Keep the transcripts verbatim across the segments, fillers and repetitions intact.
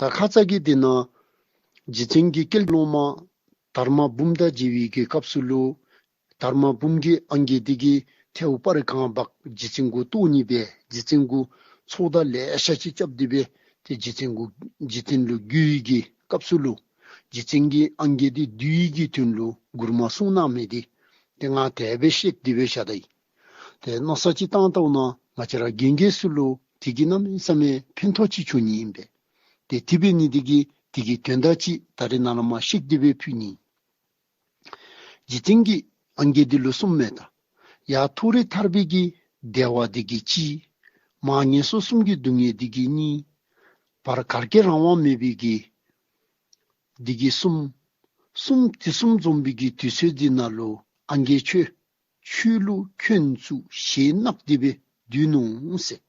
ད་ཁ་ཙ་གི་དེ་ནང་རྗེ་བཙུན་གྱི་སྐལ་སློབ་མ་དར་མ་འབུམ་དང་མཇལ་བའི་གི་སྐབས་སུ་ལུ་དར་མ་འབུམ་གྱི་ཨང་རྒས་འདི་གིས་ཐལཝ་སྤར་གང་འབག་རྗེ་བཙུན་གུ་གཏོར་ནི་སྦེ་རྗེ་བཙུན་གུ་ཚོགས་བརྡ་ལེ་ཤ་ཅིག་རྐྱབ་སྟེ་སྦེ་ཏེ་རྗེ་བཙུན་གུ་རྗེ་བཙུན་ལུ་བསྒྱུར་བའི་གི་སྐབས་སུ་ལུ་རྗེ་བཙུན་གྱི་ཨང་རྒས་འདི་འདུལ་བའི་གི་དོན་ལུ་མགུར་མ་གསུངས་གནང་མི་འདི་ཏེ་ང་དེ་སྦེ་བཤད་དེ་སྦེ་བཞག་ད་ཡི། ཏེ་མནོ་བསམ་ཅིག་བཏང་བལྟཝ་ན་ང་བཅས་ར་རྒན་རྒས་ཚུ་ལུ་དེ་གིས་གནམ་མེད་ས་མེད་ཕན་ཐོགས་ཅིག་བྱུང་ནི་ཨིན་པས། ཏེ་དེ་འབད་ནི་དེ་གིས་དེ་གི་དོན་དག་ཅིག་ད་རེས་ནཱ་ལས་མར་བཤད་དེ་སྦེ་ཕུལ་ནི། རྗེ་བཙུན་གྱི་ཨང་རྒས་འདི་ལུ་གསུངམ་མས་ད། ཡར་མཐོ་རིས་ཐར་པའི་གི་བདེ་བ་འདི་གིས་གཅིག། མར་ངན་སོང་གསུམ་གྱི་སྡུག་བསྔལ་འདི་གིས་གཉིས། བར་གར་གྱི་རང་དབང་མེད་པའི་གི་འདི་གིས་གསུམ། གསུམ་དེ་གསུམ་འཛོམས་པའི་གི་དུས་ཚོད་འདི་ནང་ལུ་ཨང་རྒས་ཁྱོད་ཆོས་ལུ་འཁོན་ཚུགས་ཞེད་གནག་སྟེ་སྦེ་སྡོད་ནུག་ཟེར།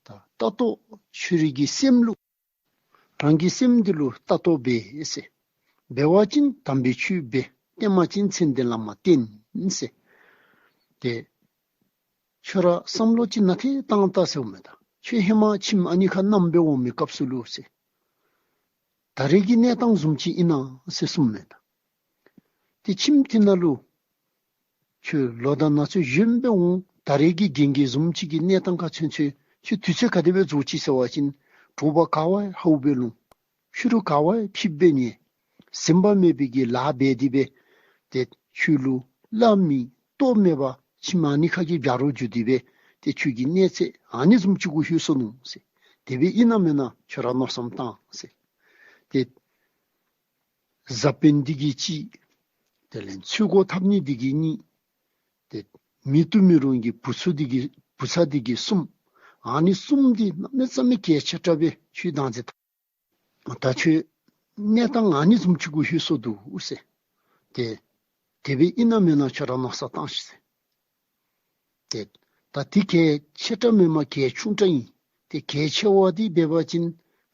ད་ལྟ་རྟོག་ཁྱོད་རའི་གི་སེམས་ལུ་རང་གི་སེམས་འདི་ལུ་ལྟ་རྟོག་འབད་ཟེར། འབད་བ་ཅིན་དམ་པའི་ཆོས་འབད། བསྟེན་པ་ཅིན་མཚན་ལྡན་བླ་མ་བསྟེན་ཟེར། ཏེ་ཁྱོད་ར་བསམ་བློ་ཅིག་ནན་ཏན་བཏང་ད་ཟེརཝ་མས་ད། ཁྱོད་ཧེ་མ་ཁྱིམ་ཨ་ནི་ཁར་མནའམ་སྦེ་འོང་མི་སྐབས་སུ་ལུ་ཟེར། ད་རེས་ཀྱི་གནས་སྟངས་བཟུམ་ཅིག་ཨིན་ན་ཟེར་གསུངམ་མས་ད། ཏེ་ཁྱིམ་དེ་ནང་ལུ་ཁྱོད་ལོ་དང་ན་ཚོད་གཞོནམ་སྦེ་འོང་། ད་རེས་ཀྱི་རྒན་རྒས་བཟུམ་ཅིག་གི་གནས་སྟངས་ཁར་ཚུན་ཚོད་ཁྱོད་དུས་ཚོད་ག་དེ་སྦེ་རྫོགས་ཅི་ཟེར་བ་ཅིན་དྲོ་པ་ག་བ་ཧ་ལུགས་སྦེ་ལོང་། ཕྱི་རུ་ག་བ་ཕྱིས་སྦེ་ཉལ། ཟིན་པ་མེད་པའི་གི་ལཱ་འབད་དེ་སྦེ་ཏེ་ཁྱོད་ལུ་བླ་མའི་ལྟོ་མེད་པར་ཁྱིམ་ཨ་ནི་ཁ་གི་བྱ་རོག་འགྱོ་སྟེ་སྦེ་ཏེ་ཁྱོད་ཀྱི་གནས་ཚད་ཨ་ནི་བཟུམ་ཅིག་གུ་ལྷོད་སོ་ནུག་ཟེར། དེ་སྦེ་ཨིན་ན་མེན་ན་ཁྱོད་ར་མནོ་བསམ་བཏང་ཟེར། ཏེ་གཟའ་སྤེན་ཟླ་གི་གཅིག། དེ་ལས་ཚོད་སྐོར་འཐབ་ནི་འདི་གིས་གཉིས། ཏེ་མི་བཏུབ་མི་རུང་གི་བུ་ཚུ་འདི་གིས་བུ་ཚ་འདི་གིས་གསུམ། ཨ་ནི་གསུམ་འདི་གནམ་མེད་ས་མེད་གལ་ཆེ་དྲགས་སྦེ་ཁྱོད་བདག་འཛིན་འཐབ། ད་ཁྱོད་གནས་སྟངས་ཨ་ནི་བཟུམ་ཅིག་གུ་ལྷོད་སོ་འདུག་ཟེར། ཏེ་དེ་སྦེ་ཨིན་ན་མེན་ན་ཁྱོད་ར་མནོ་བསམ་བཏང་ཤིག་ཟེར། ཏེ་ད་འདི་གལ་ཆེ་དྲགས་མེན་པར་གལ་ཆུང་དྲགས་ཨིན། ཏེ་གལ་ཆེ་བ་འདི་འབད་བ་ཅིན་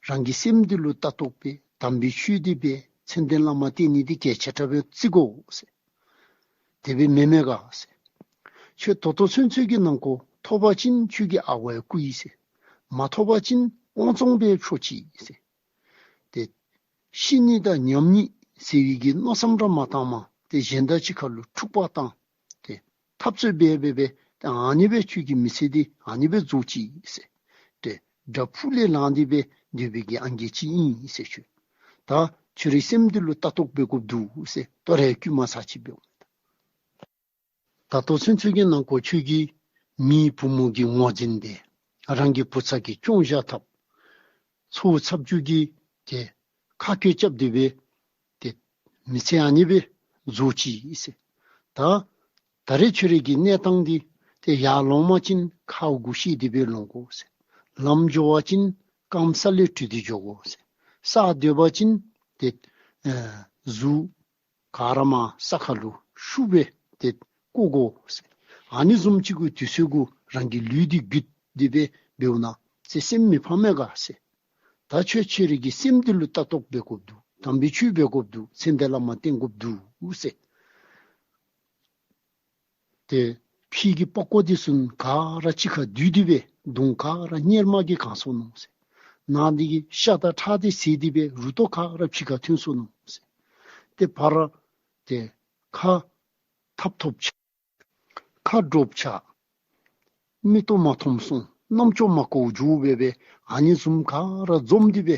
རང་གི་སེམས་འདི་ལུ་ལྟ་རྟོག་འབད། དམ་པའི་ཆོས་འདི་འབད། མཚན་ལྡན་བླ་མ་བསྟེན་ནི་འདི་གལ་ཆེ་དྲགས་སྦེ་བརྩི་དགོ་ཟེར། དེ་སྦེ་མེན་མས་ག་ཟེར། ཁྱོད་ད་ལྟོ་ཚུན་ཚོད་ཀྱི་ནང་འཁོད་ཐོབ་པ་ཅིན་ཁྱོད་ཀྱི་ཨ་ཝའི་སྐུ་ཨིན་ཟེར། མ་ཐོབ་པ་ཅིན་དབང་བཙོང་སྦེ་ཕྱོགས་ཅི་ཟེར། ཏེ་ཤི་ནི་དང་ཉམས་ནི་ཟེར་བའི་གི་མནོ་བསམ་ར་མ་བཏངམ་ཏེ་གཞན་དང་གཅིག་ཁར་ལུ་འཁྲུག་པ་བཏང་། ཏེ་འཐབ་རྩོད་འབད་འབད་འབད་ཏེ་ཨ་ནི་སྦེ་ཁྱོད་ཀྱི་མི་ཚེ་འདི་ཨ་ནི་སྦེ་རྫོགས་ཅི་ཟེར། ཏེ་དགྲ་ཕུག་ལས་ལངས་ཏེ་སྦེ་སྡོད་པའི་གི་ཨང་རྒས་ཅིག་ཨིན་ཟེར་ཞུ། ད་ཁྱོད་རའི་སེམས་འདི་ལུ་ལྟ་རྟོག་འབད་དགོཔ་འདུག་ཟེར། ད་རེས་དཀྱུས་མ་ཚར་ཅིག་འབདཝ་མས་ད། ད་ལྟོ་ཚུན་ཚོད་ཀྱི་ནང་འཁོད་ཁྱོད་ཀྱིས་མིའི་བུ་མོ་གི་ངོ་འཛིན་འབད། རང་གི་བུ་ཚ་གི་སྐྱོང་བཞག་འཐབ། ཚ་བོ་ཚ་བྱུས་ཀྱིས་ཏེ་ཁ་སྐད་རྐྱབ་སྟེ་སྦེ་ཏེ་མི་ཚེ་ཨ་ནི་སྦེ་རྫོགས་ཅི་ཟེར། ད་ད་རེས་ཁྱོད་རའི་གི་གནས་སྟངས་འདི་ཏེ་ཡར་ལོང་པ་ཅིན་ཁ་གུ་བཤེད་དེ་སྦེ་ལོང་དགོ་ཟེར། ལམ་འགྱོ་བ་ཅིན་རྐངམ་ས་ལས་བྲུས་ཏེ་འགྱོ་དགོ་ཟེར། ས་སྡོད་པ་ཅིན་ཏེ་ཨེ་གཟུགས་ག་ར་མར་ས་ཁར་ལུ་བཤུབ་སྦེ་ཏེ་བཀོ་དགོ་ཟེར། ཨ་ནི་བཟུམ་ཅིག་གི་དུས་ཚོད་གུ་རང་གི་ལུས་འདི་བརྒྱུད་དེ་སྦེ་འབདཝ་ན་ཚེ་སེམས་མི་ཕམ་མས་ག་ཟེར། ད་ཁྱོད་ཁྱོད་རའི་གི་སེམས་འདི་ལུ་ལྟ་རྟོག་འབད་དགོཔ་འདུག། དམ་པའི་ཆོས་འབད་དགོཔ་འདུག། མཚན་ལྡན་བླ་མ་བསྟེན་དགོཔ་འདུག་ཟེར། ཏེ་ཕྱི་གི་པགས་ཀོ་འདི་ཚུ་ག་ར་གཅིག་ཁར་བསྡུས་ཏེ་སྦེ་གདོང་ག་ར་གཉེར་མ་གིས་གང་སོ་ནུག་ཟེར། ནང་འདི་གི་ཤ་དང་ཁྲག་འདི་ཟད་དེ་སྦེ་རུ་ཏོ་ག་ར་ཕྱི་ཁར་ཐོན་སོ་ནུག་ཟེར། ཏེ་ཕར་ཏེ་ཁ་ཐབ་ཐོབ་ཆགས། ཁ་འདྲོག་ཆགས། མིག་ཏོ་མ་མཐོང་སོང་། རྣམ་ཅོ་མ་གོཝ་འགྱོ་སྦེ་སྦེ་ཨ་ནི་བཟུམ་ག་ར་འཛོམས་ཏེ་སྦེ་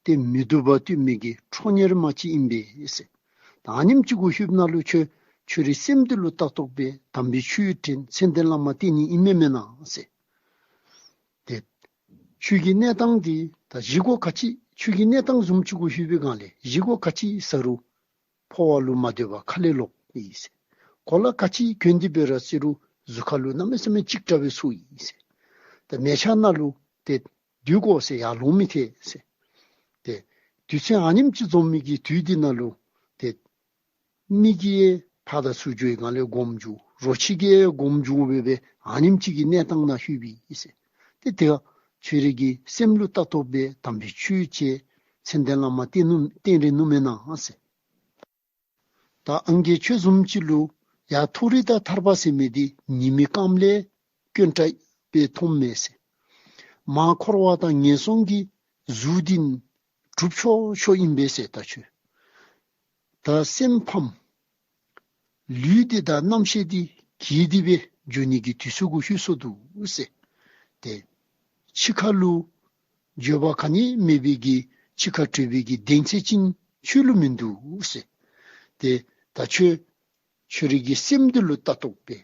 ཏེ་མི་བཏུབ་པ་བཏུབ་མི་གི་ཁྲོ་གཉེར་མ་ཅིག་ཨིན་པས་ཟེར། ད་ཨ་ནེམ་ཅིག་གུ་ལྷོདཔ་ད་ལུ་ཁྱོད་ཁྱོད་རའི་སེམས་འདི་ལུ་ལྟ་རྟོག་འབད། དམ་པའི་ཆོས་དྲན། མཚན་ལྡན་བླ་མ་བསྟེན་ནི་ཨིན་མས་མེན་ན་ཟེར། ཏེ་ཁྱོད་ཀྱི་གནས་སྟངས་འདི་ད་བཞེས་སྒོ་ག་ཅི་ཁྱོད་ཀྱི་གནས་སྟངས་བཟུམ་ཅིག་གུ་ལྷོད་པའི་སྒང་ལས་བཞེས་སྒོ་ག་ཅི་ཟ་རུང་ཕོཝ་ལུ་མ་སྡོད་པར་ཁ་ལས་ལོག་ཡི་ཟེར། གོ་ལ་ག་ཅི་གྱོན་ཏེ་འབད་ར་ཟེར་རུང་གཟུགས་ཁ་ལུ་གནམ་མེད་ས་མེད་ཅིག་དྲག་སྦེ་ཚུད་ཡི་ཟེར། ད་མལ་ཆ་ནང་ལུ་ཏེ་སྡོད་དགོ་ཟེར། ཡར་ལོང་མི་ཐེག་ཟེར། ཏེ་དུས་ཚོད་ཨ་ནེམ་ཅིག་འཛོམས་མི་གི་དུས་འདི་ནང་ལུ་ཏེ་མི་གིས་ཕར་དང་ཚུར་འགྱོ་བའི་སྒང་ལས་སྒོམ་འགྱོ། རོ་ཁྱི་གིས་སྒོམ་འགྱོ་སྦེ་སྦེ་ཨ་ནེམ་ཅིག་གི་གནས་སྟངས་ནང་ལྷོད་པས་ཟེར། ཏེ་དེ་ཁྱོད་རའི་གི་སེམས་ལུ་ལྟ་རྟོག་འབད། དམ་པའི་ཆོས་བྱེད། མཚན་ལྡན་བླ་མ་བསྟེན་ནུག་བསྟེན་རན་ནུག་མེན་ན་ཟེར། ད་ཨང་རྒས་ཁྱོད་བཟུམ་ཅིག་ལུ་ཡར་མཐོ་རིས་དང་ཐར་པ་ཟེར་མི་འདི་ཉི་མའི་སྐརམ་ལས་དཀོན་དྲགས་སྦེ་མཐོངམ་མས་ཟེར། མར་འཁོར་བ་དང་ངན་སོང་གི་གཟུགས་འདི་ གྲུབ་ཆོག་ཆོག་ཨིན་པས་ཟེར། ད་ཁྱོད་ད་སེམས་ཕམ། ལུས་འདི་དང་རྣམ་ཤེས་འདི་གྱེས་ཏེ་སྦེ་འགྱོ་ནི་གི་དུས་ཚོད་གུ་ལྷོད་སོ་འདུག་ཟེར། ཏེ་འཆི་ཁ་ལུ་འགྱོད་པ་ག་ནི་མེད་པའི་གི་འཆི་ཁ་བྲོས་པའི་གི་གདེང་ཚད་ཅིག་ཁྱོད་ལུ་མིན་འདུག་ཟེར། ཏེ་ད་ཁྱོད་ཁྱོད་རའི་གི་སེམས་འདི་ལུ་ལྟ་རྟོག་འབད།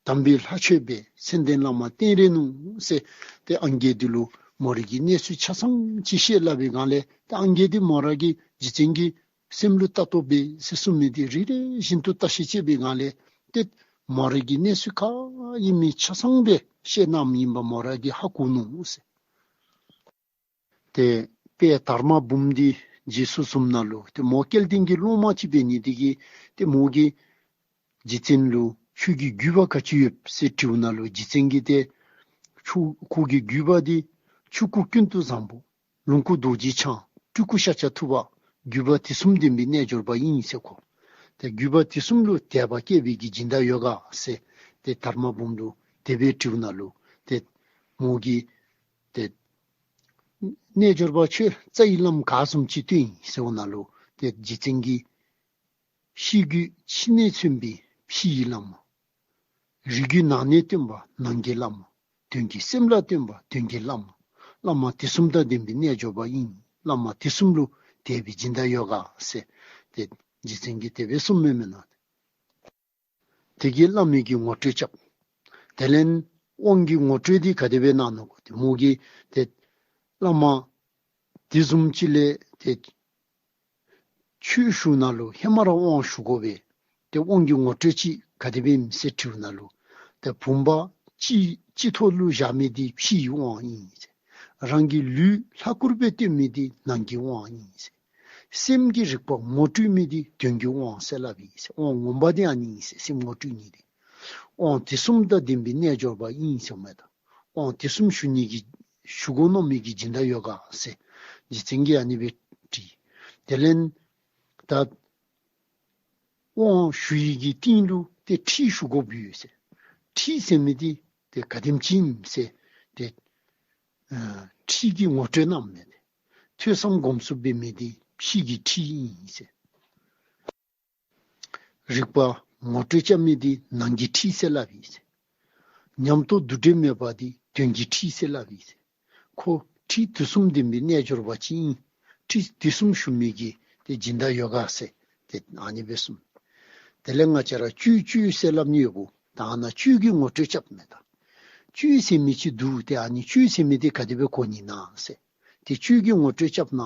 དམ་པའི་ལྷ་མཆོད་འབད། མཚན་ལྡན་བླ་མ་བསྟེན་རན་ནུག་ཟེར། ཏེ་ཨང་རྒས་འདི་ལུ་མོ་རའི་གི་གནས་ཚུལ་ཆ་ཚང་ཅིག་བཤད་སླབ་པའི་སྒང་ལས་ཏེ་ཨང་རྒས་འདི་མོ་ར་གིས་རྗེ་བཙུན་གྱི་སེམས་ལུ་ལྟ་རྟོག་འབད་ཟེར་གསུངས་མི་འདི་རེ་རེ་བཞིན་དུ་བརྟག་ཞིབ་རྐྱབ་པའི་སྒང་ལས་ཏེ་མོ་རའི་གི་གནས་ཚུལ་ག་ཨིན་མི་ཆ་ཚང་སྦེ་བཤད་གནངམ་ཨིན་པ་མོ་ར་གིས་ཧ་གོ་ནུག་ཟེར། ཏེ་དཔལ་དར་མ་འབུམ་འདི་རྗེས་སུ་བཟུངམ་ད་ལུ་ཏེ་མོ་སྐལ་ལྡན་གྱི་སློབ་མ་ཅིག་འབད་ནི་འདི་གིས་ཏེ་མོ་གིས་རྗེ་བཙུན་ལུ་ཁྱོད་ཀྱི་བརྒྱུད་པ་ག་ཅི་ཡོད་ཟེར་དྲིཝ་ད་ལུ་རྗེ་བཙུན་གྱིས་ཏེ་ཁྱོད་ཁོ་གི་བརྒྱུད་པ་འདི་ཆོས་སྐུ་ཀུན་ཏུ་བཟང་པོ། ལོངས་སྐུ་རྡོ་རྗེ་འཆང་། སྤྲུལ་སྐུ་ཤཱཀྱ་ཐུབ་པ། བརྒྱུད་པ་དུས་གསུམ་བདེན་པའི་རྣལ་འབྱོར་པ་ཨིན་ཟེར་ཁོ། ཏེ་བརྒྱུད་པ་དུས་གསུམ་ལུ་དད་པ་སྐྱེས་པའི་གི་སྦྱིན་བདག་ཡོད་ག་ཟེར་ཏེ་དར་མ་འབུམ་ལུ་དེ་སྦེ་དྲིཝ་ད་ལུ་ཏེ་མོ་གིས་ཏེ་རྣལ་འབྱོར་པ་ཁྱོད་རྩ་བའི་བླམ་ག་བཟུམ་ཅིག་སྟོན་ཡི་ཟེརཝ་ད་ལུ་ཏེ་རྗེ་བཙུན་གྱིས་ཤེས་རྒྱུད་ཕྱི་ནས་མཚོན་པའི་ཕྱི་ཡི་བླ་མ། རིགས་རྒྱུད་ནང་ནས་སྟོན་པ་ནང་གི་བླ་མ། དོན་གྱི་སེམས་ལ་སྟོན་པ་དོན་གྱི་བླ་མ། བླ་མ་དུས་གསུམ་དང་ལྡན་པའི་རྣལ་འབྱོར་པ་ཨིན། བླ་མ་དུས་གསུམ་ལུ་དད་པའི་སྦྱིན་བདག་ཡོད་ག་ཟེར་ཏེ་རྗེ་བཙུན་གྱིས་དེ་སྦེ་གསུངམ་མས་མེན་ན། དེ་གིས་བླ་མའི་གི་ངོ་སྤྲོད་རྐྱབ། དེ་ལས་དབང་གི་ངོ་སྤྲོད་འདི་ག་དེ་སྦེ་གནང་ནུག་གོ། ཏེ་མོ་གིས་ཏེ་བླ་མ་དེ་བཟུམ་ཅིག་ལས་ཏེ་ཆོས་ཞུ་ནི་ལུ་ཧེ་མ་ར་དབང་ཞུ་དགོ་པས། ཏེ་དབང་གི་ངོ་སྤྲོད་ཅིག་ག་དེ་སྦེ་ཨིན་ཟེར་དྲིཝ་ད་ལུ་ཏེ་བུམ་པ་སྤྱི་སྤྱི་ཐོག་ལུ་བཞག་མི་འདི་ཕྱི་ཡི་དབང་ཨིན་ཟེར། རང་གི་ལུས་ལྷ་སྐུར་སྦེ་སྟོན་མི་འདི་ནང་གི་དབང་ཨིན་ཟེར། སེམས་ཀྱི་རིག་པ་ངོ་སྤྲོད་མི་འདི་དོན་གྱི་དབང་ཟེར་སླབ་ཨིན་ཟེར། དབང་ངོ་མ་འདི་ཨ་ནི་ཨིན་ཟེར། སེམས་ངོ་སྤྲོད་ནི་འདི་དབང་དུས་གསུམ་དང་ལྡན་པའི་རྣལ་འབྱོར་པ་ཨིན་ཟེར་མས་ད། དབང་དུས་གསུམ་ཞུ་ནི་གི་ཞུ་དགོ་མནོ་མི་གི་སྦྱིན་བདག་ཡོད་ག་ཟེར་རྗེ་བཙུན་གྱིས་ཨ་ནི་སྦེ་དྲིས། དེ་ལས་ད་དབང་ཞུ་ཡི་གི་རྟིང་ལུ་ཏེ་ཁྲིད་ཞུ་དགོཔ་ཡོད་ཟེར། ཁྲིད་ཟེར་མི་འདི་ཏེ་ག་དེམ་ཅིག་ཨིན་ཟེར་ཏེ་ཨ་ཁྲིད་ཀྱི་ངོ་སྤྲོད་གནངམ་མས། ཏེ་ཐོས་བསམ་སྒོམ་གསུམ་འབད་མི་འདི་ཕྱི་གི་ཁྲིད་ཨིན་ཟེར། རིག་པ་ངོ་སྤྲོད་རྐྱབ་མི་འདི་ནང་གི་ཁྲིད་ཟེར་སླབ་ཨིན་ཟེར། ཉམས་རྟོགས་འདུ་འབྲལ་མེད་པ་འདི་དོན་གྱི་ཁྲིད་ཟེར་སླབ་ཨིན་ཟེར། ཁོ་ཁྲིད་དུས་གསུམ་ལྡན་པའི་རྣལ་འབྱོར་པ་ཅིག་ཨིན། ཁྲིད་དུས་གསུམ་ཞུ་མི་གི་ཏེ་སྦྱིན་བདག་ཡོད་ག་ཟེར་ཏེ་ཨ་ནི་སྦེ་གསུངས། དེ་ལས་ང་བཅས་ར་བཅུད་བཅུད་ཟེར་སླབ་ནི་ཡོདཔ་ད་ཨ་ནཱ་བཅུད་ཀྱི་ངོ་སྤྲོད་རྐྱབ་མས་ད། བཅུད་ཟེར་མི་ཅིག་འདུག། ཏེ་ཨ་ནི་བཅུད་ཟེར་མི་འདི་ག་དེ་སྦེ་གོ་ནི་ན་ཟེར། ཏེ་བཅུད་ཀྱི་ངོ་སྤྲོད་རྐྱབ་ན་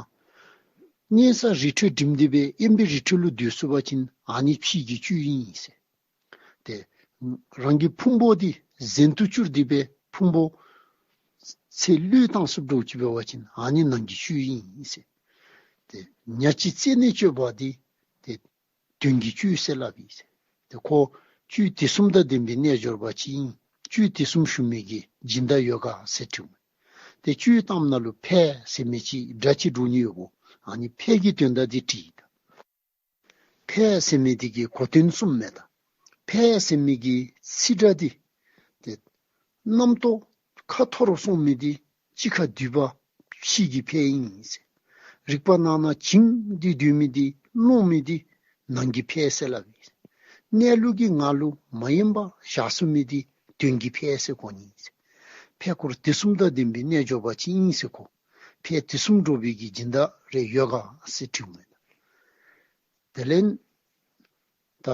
གཉན་ས་རི་ཁྲོད་འགྲིམ་སྟེ་སྦེ་དབེན་པའི་རི་ཁྲོད་ལུ་སྡོད་ཚུགས་པ་ཅིན་ཨ་ནི་ཕྱི་གི་བཅུད་ཨིན་ཟེར། ཏེ་རང་གི་ཕུང་པོ་འདི་གཟན་དུ་བསྒྱུར་ཏེ་སྦེ་ཕུང་པོ་ཚེ་བློས་བཏང་ཚུགསཔ་འདྲཝ་ཅིག་འབད་བ་ཅིན་ཨ་ནི་ནང་གི་བཅུད་ཨིན་ཟེར། ཏེ་ཉ་ཅིག་རྩད་ནས་གཅོད་པ་འདི་ཏེ་དོན་གྱི་བཅུད་ཟེར་སླབ་ཨིན་ཟེར། ཏེ་ཁོ་བཅུད་དུས་གསུམ་དང་ལྡན་པའི་རྣལ་འབྱོར་པ་ཅིག་ཨིན། བཅུད་དུས་གསུམ་ཞུ་མི་གི་སྦྱིན་བདག་ཡོད་ག་ཟེར་དྲིཝ་མས། ཏེ་བཅུད་བཏངམ་ད་ལུ་ཕས་ཟེར་མི་ཅིག་སྒྲ་ཅིག་འདྲོག་ནི་ཡོདཔ་ཨ་ནི་ཕས་ཀྱི་དོན་དག་འདི་དྲིས་ད། ཕས་ཟེར་མི་འདི་གི་གོ་དོན་གསུངམ་མས་ད། ཕས་ཟེར་མི་གི་ཚིག་སྒྲ་འདི་ཏེ་རྣམ་རྟོག་ཁ་འཐོར་སོང་མི་འདི་ཕྱི་ཁ་འདུས་པ་ཕྱི་གི་ཕས་ཨིན་ཟེར། རིག་པ་ནང་ན་བྱིང་སྟེ་སྡོད་མི་འདི་རློངས་མི་འདི་ནང་གི་ཕས་ཟེར་སླབ་ཨིན་ཟེར། གནས་ལུགས་ཀྱི་ངང་ལུ་མ་ཡེངས་པར་བཞག་ཚུགས་མི་འདི་དོན་གྱི་ཕས་ཟེར་གོ་ནི་ཨིན་ཟེར། ཕས་སྐོར་དུས་གསུམ་དང་ལྡན་པའི་རྣལ་འབྱོར་པ་ཅིག་ཨིན་ཟེར་ཁོ། ཕས་དུས་གསུམ་འདྲོག་པའི་གི་སྦྱིན་བདག་རེ་ཡོད་ག་ཟེར་དྲིཝ་མས། དེ་ལས་ད་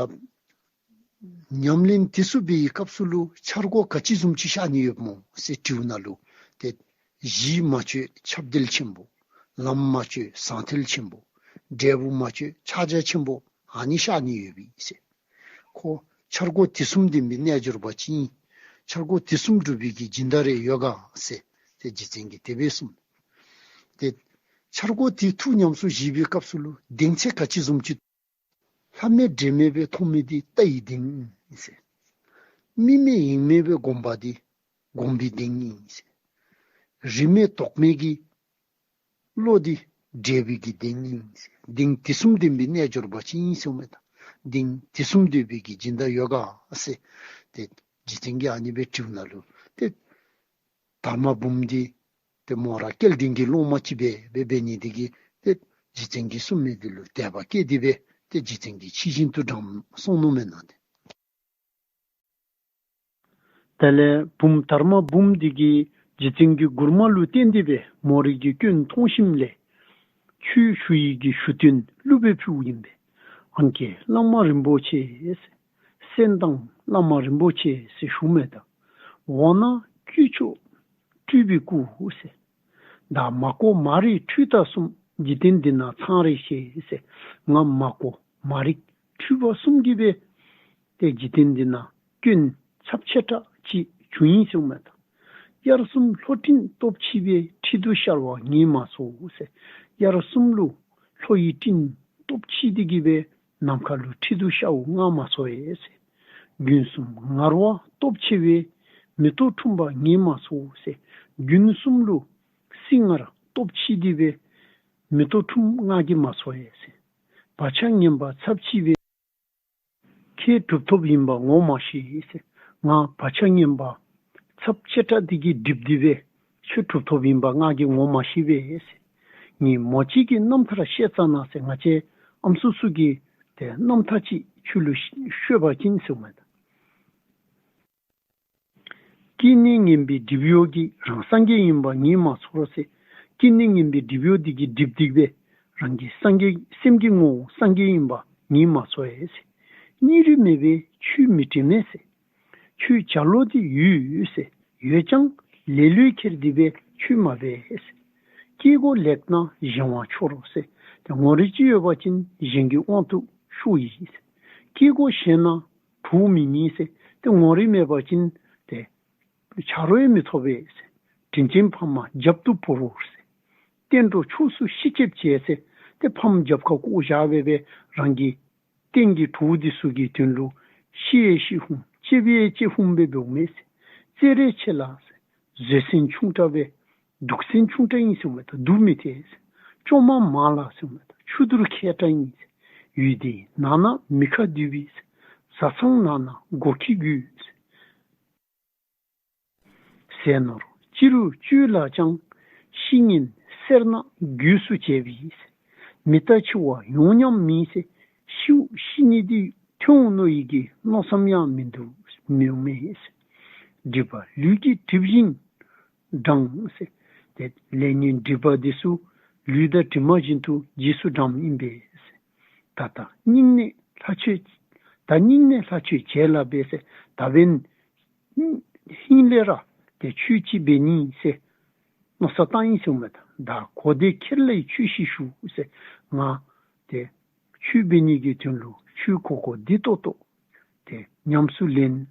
ཉམས་ལེན་དེ་ཚུ་འབད་བའི་སྐབས་སུ་ལུ་འཆར་སྒོ་ག་ཅི་བཟུམ་ཅིག་ཤར་ནི་ཡོདཔ་སྨོ་ཟེར་དྲིཝ་ད་ལུ་ཏེ་གཞི་མ་བཅོས་ཁྱབ་གདལ་ཆེན་པོ། ལམ་མ་བཅོས་ཟང་ཐལ་ཆེན་པོ། འབྲས་བུ་མ་བཅོས་ཕྱག་རྒྱ་ཆེན་པོ་ཨ་ནི་ཤར་ནི་ཡོད་པས་ཟེར། ཁོ་འཆར་སྒོ་དུས་གསུམ་ལྡན་པའི་རྣལ་འབྱོར་པ་ཅིག་ཨིན། འཆར་སྒོ་དུས་གསུམ་འགྲུབ་པའི་གི་སྦྱིན་བདག་རེ་ཡོད་ག་ཟེར་ཏེ་རྗེ་བཙུན་གྱིས་དེ་སྦེ་གསུངས། ཏེ་འཆར་སྒོ་དེ་ཐུགས་ཉམས་སུ་བཞེས་པའི་སྐབས་སུ་ལུ་གདེང་ཚད་ག་ཅི་བཟུམ་ཅིག། ལྷ་མེད་འདྲེ་མེད་སྦེ་མཐོང་མི་འདི་ལྟ་བའི་གདེང་ཨིན་ཟེར། མིག་མེད་ཡིད་མེད་སྦེ་སྒོམ་པ་འདི་སྒོམ་པའི་གདེང་ཨིན་ཟེར། རིས་མེད་དོགས་མེད་ཀྱི་བློ་འདི་འགྲེལ་པའི་གི་གདེང་ཨིན་ཟེར། གདེང་དུས་གསུམ་ལྡན་པའི་རྣལ་འབྱོར་པ་ཅིག་ཨིན་ཟེར་མས་ད། གདེང་དུས་གསུམ་ལྡན་པའི་གི་སྦྱིན་བདག་ཡོད་ག་ཟེར་ཏེ་རྗེ་བཙུན་གྱིས་ཨ་ནི་སྦེ་དྲིཝ་ད་ལུ་ཏེ་དར་མ་འབུམ་འདི་ཏེ་མོ་ར་སྐལ་ལྡན་གྱི་སློབ་མ་ཅིག་སྦེ་འབད་འབད་ནི་འདི་གིས་ ཏེ་རྗེ་བཙུན་གྱིས་གསུངས་མི་འདི་ལུ་དད་པ་སྐྱེས་ཏེ་སྦེ་ཏེ་རྗེ་བཙུན་གྱིས་ཇི་བཞིན་དུ་དྲངམ་གསུངས་ནུག་མེན་ན། ཏེ་དེ་ལས་བུམོ་དར་མ་འབུམ་འདི་གིས་རྗེ་བཙུན་གྱི་མགུར་མ་ལུ་བརྟེན་ཏེ་སྦེ་མོ་རའི་གི་སྐྱོན་མཐོང་ཞིནམ་ལས་ཆོས་ཞུ་ཡི་གི་ཞུ་རྟེན་གླུ་སྦེ་ཕུལཝ་ཨིན་པས། ཨང་ཀི་བླ་མ་རིན་པོ་ཆེ་ཟེར། སེམས་དང་བླ་མ་རིན་པོ་ཆེ་ཟེར་ཞུཝ་མས་ད། འོ་ན་ཀུ་ཅོ་སྤྲུལ་པའི་སྐུ་ཟེར། ད་མ་ཀོ་མ་རིག་འཁྲུལ་རྟ་གསུམ་འཇིག་རྟེན་འདི་ན་ཚང་རེ་ཤེས་ཟེར། ང་མ་ཀོ་མ་རིག་འཁྲུལ་པ་གསུམ་གྱིས་སྦེ་ཏེ་འཇིག་རྟེན་འདི་ན་སྐྱོན་ཚབས་ཆེ་དྲགས་ཅིག་བྱུང་ཡི་ཟེརཝ་མས་ད། དབྱར་གསུམ་ལྷོ་སྤྲིན་སྟོབས་ཆེ་བའི་ཁྲི་གདུགས་ཤར་བ་ངས་མ་ཚོར་ཟེར། དབྱར་གསུམ་ལུ་ལྷོ་ཡི་སྤྲིན་སྟོབས་ཆེ་འདི་གིས་སྦེ་ནམ་མཁའ་ལུ་ཁྲི་གདུགས་ཤརཝ་ང་མ་ཚོར་ཡི་ཟེར། དགུན་གསུམ་ངར་བ་སྟོབས་ཆེ་བའི་མེ་ཏོག་འཁྲུངས་པ་ངས་མ་ཚོར་ཟེར། དགུན་གསུམ་ལུ་སྲིན་ངར་སྟོབས་ཆེ་འདི་སྦེ་མེ་ཏོག་འཁྲུངསམ་ང་གིས་མ་ཚོར་ཡི་ཟེར། བག་ཆགས་ངན་པ་ཚབས་ཆེ་བས་ཁྱེད་གྲུབ་ཐོབ་ཡིན་པ་ངོ་མ་ཤེས་ཟེར། ང་བག་ཆགས་ངན་པ་ཚབས་ཆེ་དྲགས་འདི་གིས་སྒྲིབ་སྟེ་སྦེ་ཁྱོད་གྲུབ་ཐོབ་ཡིན་པ་ང་གིས་ངོ་མ་ཤེས་པས་ཟེར། ངེའི་མོ་གཅིག་གི་རྣམ་ཐར་བཤད་ཙ་ན་ཟེར། ང་བཅས་ཨམ་སྲུ་ཚུ་གི་ཏེ་རྣམ་ཐར་ཅིག་ཁྱོད་ལུ་ཤོད་པ་ཅིན་ཟེརཝ་མས་ད། སྐྱེ་གནས་ངན་པའི་སྒྲིབ་གཡོགས་ཀྱིས་རང་སངས་རྒྱས་ཡིན་པ་ངས་མ་ཚོར་ཟེར། སྐྱེ་གནས་ངན་པའི་སྒྲིབ་གཡོགས་འདི་གིས་སྒྲིབ་སྟེ་སྦེ་རང་གི་སངས་རྒྱས་སེམས་ཀྱི་ངོ་བོ་སངས་རྒྱས་ཡིན་པ་ངས་མ་ཚོར་ཡི་ཟེར། སྙིང་རུས་མེད་པས་ཆོས་མི་དྲན་མས་ཟེར། ཁྱོད་བྱ་བློ་འདི་ཡོད་ཟེར། ཡོད་ཀྱང་ལེ་ལོས་ཁྱེར་ཏེ་སྦེ་ཆོས་མ་འབད་ཟེར། སྐྱེ་སྒོ་ལེགས་ན་གཞན་དབང་འཆོར་ཟེར། ཏེ་ངོ་རིས་ཅིག་ཡོད་པ་ཅིན་གཞན་གྱི་དབང་དུ་ཤོར་ཡི་ཟེར། སྐྱེ་སྒོ་ཞན་ན་གྲོགས་མི་རྙེད་ཟེར། ཏེ་ངོ་རིས་མེད་པ་ཅིན་ཏེ་ཆ་རོགས་ཡང་མི་ཐོབ་པས་ཟེར། དྲིན་ཅན་ཕ་མ་རྒྱབ་ཏུ་བོར་ཟེར། གཏན་གྲོགས་ཕྱོགས་སུ་ཤི་སྐྱེལ་བྱེད་ཟེར། ཏེ་ཕམ་རྒྱབ་ཁར་བཀོ་བཞག་སྦེ་སྦེ་རང་གི་རྟེན་གྱི་གྲོགས་འདི་ཚུ་གི་དོན་ལུ་ཤི་ཡང་ཤི་ཧུམ་ལྕེབ་ཡང་ལྕེབ་ཧུམ་སྦེ་འབདཝ་མས་ཟེར། བརྩེ་རེ་ཆེ་ལ་ཟེར། བཟོད་སེམས་ཆུང་དྲགས་སྦེ་སྡུག་སེམས་ཆུང་དྲགས་ཨིན་ཟེརཝ་མས་ད། སྡུག་མི་ཐེག་ཟེར། བཅོས་མ་མང་ལ་ཟེརཝ་མས་ད། ཆུ་རྡུལ་ཁལ་དྲགས་ཨིན་ཟེར། ཡུལ་འདི་ནགས་ན་མི་ཁ་བསྡུས་པའི་ཟེར། བཟའ་ཚང་ནང་ན་སྒོ་ཁྱི་རྒྱུག་ཟེར། ཟས་ནོར་ཅི་རུ་སྤྱོད་ལ་ཅང་། ཤི་ཉེན་སེར་སྣ་རྒྱུས་སུ་བྱས་པའི་ཟེར། མི་རྟག་འཆི་བ་ཡོང་སྙམ་མིན་ཟེར། ཤིཝ་ཤི་ནི་འདི་ཐོན་འོང་མནོ་ཡི་གི་མནོ་བསམ་ཡང་མི་འདུག་མི་འོང་མས་ཟེར། སྒྲིབ་པ་ལུས་ཀྱིས་གྲིབ་བཞིན་འགྲངས་ཟེར། ཏེ་ལས་ཉོན་སྒྲིབ་པ་འདི་ཚུ་ལུས་དང་གྲིབ་མ་བཞིན་དུ་རྗེས་སུ་འབྲངམ་ཨིན་པས་ཟེར། ད་ལྟ་སྙིང་ནས་ལྷ་ཆོས་ད་སྙིང་ནས་ལྷ་ཆོས་བྱེད་ལ་འབད་ཟེར། ད་འབདན་ཧིང་ལས་ར་ཏེ་ཆོས་ཅིག་འབད་ནི་ཟེར་མནོ་བསམ་བཏང་ཡི་ཟེརཝ་མས་ད། ད་གོ་བདེ་ཁྱེར་ལས་ཆོས་ཤིག་ཞུ་ཟེར། ང་ཏེ་ཆོས་འབད་ནི་གི་དོན་ལུ་ཆོས་གོ་གོ་བདེ་ཏོག་ཏོ་ཏེ་ཉམས་སུ་ལེན་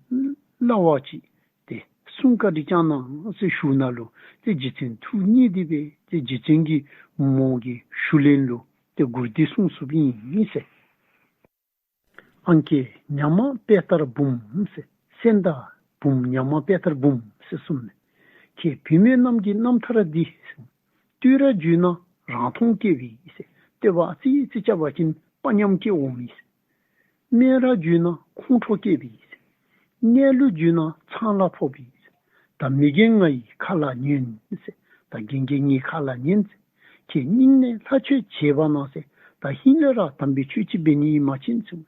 སླ་བ་ཅིག་ཏེ་གསུང་བཀའ་དྲིན་བསྐྱང་གནང་ཟེར་ཞུཝ་ད་ལུ་ཏེ་རྗེ་བཙུན་ཐུགས་མཉེས་ཏེ་སྦེ་ཏེ་རྗེ་བཙུན་གྱིས་མོ་གི་ཞུ་ལན་ལུ་ཏེ་མགུར་འདི་གསུངས་གསུངསམ་ཨིན་ཟེར། ཨང་ཀི་ཉ་མ་དཔེ་ལྟར་འབུམ་ཟེར། སེང་སྟག་བུམོ་ཉ་མ་དཔེ་ལྟར་འབུམ་ཟེར་གསུངསམ་མས། ཁྱེད་བུད་མེད་རྣམས་ཀྱི་རྣམ་ཐར་འདི་ཟེར། ལྟོས་ར་བརྒྱུད་ན་རང་མཐོང་སྐྱེ་བའི་ཟེར། ལྟོས་པ་ཨ་ཙི་ཙི་རྐྱབ་པ་ཅིན་དཔའ་ཉམས་སྐྱེ་འོང་མི་ཟེར། སྨད་ར་བརྒྱུད་ན་ཁོང་ཁྲོ་སྐྱེ་བའི་ཟེར། སྣེ་ལུ་བརྒྱུད་ན་ཚང་ལ་ཕོག་པའི་ཟེར། ད་མི་རྒན་ང་ཡི་ཁ་ལ་ཉོན་ཟེར། ད་རྒན་རྒས་ངེའི་ཁ་ལ་ཉན་ཟེར། ཁྱེད་སྙིང་ནས་ལྷ་ཆོས་བྱེད་པ་ན་ཟེར། ད་ཧིང་ལས་ར་དམ་པའི་ཆོས་ཅིག་འབད་ནི་ཨིན་པ་ཅིན་ཟེར།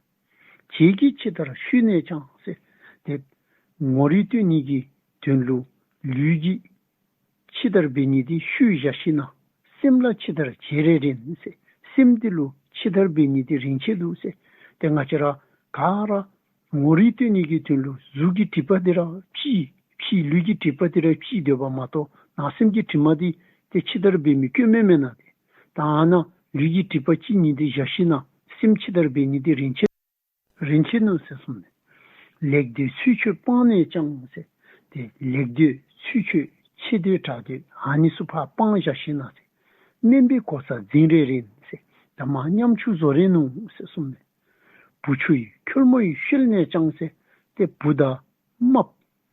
བྱད་ཀྱིས་ཕྱི་བདར་བཤུས་ནས་ཀྱང་ཟེར། ཏེ་ངོ་རིས་སྟོན་ནི་གི་དོན་ལུ་ལུས་ཀྱིས་ཕྱི་བདར་འབད་ནི་འདི་བཤུས་བཞག་ཞིན་ན་སེམས་ལ་ཕྱི་བདར་བྱེད་རན་རན་ཟེར། སེམས་འདི་ལུ་ཕྱི་བདར་འབད་ནི་འདི་རན་ཆི་འདུག་ཟེར། ཏེ་ང་བཅས་ར་ག་ར་ངོ་རིས་སྟོན་ནི་གི་དོན་ལུ་གཟུགས་ཀྱི་སྒྲིབ་པ་འདི་ར་ཕྱེ་ཕྱེ་ལུས་ཀྱི་སྒྲིབ་པ་འདི་ར་ཕྱེ་སྡོད་པ་མ་གཏོགས་ནང་སེམས་ཀྱི་དྲི་མ་འདི་ཏེ་ཕྱི་བདར་འབད་མི་དཀོན་མེད་མེན་ན། ཏེ་ད་ཨ་ནཱ་ལུས་ཀྱི་སྒྲིབ་པ་ཕྱེ་ནི་འདི་བཞག་ཞིན་ན་སེམས་ཕྱི་བདར་འབད་ནི་འདི་རན་ཆི་རན་ཆི་ནུག་ཟེར་གསུངསམ་མས། ལེགས་སྡོད་ཚུལ་འཆོས་སྤང་ནས་ཀྱང་ཟེར། ཏེ་ལེགས་སྡོད་ཚུལ་འཆོས་ཆེ་སྡོད་དྲག་སྡོད་ཨ་ནི་ཚུ་ཕར་སྤང་བཞག་ཞིན་ན་ཟེར། དམན་པའི་གོ་ས་འཛིན་རན་རན་ཟེར། ད་མར་ཉམ་ཆུང་བཟོ་རན་ནུག་ཟེར་གསུངསམ་མས། བུ་ཆུང་ཡི་འཁྱོལ་མོ་ཡི་ཤུལ་ནས་ཀྱང་ཟེར། ཏེ་བུ་དང་རྨགཔ་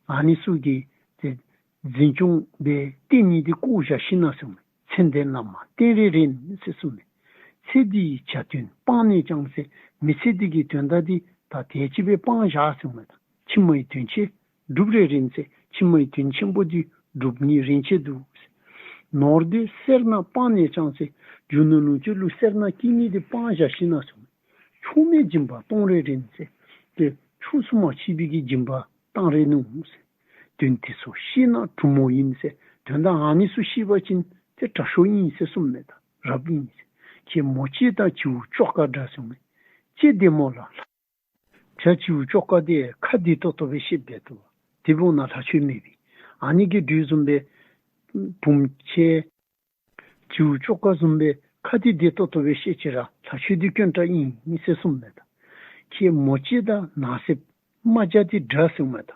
ཨ་ནི་ཚུ་གི་ཏེ་འཛིན་སྐྱོང་འབད་བསྟེན་ནི་འདི་བཀོ་བཞག་ཞིན་ན་ཟེར་གསུངསམ་མས། མཚན་ལྡན་བླ་མ་བསྟེན་རན་རན་ཟེར་གསུངསམ་མས། ཚེ་འདིའི་བྱ་དོན་སྤང་ནས་ཀྱང་ཟེར། མི་ཚེ་འདི་གི་དོན་དག་འདི་ད་དེ་ཅིག་སྦེ་སྤང་བཞག་ཟེར་གསུངསམ་མས། ད་ཕྱི་མ་ཡི་དོན་ཆེན་སྒྲུབ་རན་རན་ཟེར། ཕྱི་མ་ཡི་དོན་ཆེན་པོ་འདི་སྒྲུབ་ནི་རན་ཆི་འདུག་ཟེར། ནོར་འདི་སེར་སྣ་སྤངས་ནས་ཀྱང་ཟེར། རྒྱུ་ནོར་ལོངས་སྤྱོད་ལུ་སེར་སྣ་སྐྱེ་ནི་འདི་སྤང་བཞག་ཞིནམ་ལས་ཟེར། ཕྱུགས་མའི་སྦྱིན་པ་གཏོང་རན་རན་ཟེར། ཏེ་ཕྱུགས་སུ་མ་མཆིས་པའི་གི་སྦྱིན་པ་གཏང་རན་ནུག་ཟེར། དོན་དེ་ཚུ་ཤེས་ན་གྲུབ་མོ་ཡིན་ཟེར། དོན་དག་ཨ་ནི་ཚུ་ཤེས་པ་ཅིན་ཏེ་དྲག་ཤོས་ཨིན་ཟེར་གསུངམ་མས་ད། རབ་ཨིན་ཟེར། ཁྱེད་མོ་གཅིག་དང་བྱིའུ་ཅོག་ཁ་འདྲ་གསུངམ་མས། ཅི་སྟེ་མོ་ལ། བྱ་བྱིའུ་ཅོག་ཁ་དེ་ཁ་བདེ་ཏོག་ཏོ་སྦེ་བཤདཔ་འབད་དོ། དེ་འབདཝ་ད་ལྷག་ཆད་མེད་པས། ཨ་ནི་གི་འགྲོས་བཟུམ་སྦེ་བུམོ་ཁྱེད་བྱིའུ་ཅོག་ཁ་བཟུམ་སྦེ་ཁ་འདི་བདེ་ཏོག་ཏོ་སྦེ་བཤད་ཅི་ར་ལྷག་ཆད་འདི་དཀོན་དྲགས་ཨིན་ཟེར་གསུངམ་མས་ད། ཁྱེད་མོ་གཅིག་དང་ནགས་གསེབ་རྨ་བྱ་འདི་འདྲ་གསུངམ་མས་ད།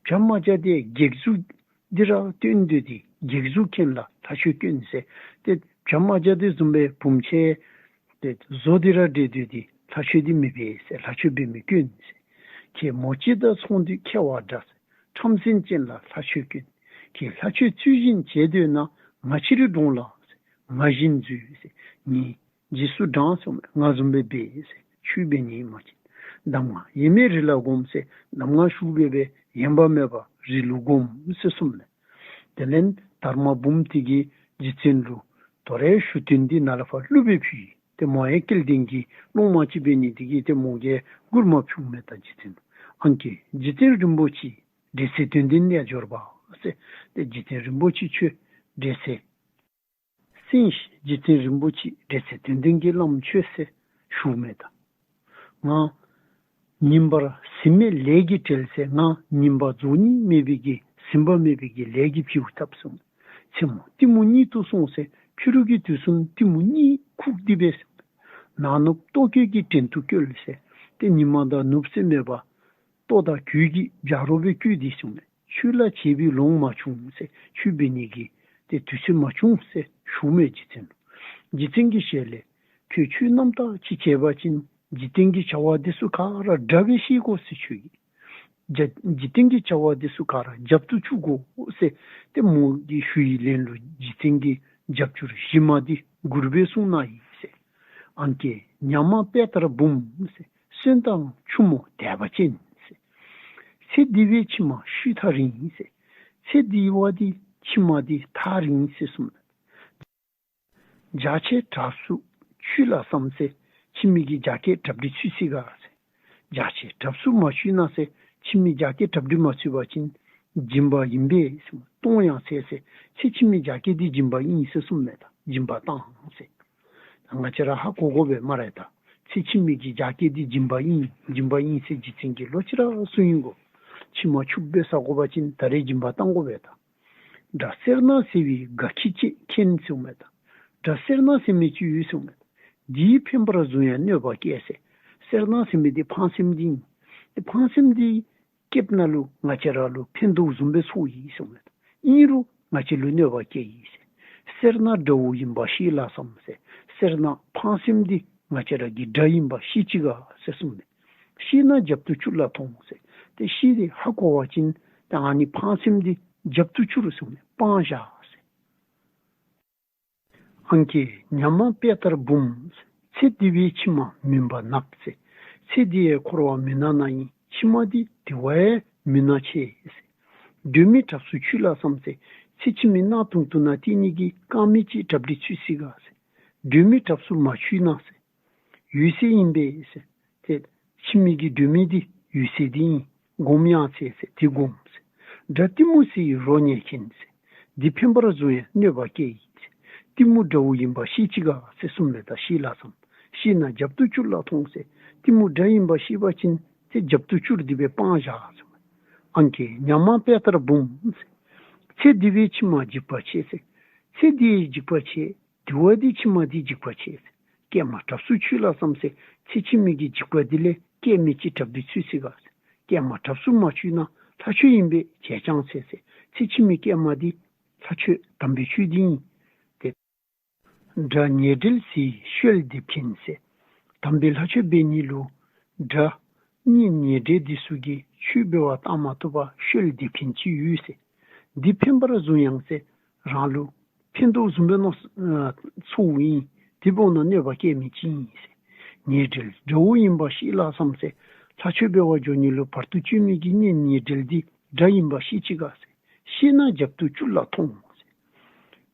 བྱ་རྨ་བྱ་འདི་སྒེག་གཟུགས་འདི་ར་སྟོན་དོ་འདི་སྒེག་གཟུགས་མཁན་ལ་ལྷག་ཆད་དཀོན་ཟེར། ཏེ་བྱ་རྨ་བྱ་འདི་བཟུམ་སྦེ་བུམོ་ཁྱེད་ཏེ་བཟོ་འདི་ར་འདྲ་འདོད་འདི་ལྷག་ཆད་འདི་མི་འབད་ཟེར། ལྷག་ཆད་འབད་མི་དཀོན་ཟེར། ཁྱེད་མོ་གཅིག་དང་ཚོང་འདུས་ཁྱད་པར་འདྲ་ཟེར། ཁྲམ་ཟིང་ཅན་ལ་ལྷག་ཆད་དཀོན། ཁྱེད་ལྷག་ཆད་ཚུལ་བཞིན་བྱེད་འདོད་ན། ང་ཕྱིར་འབྲོངས་ལ་ཟེར། ང་བཞིན་འཛུལ་ཟེར། ངེའི་རྗེས་སུ་འབྲང་ཟེར། ང་བཟུམ་སྦེ་འབད་ཟེར། ཆོས་འབད་ནི་མ་བྱིན། གདམས་ངག་ཡེངས་མེད་རི་ལ་སྒོམ་ཟེར། གདམས་ངག་ཞུ་འབད་སྦེ་ཡེངས་པ་མེད་པར་རི་ལུ་སྒོམ་ཟེར་གསུངམ་མས། དེ་ལས་དར་མ་བུམོ་དེ་གིས་རྗེ་བཙུན་ལུ་དོ་རུང་ཞུ་དོན་འདི་ནཱ་ལས་ཕར་གླུ་སྦེ་ཕུལ་ཡི། ཏེ་མོ་ཡང་སྐལ་ལྡན་གྱི་སློབ་མ་ཅིག་འབད་ནི་དེ་གིས་ཏེ་མོ་གིས་མགུར་མ་ཕུལཝ་མས་ད་རྗེ་བཙུན་ལུ། ཨང་ཀི་རྗེ་བཙུན་རིན་པོ་ཆེ། འབྲེལ་ཚད་དོན་ལྡན་རྣལ་འབྱོར་པ་ཟེར། ཏེ་རྗེ་བཙུན་རིན་པོ་ཆེ་ཁྱོད་འབྲེལ་ཚད་སེང་ཤེས་རྗེ་བཙུན་རིན་པོ་ཆེ་འབྲེལ་ཚད་དོན་ལྡན་གྱི་བླམ་ཁྱོད་ཟེར་ཞུཝ་མས་ད། ང་ཉིན་པར་ཟིན་མེད་ལས་ཀྱིས་བྲེལ་ཟེར། ང་ཉིན་པར་རྫོགས་ནི་མེད་པའི་གི་ཟིན་པ་མེད་པའི་གི་ལས་ཀྱིས་བྱིའུ་བཏབ་སོང་། མཚན་མོ་གཏི་མུག་གཉིད་དུ་སོང་ཟེར། ཕྱི་རུ་གི་དུས་གསུམ་གཏི་མུག་གཉིད་ཁུག་སྟེ་འབད་སོང་། ནང་ནུབ་ལྟོ་གོས་ཀྱི་བྲན་དུ་བཀོལ་ཟེར། ཏེ་ཉི་མ་དང་ནུབ་ཟེར་མེད་པར་ལྟོ་དང་གོས་ཀྱི་བྱ་རོགས་སྦེ་བཀོལ་ཏེ་སོང་མས། ཆོས་ལ་བྱེད་པའི་ལོང་མ་བྱུང་ཟེར། ཆོས་འབད་ནི་གི་ཏེ་དུས་ཚོད་མ་བྱུང་ཟེར་ཞུཝ་མས་རྗེ་བཙུན་ལུ། རྗེ་བཙུན་གྱི་ཞལ་ལས་ཁྱོད་ཆོས་རྣམ་དག་ཅིག་བྱེད་པ་ཅིན་འཇིག་རྟེན་གྱི་བྱ་བ་འདི་ཚུ་ག་ར་དགྲ་སྦེ་ཤེས་དགོ་ཟེར་ཁྱོད་ཀྱིས། རྒྱ་འཇིག་རྟེན་གྱི་བྱ་བ་འདི་ཚུ་ག་ར་རྒྱབ་ཏུ་བཅུག་དགོ་ཟེར། ཏེ་མོ་གིས་ཞུ་བའི་ལན་ལུ་རྗེ་བཙུན་གྱིས་རྒྱབ་སྐྱོར་གཞི་མ་འདི་མགུར་སྦེ་གསུངས་གནང་ཡི་ཟེར། ཨང་ཀི་ཉ་མ་དཔལ་དར་འབུམ་ཟེར། གསོན་དང་ཆུ་མོ་དད་པ་ཅན་ཟེར། ཚེ་འདི་བའི་ཕྱི་མ་ཤུལ་ཐག་རིང་ཟེར། ཚེ་འདི་བ་འདི་ཕྱི་མ་འདི་ཐག་རིང་ཟེར་གསུངམ་མས། རྒྱ་ཆེ་གྲབས་སུ་ཆུད་ལ་བསམ་ཟེར། ཕྱི་མའི་གི་རྒྱ་སྐྱེད་གྲབས་འགྲིག་ཚུད་ཅི་ག་ཟེར། རྒྱ་ཆེ་གྲབས་སུ་མ་ཆུད་ན་ཟེར། ཕྱི་མའི་རྒྱ་སྐྱེད་གྲབས་འགྲིག་མ་ཚུད་པ་ཅིན་སྦྱིན་པ་ཡིན་པས་ཟེར། གཏོང་ཡང་འཚལ་ཟེར། ཚེ་ཕྱི་མའི་རྒྱ་སྐྱེད་འདི་སྦྱིན་པ་ཨིན་ཟེར་གསུངམ་མས་ད། སྦྱིན་པ་བཏང་ཟེར། ང་བཅས་ར་ཧ་གོ་དགོ་པས་སྨ་རེ་ད། ཚེ་ཕྱི་མའི་གི་རྒྱ་སྐྱེད་འདི་སྦྱིན་པ་ཨིན་སྦྱིན་པ་ཨིན་ཟེར་རྗེ་བཙུན་གྱིས་ལོག་ཅི་ར་གསུངས་ཡི་གོ། ཕྱི་མ་ཕྱུགཔོ་སྦེ་བསག་དགོ་པ་ཅིན་ད་རེས་སྦྱིན་པ་བཏང་དགོ་པས་ད། དགྲ་སེར་སྣ་ཟེར་བའི་དགའ་སྐྱིད་ཅིག་མཁྱེན་གསུངམ་མས་ད། དགྲ་སེར་སྣ་ཟེར་མི་ཅིག་ཡོད་གསུངམ་མས་ད། འདིས་ཕན་པར་བཟུང་ཡང་གནོད་པ་བསྐྱེད་ཟེར། སེར་སྣ་ཟེར་མི་འདི་ཕངས་སེམས་འདི་ཨིན། ཏེ་ཕངས་སེམས་འདི་སྐྱེདཔ་ད་ལུ་ང་བཅས་ར་ལུ་ཕན་ཐོགས་བཟུམ་སྦེ་ཚོར་ཡི་གསུངམ་མས་ད། ཨིན་རུང་ང་བཅས་ལུ་གནོད་པ་བསྐྱེད་ཡི་ཟེར། སེར་སྣ་དགྲ་བོ་ཡིན་པ་ཤེས་ལ་བསམ་ཟེར། སེར་སྣ་ཕངས་སེམས་འདི་ང་བཅས་ར་གི་དགྲ་ཡིན་པ་ཤེས་ཅི་ག་ཟེར་གསུངམ་མས། ཤེས་ན་རྒྱབ་ཏུ་བསྐྱུར་ལ་ཐོངས་ཟེར། ཏེ་ཤེས་ཏེ་ཧ་གོ་བ་ཅིན་ཏེ་ཨ་ནི་ཕངས་སེམས་འདི་རྒྱབ་ཏུ་བསྐྱུར་གསུངམ་མས། སྤང་བཞག་ཟེར། ཨང་ཀི་ཉ་མ་དཔལ་དར་འབུམ། ཚེ་འདི་བའི་ཕྱི་མ་མུན་པ་ནག་ཟེར། ཚེ་འདི་ཡང་འཁོར་བ་མུན་ནག་ནང་ཨིན། ཕྱི་མ་འདི་དེ་བ་ཡང་མུན་ནག་ཆེ་ཟེར། སྒྲོན་མེའི་གྲབས་སུ་ཆུད་ལ་བསམ་ཟེར། ཚེ་ཕྱི་མའི་གནག་དུང་དུ་ནང་བལྟ་ནི་གི་དཀར་མེ་ཅིག་གྲབས་འགྲིག་ཚུད་ཅི་ག་ཟེར། སྒྲོན་མེའི་གྲབས་སུ་མ་ཆུད་ན་ཟེར། འོད་གསལ་ཡིན་པས་ཟེར། ཏེ་ཕྱི་མའི་གི་སྒྲོན་མེ་འདི་འོད་གསལ་འདི་ཨིན། སྒོམ་ཡང་འཚལ་ཟེར། དེ་སྒོམ་ཟེར། དགྲ་གཏི་མུག་ཟེར་བའི་རོ་ཉལ་མཁན་ཟེར། འདི་ཕན་པར་བཟུང་ཡང་གནོད་པ་བསྐྱེད་ཡི་ཟེར། གཏི་མུག་དགྲ་བོ་ཡིན་པ་ཤེས་ཅི་ག་ཟེར་གསུངམ་མས་ད། ཤེས་ལ་བསམ། ཤེས་ན་རྒྱབ་ཏུ་བསྐྱུར་ལ་ཐོངས་ཟེར། གཏི་མུག་དགྲ་ཡིན་པ་ཤེས་པ་ཅིན་ཏེ་རྒྱབ་ཏུ་བསྐྱུར་ཏེ་སྦེ་སྤང་བཞག་གསུངམ་མས། ཨང་ཀི་ཉ་མ་དཔལ་དར་འབུམ་ཟེར། ཚེ་འདི་བའི་ཕྱི་མ་འཇིགས་པ་ཆེ་ཟེར། ཚེ་འདི་ཡང་འཇིགས་པ་ཆེ། དེ་བ་འདི་ཕྱི་མ་འདི་འཇིགས་པ་ཆེ་ཟེར། སྐྱེལ་མ་གྲབས་སུ་ཆུད་ལ་བསམ་ཟེར། ཚེ་ཕྱི་མའི་གི་འཇིགས་པ་འདི་ལས་སྐྱེལ་མི་ཅིག་གྲབས་འདི་ཚུད་ཅི་ག་ཟེར། སྐྱེལ་མ་གྲབས་སུ་མ་ཆུད་ན་ལྷག་ཆད་ཡིན་པས་བྱས་ཀྱང་འཚལ་ཟེར། ཚེ་ཕྱི་མའི་སྐྱེལ་མ་འདི་ལྷག་ཆད་དམ་པའི་ཆོས་འདི་ཨིན། ཏེ་དགྲ་ཉེ་འབྲེལ་ཟེར་བའི་བཤོལ་འདེབས་མཁན་ཟེར། དམ་པའི་ལྷག་ཆད་འབད་ནི་ལུ་དགྲ་གཉེན་ཉེ་འབྲེལ་འདི་ཚུ་གིས་ཆོས་འབད་བར་བཏང་མ་བཏུབ་པར་བཤོལ་འདེབས་མཁན་ཅིག་ཡོད་ཟེར། འདི་ཕན་པར་བཟུང་ཡང་ཟེར། རང་ལུ་ཕན་ཐོགས་བཟུམ་སྦེ་མནོ་ཚོརཝ་ཨིན། དེ་འབདཝ་ད་གནོད་པ་བསྐྱེད་མི་ཅིག་ཨིན་ཟེར། ཉེ་འབྲེལ་དགྲ་བོ་ཡིན་པ་ཤེས་ལ་བསམ་ཟེར། ལྷག་ཆད་འབད་བར་འགྱོ་ནི་ལུ་བར་དུ་གཅོད་མི་གི་གཉེན་ཉེ་འབྲེལ་འདི་དགྲ་ཡིན་པ་ཤེས་ཅི་ག་ཟེར། ཤེས་ན་རྒྱབ་ཏུ་བསྐྱུར་ལ་ཐོངས་ཟེར།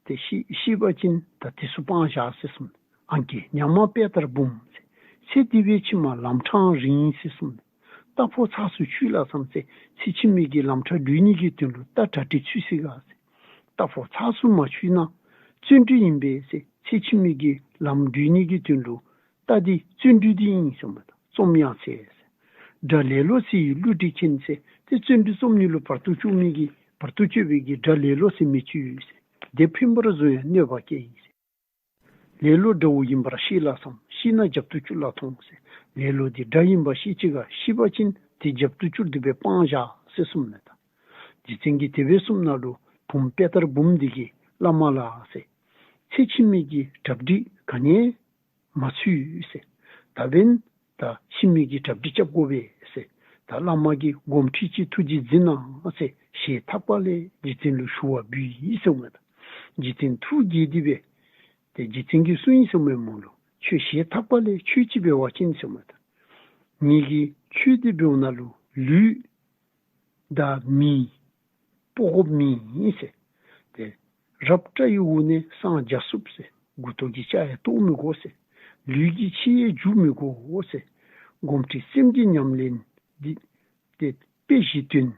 ཏེ་ཤི་ཤི་བ་ཅིན་ད་དེ་ཚུ་སྤང་བཞག་ཟེར་གསུངས། ཨང་ཀི་ཉ་མ་པེ་ཏར་བུམ་ཟེར། ཚེ་འདི་བའི་ཕྱི་མ་ལམ་འཕྲང་རིང་ཟེར་གསུངས། རྟ་ཕོ་ཚ་སུ་ཁྱོད་ལ་བསམ་ཟེར། ཚེ་ཕྱི་མའི་གི་ལམ་འཕྲང་བགྲོད་ནི་གི་དོན་ལུ་རྟ་གྲ་སྒྲིག་ཚུད་ཅི་ག་ཟེར། རྟ་ཕོ་ཚ་སུ་མ་ཁྱོད་ན་བརྩོན་འགྲུས་ཨིན་པས་ཟེར། ཚེ་ཕྱི་མའི་གི་ལམ་བགྲོད་ནི་གི་དོན་ལུ་རྟ་འདི་བརྩོན་འགྲུས་འདི་ཨིན་ཟེར་མས། ད་རྩོམ་ཡང་ཚེ་ཟེར། དགྲ་ལེ་ལོ་ཚེ་ཡི་བསླུ་བྲིད་མཁན་ཟེར། ཏེ་བརྩོན་འགྲུས་རྩོམ་ནི་ལུ་བར་དུ་གཅོད་མི་གི་བར་དུ་གཅོད་པའི་གི་དགྲ་ལེ་ལོ་ཟེར་མི་ཅིག་ཡོད་ཟེར། དེ་ཕན་པར་བཟུང་ཡང་གནོད་པ་བསྐྱལ་ཡི་ཟེར། ལེ་ལོ་དགྲ་བོ་ཡིན་པར་ཤེས་ལ་བསམ། ཤེས་ན་རྒྱབ་ཏུ་བསྐྱུར་ལ་ཐོངས་ཟེར། ལེ་ལོ་འདི་དགྲ་ཡིན་པ་ཤེས་ཅི་ག། ཤེས་པ་ཅིན་དེ་རྒྱབ་ཏུ་བསྐྱུར་ཏེ་སྦེ་སྤང་བཞག་ཟེར་གསུངས་མས། ད་རྗེ་བཙུན་གྱིས་དེ་སྦེ་གསུངམ་ད་ལུ་བུམོ་པེ་ཏར་བུམོ་འདི་གིས་བླ་མ་ལགས་ཟེར། ཚེ་ཕྱི་མའི་གི་གྲ་སྒྲིག་ག་ནི་མ་ཚུད་ཟེར། ད་འབདན་ད་ཕྱི་མའི་གི་གྲ་སྒྲིག་རྐྱབ་དགོ་པས་ཟེར། ད་བླ་མ་གིས་དགོངས་ཁྲེལ་ཅིག་ཐུགས་རྗེ་གཟིགས་གནང་ཟེར། ཞལ་ཐག་པ་ལས་རྗེ་བཙུན་ལུ་ཞུ་བ་འབུལ་ཡི་ཟེར་མས། ད་རྗེ་བཙུན་ཐུགས་དགྱེས་ཏེ་སྦེ་ཏེ་རྗེ་བཙུན་གྱིས་གསུངས་ཡི་ཟེར་མས་མོ་ལུ། ཁྱོད་ཞལ་ཐག་པ་ལས་ཁྱོད་ཅིག་འབད་བ་ཅིན་ཟེར་མས། ད་ངེ་གི་ཁྱོད་འདི་འབདཝ་ད་ལུ་ལུས་དང་མི་སྤོ་དགོཔ་མེད་ཟེར། ཏེ་རབ་སྐྲ་ཡི་འོག་ནས་སངས་རྒྱ་སུ་ཟེར། མགུ་ཏོ་གི་སྐྱ་ཡང་བཏོག་མི་དགོ་ཟེར། ལུས་ཀྱི་ཕྱི་ཡང་འཇུ་མི་དགོ་ཟེར། དགོངས་ཁྲེལ་སེམས་ཀྱི་ཉམས་ལེན་འདི་ཏེ་དཔེ་བཞི་དོན་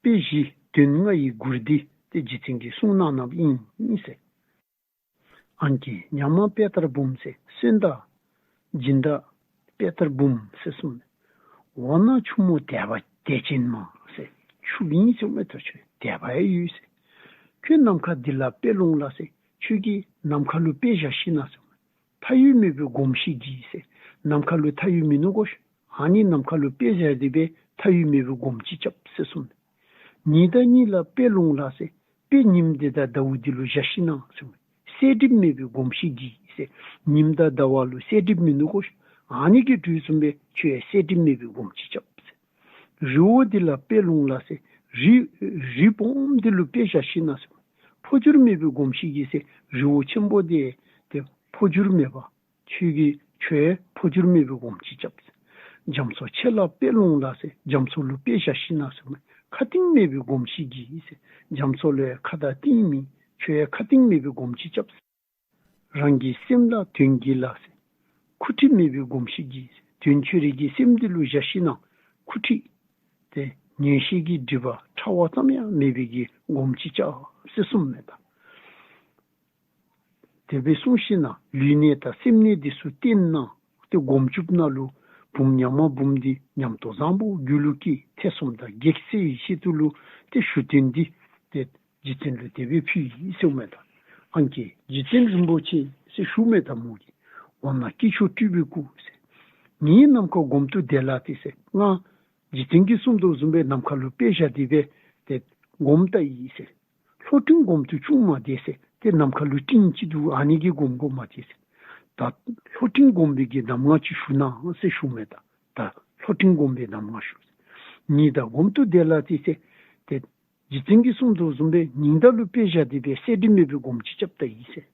དཔེ་བཞི་དོན་ལྔ་ཡི་མགུར་འདི་ཏེ་རྗེ་བཙུན་གྱིས་གསུངས་གནང་གནངམ་ཨིན་ཟེར། ཨང་ཀི་ཉ་མ་པེ་ཏར་བུམོ་ཟེར། གསོན་དང་སྦྱིན་བདག་པེ་ཏར་བུམོ་ཟེར་གསུངས་མས། འོ་ན་ཆུ་མོ་དད་པ་དད་ཅན་མ་ཟེར། ཆུ་ཨིན་ཟེར་མས། ད་ཁྱོད་དད་པ་ཡང་ཡོད་ཟེར། ཁྱོད་ནམ་མཁའ་འདི་ལ་དཔེ་ལོངས་ལ་ཟེར། ཁྱོད་ཀྱིས་ནམ་མཁའ་ལུ་དཔེ་བཞག་ཞིན་ན་ཟེར། མཐའ་དབུས་མེད་པའི་སྒོམ་ཞིག་གྱིས་ཟེར། ནམ་མཁའ་ལུ་མཐའ་དབུས་མིན་ནུག་གོ། ཨ་ནི་ནམ་མཁའ་ལུ་དཔེ་བཞག་སྟེ་སྦེ་མཐའ་དབུས་མེད་པའི་སྒོམ་ཅིག་རྐྱབ་ཟེར་གསུངས་མས། ཉིན་དང་གཉིད་ལ་དཔེ་ལོངས་ལ་ཟེར། དཔེ་ཉིམ་འདི་དང་ཟླཝ་འདི་ལུ་བཞག་ཞིན་ན་ཟེར། གསལ་འགྲིབ་མེད་པའི་སྒོམ་ཞིག་གྱིས་ཟེར། ཉིམ་དང་ཟླཝ་ལུ་གསལ་འགྲིབ་མིན་ནུག་གོ། ཨ་ནི་གི་དུས་བཟུམ་སྦེ་ཁྱོད་ཡང་གསལ་འགྲིབ་མེད་པའི་སྒོམ་ཅིག་རྐྱབ་ཟེར། རི་བོ་འདི་ལ་དཔེ་ལོངས་ལ་ཟེར། རི་རི་སྦོམ་འདི་ལུ་དཔེ་བཞག་ཞིན་ན་ཟེར། འཕོ་འགྱུར་མེད་པའི་སྒོམ་ཞིག་གྱིས་ཟེར། རི་བོ་ཆེན་པོ་འདི་ཏེ་འཕོ་འགྱུར་མེད་པ། ཁྱོད་ཀྱི་ཁྱོད་འཕོ་འགྱུར་མེད་པའི་སྒོམ་ཅིག་རྐྱབ་ཟེར། རྒྱ་མཚོ་ཆེ་ལ་དཔེ་ལོངས་ལ་ཟེར། རྒྱ་མཚོ་ལུ་དཔེ་བཞག་ཞིན་ན་ཟེར། ཁ་གཏིང་མེད་པའི་སྒོམ་ཞིག་གྱིས་ཟེར། རྒྱ་མཚོ་ལུ་ཡང་ཁ་དང་གཏིང་མེད། ཁྱོད་ཡང་ཁ་གཏིང་མེད་པའི་སྒོམ་ཅིག་རྐྱབ་ཟེར། རང་གི་སེམས་ལ་དོན་གྱིས་ལ་ཟེར། འཁུ་འཁྲིག་མེད་པའི་སྒོམ་ཞིག་གྱིས་ཟེར། དོན་ཁྱོད་རའི་གི་སེམས་འདི་ལུ་བཞག་ཞིན་ན་འཁུ་འཁྲིག་ཏེ་ཉོན་ཤེས་ཀྱི་སྒྲིབ་པ་ཕྲ་བ་ཙམ་ཡང་མེད་པའི་གི་སྒོམ་ཅིག་རྐྱབ་ཟེར་གསུངས་མས། ད་དེ་སྦེ་གསུངས་ཞིན་ན་ལུས་གནད་དང་སེམས་གནད་འདི་ཚུ་བསྟེན་གནང་སྟེ་སྒོམ་བཅུགཔ་ད་ལུ་བུམོ་ཉ་མ་བུམོ་འདི་ཉམས་རྟོགས་བཟང་པོ་རྒྱུད་ལུ་སྐྱེས། ཐེ་ཚོམ་དང་གེགས་སེལ་བའི་ཆེད་དུ་ལུ་ཏེ་ཞུ་རྟེན་འདི་ཏེ་རྗེ་བཙུན་ལུ་དེ་སྦེ་ཕུལ་ཡི་ཟེར་མས། ད་ཨང་ཀི་རྗེ་བཙུན་རིན་པོ་ཆེ་ཟེར་ཞུ་མས། ད་མོ་གིས་འོ་ན་སྐྱེས་མཆོག་སྤྲུལ་པའི་སྐུ་ཟེར། ངས་ནམ་མཁའ་སྒོམ་དུ་བསྡད་ལགས་ཏེ་ཟེར། ང་རྗེ་བཙུན་གྱིས་གསུངས་དོ་བཟུམ་སྦེ་ནམ་མཁའ་ལུ་དཔེ་བཞག་སྟེ་སྦེ་ཏེ་སྒོམ་ལྟ་ཡི་ཟེར། ལྷོ་སྤྲིན་སྒོམ་དུ་བཅུག་མ་དེས་ཟེར། ཏེ་ནམ་མཁའ་ལུ་སྤྲིན་ཅིག་འདུག། ཨ་ནི་གིས་སྒོམ་དགོ་མ་དེས་ཟེར། ད་ལྷོ་སྤྲིན་སྒོམ་པའི་གི་གདམས་ངག་ཅིག་ཞུ་གནང་ཟེར་ཞུ་མས། ད་ད་ལྷོ་སྤྲིན་སྒོམ་པའི་གདམས་ངག་ཞུ་ཟེར། ཉི་ཟླ་སྒོམ་དུ་བསྡད་ལགས་ཏེ་ཟེར། ཏེ་རྗེ་བཙུན་གྱིས་གསུངས་དོ་བཟུམ་སྦེ་ཉི་ཟླ་ལུ་དཔེ་བཞག་སྟེ་སྦེ་གསལ་འགྲིབ་མེད་པའི་སྒོམ་ཅིག་རྐྱབ་ལྟ་ཡི་ཟེར།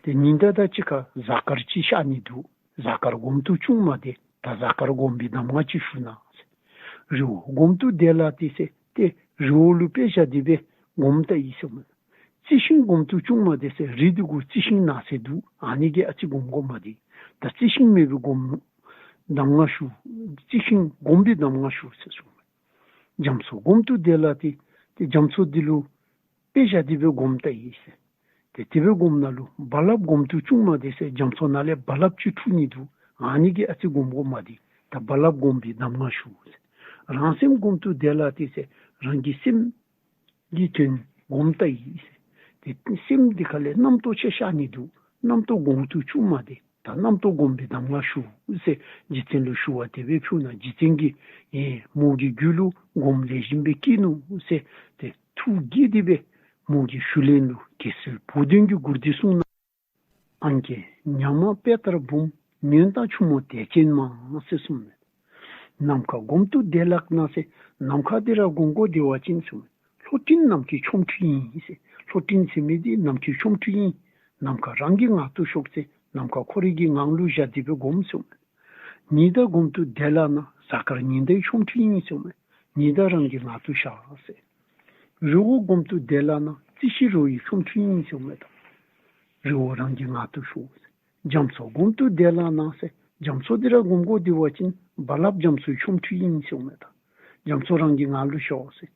ཏེ་ཉི་ཟླ་དང་གཅིག་ཁར་གཟའ་སྐར་ཅིག་ཤར་ནི་འདུག། གཟའ་སྐར་སྒོམ་དུ་བཅུག་མ་དེས། ད་གཟའ་སྐར་སྒོམ་པའི་གདམས་ངག་ཅིག་ཞུ་གནང་ཟེར། རི་བོ་སྒོམ་དུ་བསྡད་ལགས་ཏེ་ཟེར། ཏེ་རི་བོ་ལུ་དཔེ་བཞག་སྟེ་སྦེ་སྒོམ་ལྟ་ཡི་ཟེར་མས། རྩི་ཤིང་སྒོམ་དུ་བཅུག་མ་དེས་ཟེར། རི་འདི་གུ་རྩི་ཤིང་ནགས་ཚལ་འདུག། ཨ་ནི་གིས་ཨ་ཙི་སྒོམ་དགོ་མ་དེས། ད་རྩི་ཤིང་མེད་པའི་སྒོམ་གདམས་ངག་ཞུ། རྩི་ཤིང་སྒོམ་པའི་གདམས་ངག་ཞུ་ཟེར་གསུངས་མས། རྒྱ་མཚོ་སྒོམ་དུ་བསྡད་ལགས་ཏེ། ཏེ་རྒྱ་མཚོ་འདི་ལུ་དཔེ་བཞག་སྟེ་སྦེ་སྒོམ་ལྟ་ཡི་ཟེར། ཏེ་དེ་སྦེ་སྒོམ་ད་ལུ་རྦ་རླབས་སྒོམ་དུ་བཅུག་མ་དེས་ཟེར། རྒྱ་མཚོ་ནང་ལས་རྦ་རླབས་ཅིག་འཁྲུག་ནི་འདུག། ཨ་ནི་གིས་ཨ་ཙི་སྒོམ་དགོ་མ་དེས། ད་རྦ་རླབས་སྒོམ་པའི་གདམས་ངག་ཞུ་ཟེར། རང་སེམས་སྒོམ་དུ་བསྡད་ལགས་ཏེ་ཟེར། རང་གི་སེམས་ཀྱི་དོན་སྒོམ་ལྟ་ཡི་ཟེར། ཏེ་སེམས་འདི་ཁ་ལས་རྣམ་རྟོག་ཅིག་ཤར་ནི་འདུག། རྣམ་རྟོག་སྒོམ་དུ་བཅུག་མ་དེས། ད་རྣམ་རྟོག་སྒོམ་པའི་གདམས་ངག་ཞུ་ཟེར་རྗེ་བཙུན་ལུ་ཞུ་བ་དེ་སྦེ་ཕུལ་ན་རྗེ་བཙུན་གྱིས་ཨེ་མོ་གི་རྒྱུད་ལུ་སྒོམ་ལེགས་ཤོམ་སྦེ་སྐྱེས་ནུག་ཟེར་ཏེ་ཐུགས་དགྱེས་ཏེ་སྦེ་མོ་གི་ཞུ་ལན་ལུ་དགེ་ཚུལ་བུ་སྟོན་གྱི་མགུར་འདི་གསུངས་གནང་། ཨང་ཀི་ཉ་མ་པེ་ཏར་བུམོ། ཉོན་དང་ཆུ་མོ་དད་ཅན་མ་ཟེར་གསུངས་མས། ནམ་མཁའ་སྒོམ་དུ་བསྡད་ལགས་ན་ཟེར། ནམ་མཁའ་འདི་ར་སྒོམ་དགོ་བདེ་བ་ཅིན་གསུངས་མས། ལྷོ་སྤྲིན་ནམ་མཁའི་ཆོ་འཕྲུལ་ཡིན་ཟེར། ལྷོ་སྤྲིན་ཟེར་མི་འདི་ནམ་མཁའི་ཆོ་འཕྲུལ་ཡིན། ནམ་མཁའ་རང་གི་ངང་དུ་ཞོག་ཟེར། ནམ་མཁའ་ཁོ་རའི་གི་ངང་ལུ་བཞག་སྟེ་སྦེ་སྒོམ་གསུངས་མས། ཉི་ཟླ་སྒོམ་དུ་བསྡད་ལགས་ན། གཟའ་སྐར་ཉི་ཟླའི་ཆོ་འཕྲུལ་ཡིན་གསུངས་མས། ཉི་ཟླ་རང་གི་ངང་དུ་བཞག་ཟེར། རི་བོ་སྒོམ་དུ་བསྡད་ལགས་ན། རྩི་ཤིང་རོ་ཡི་ཆོ་འཕྲུལ་ཨིན་ཟེརཝ་མས་ད། རི་བོ་རང་གི་ངང་དུ་ཤོག་ཟེར། རྒྱ་མཚོ་སྒོམ་དུ་བདེ་ལ་སྣང་ཟེར། རྒྱ་མཚོ་འདི་ར་སྒོམ་དགོ་འདི་བ་ཅིན་རྦ་རླབས་རྒྱ་མཚོའི་ཆོ་འཕྲུལ་ཨིན་ཟེརཝ་མས་ད། རྒྱ་མཚོ་རང་གི་ངང་ལུ་ཤོག་ཟེར།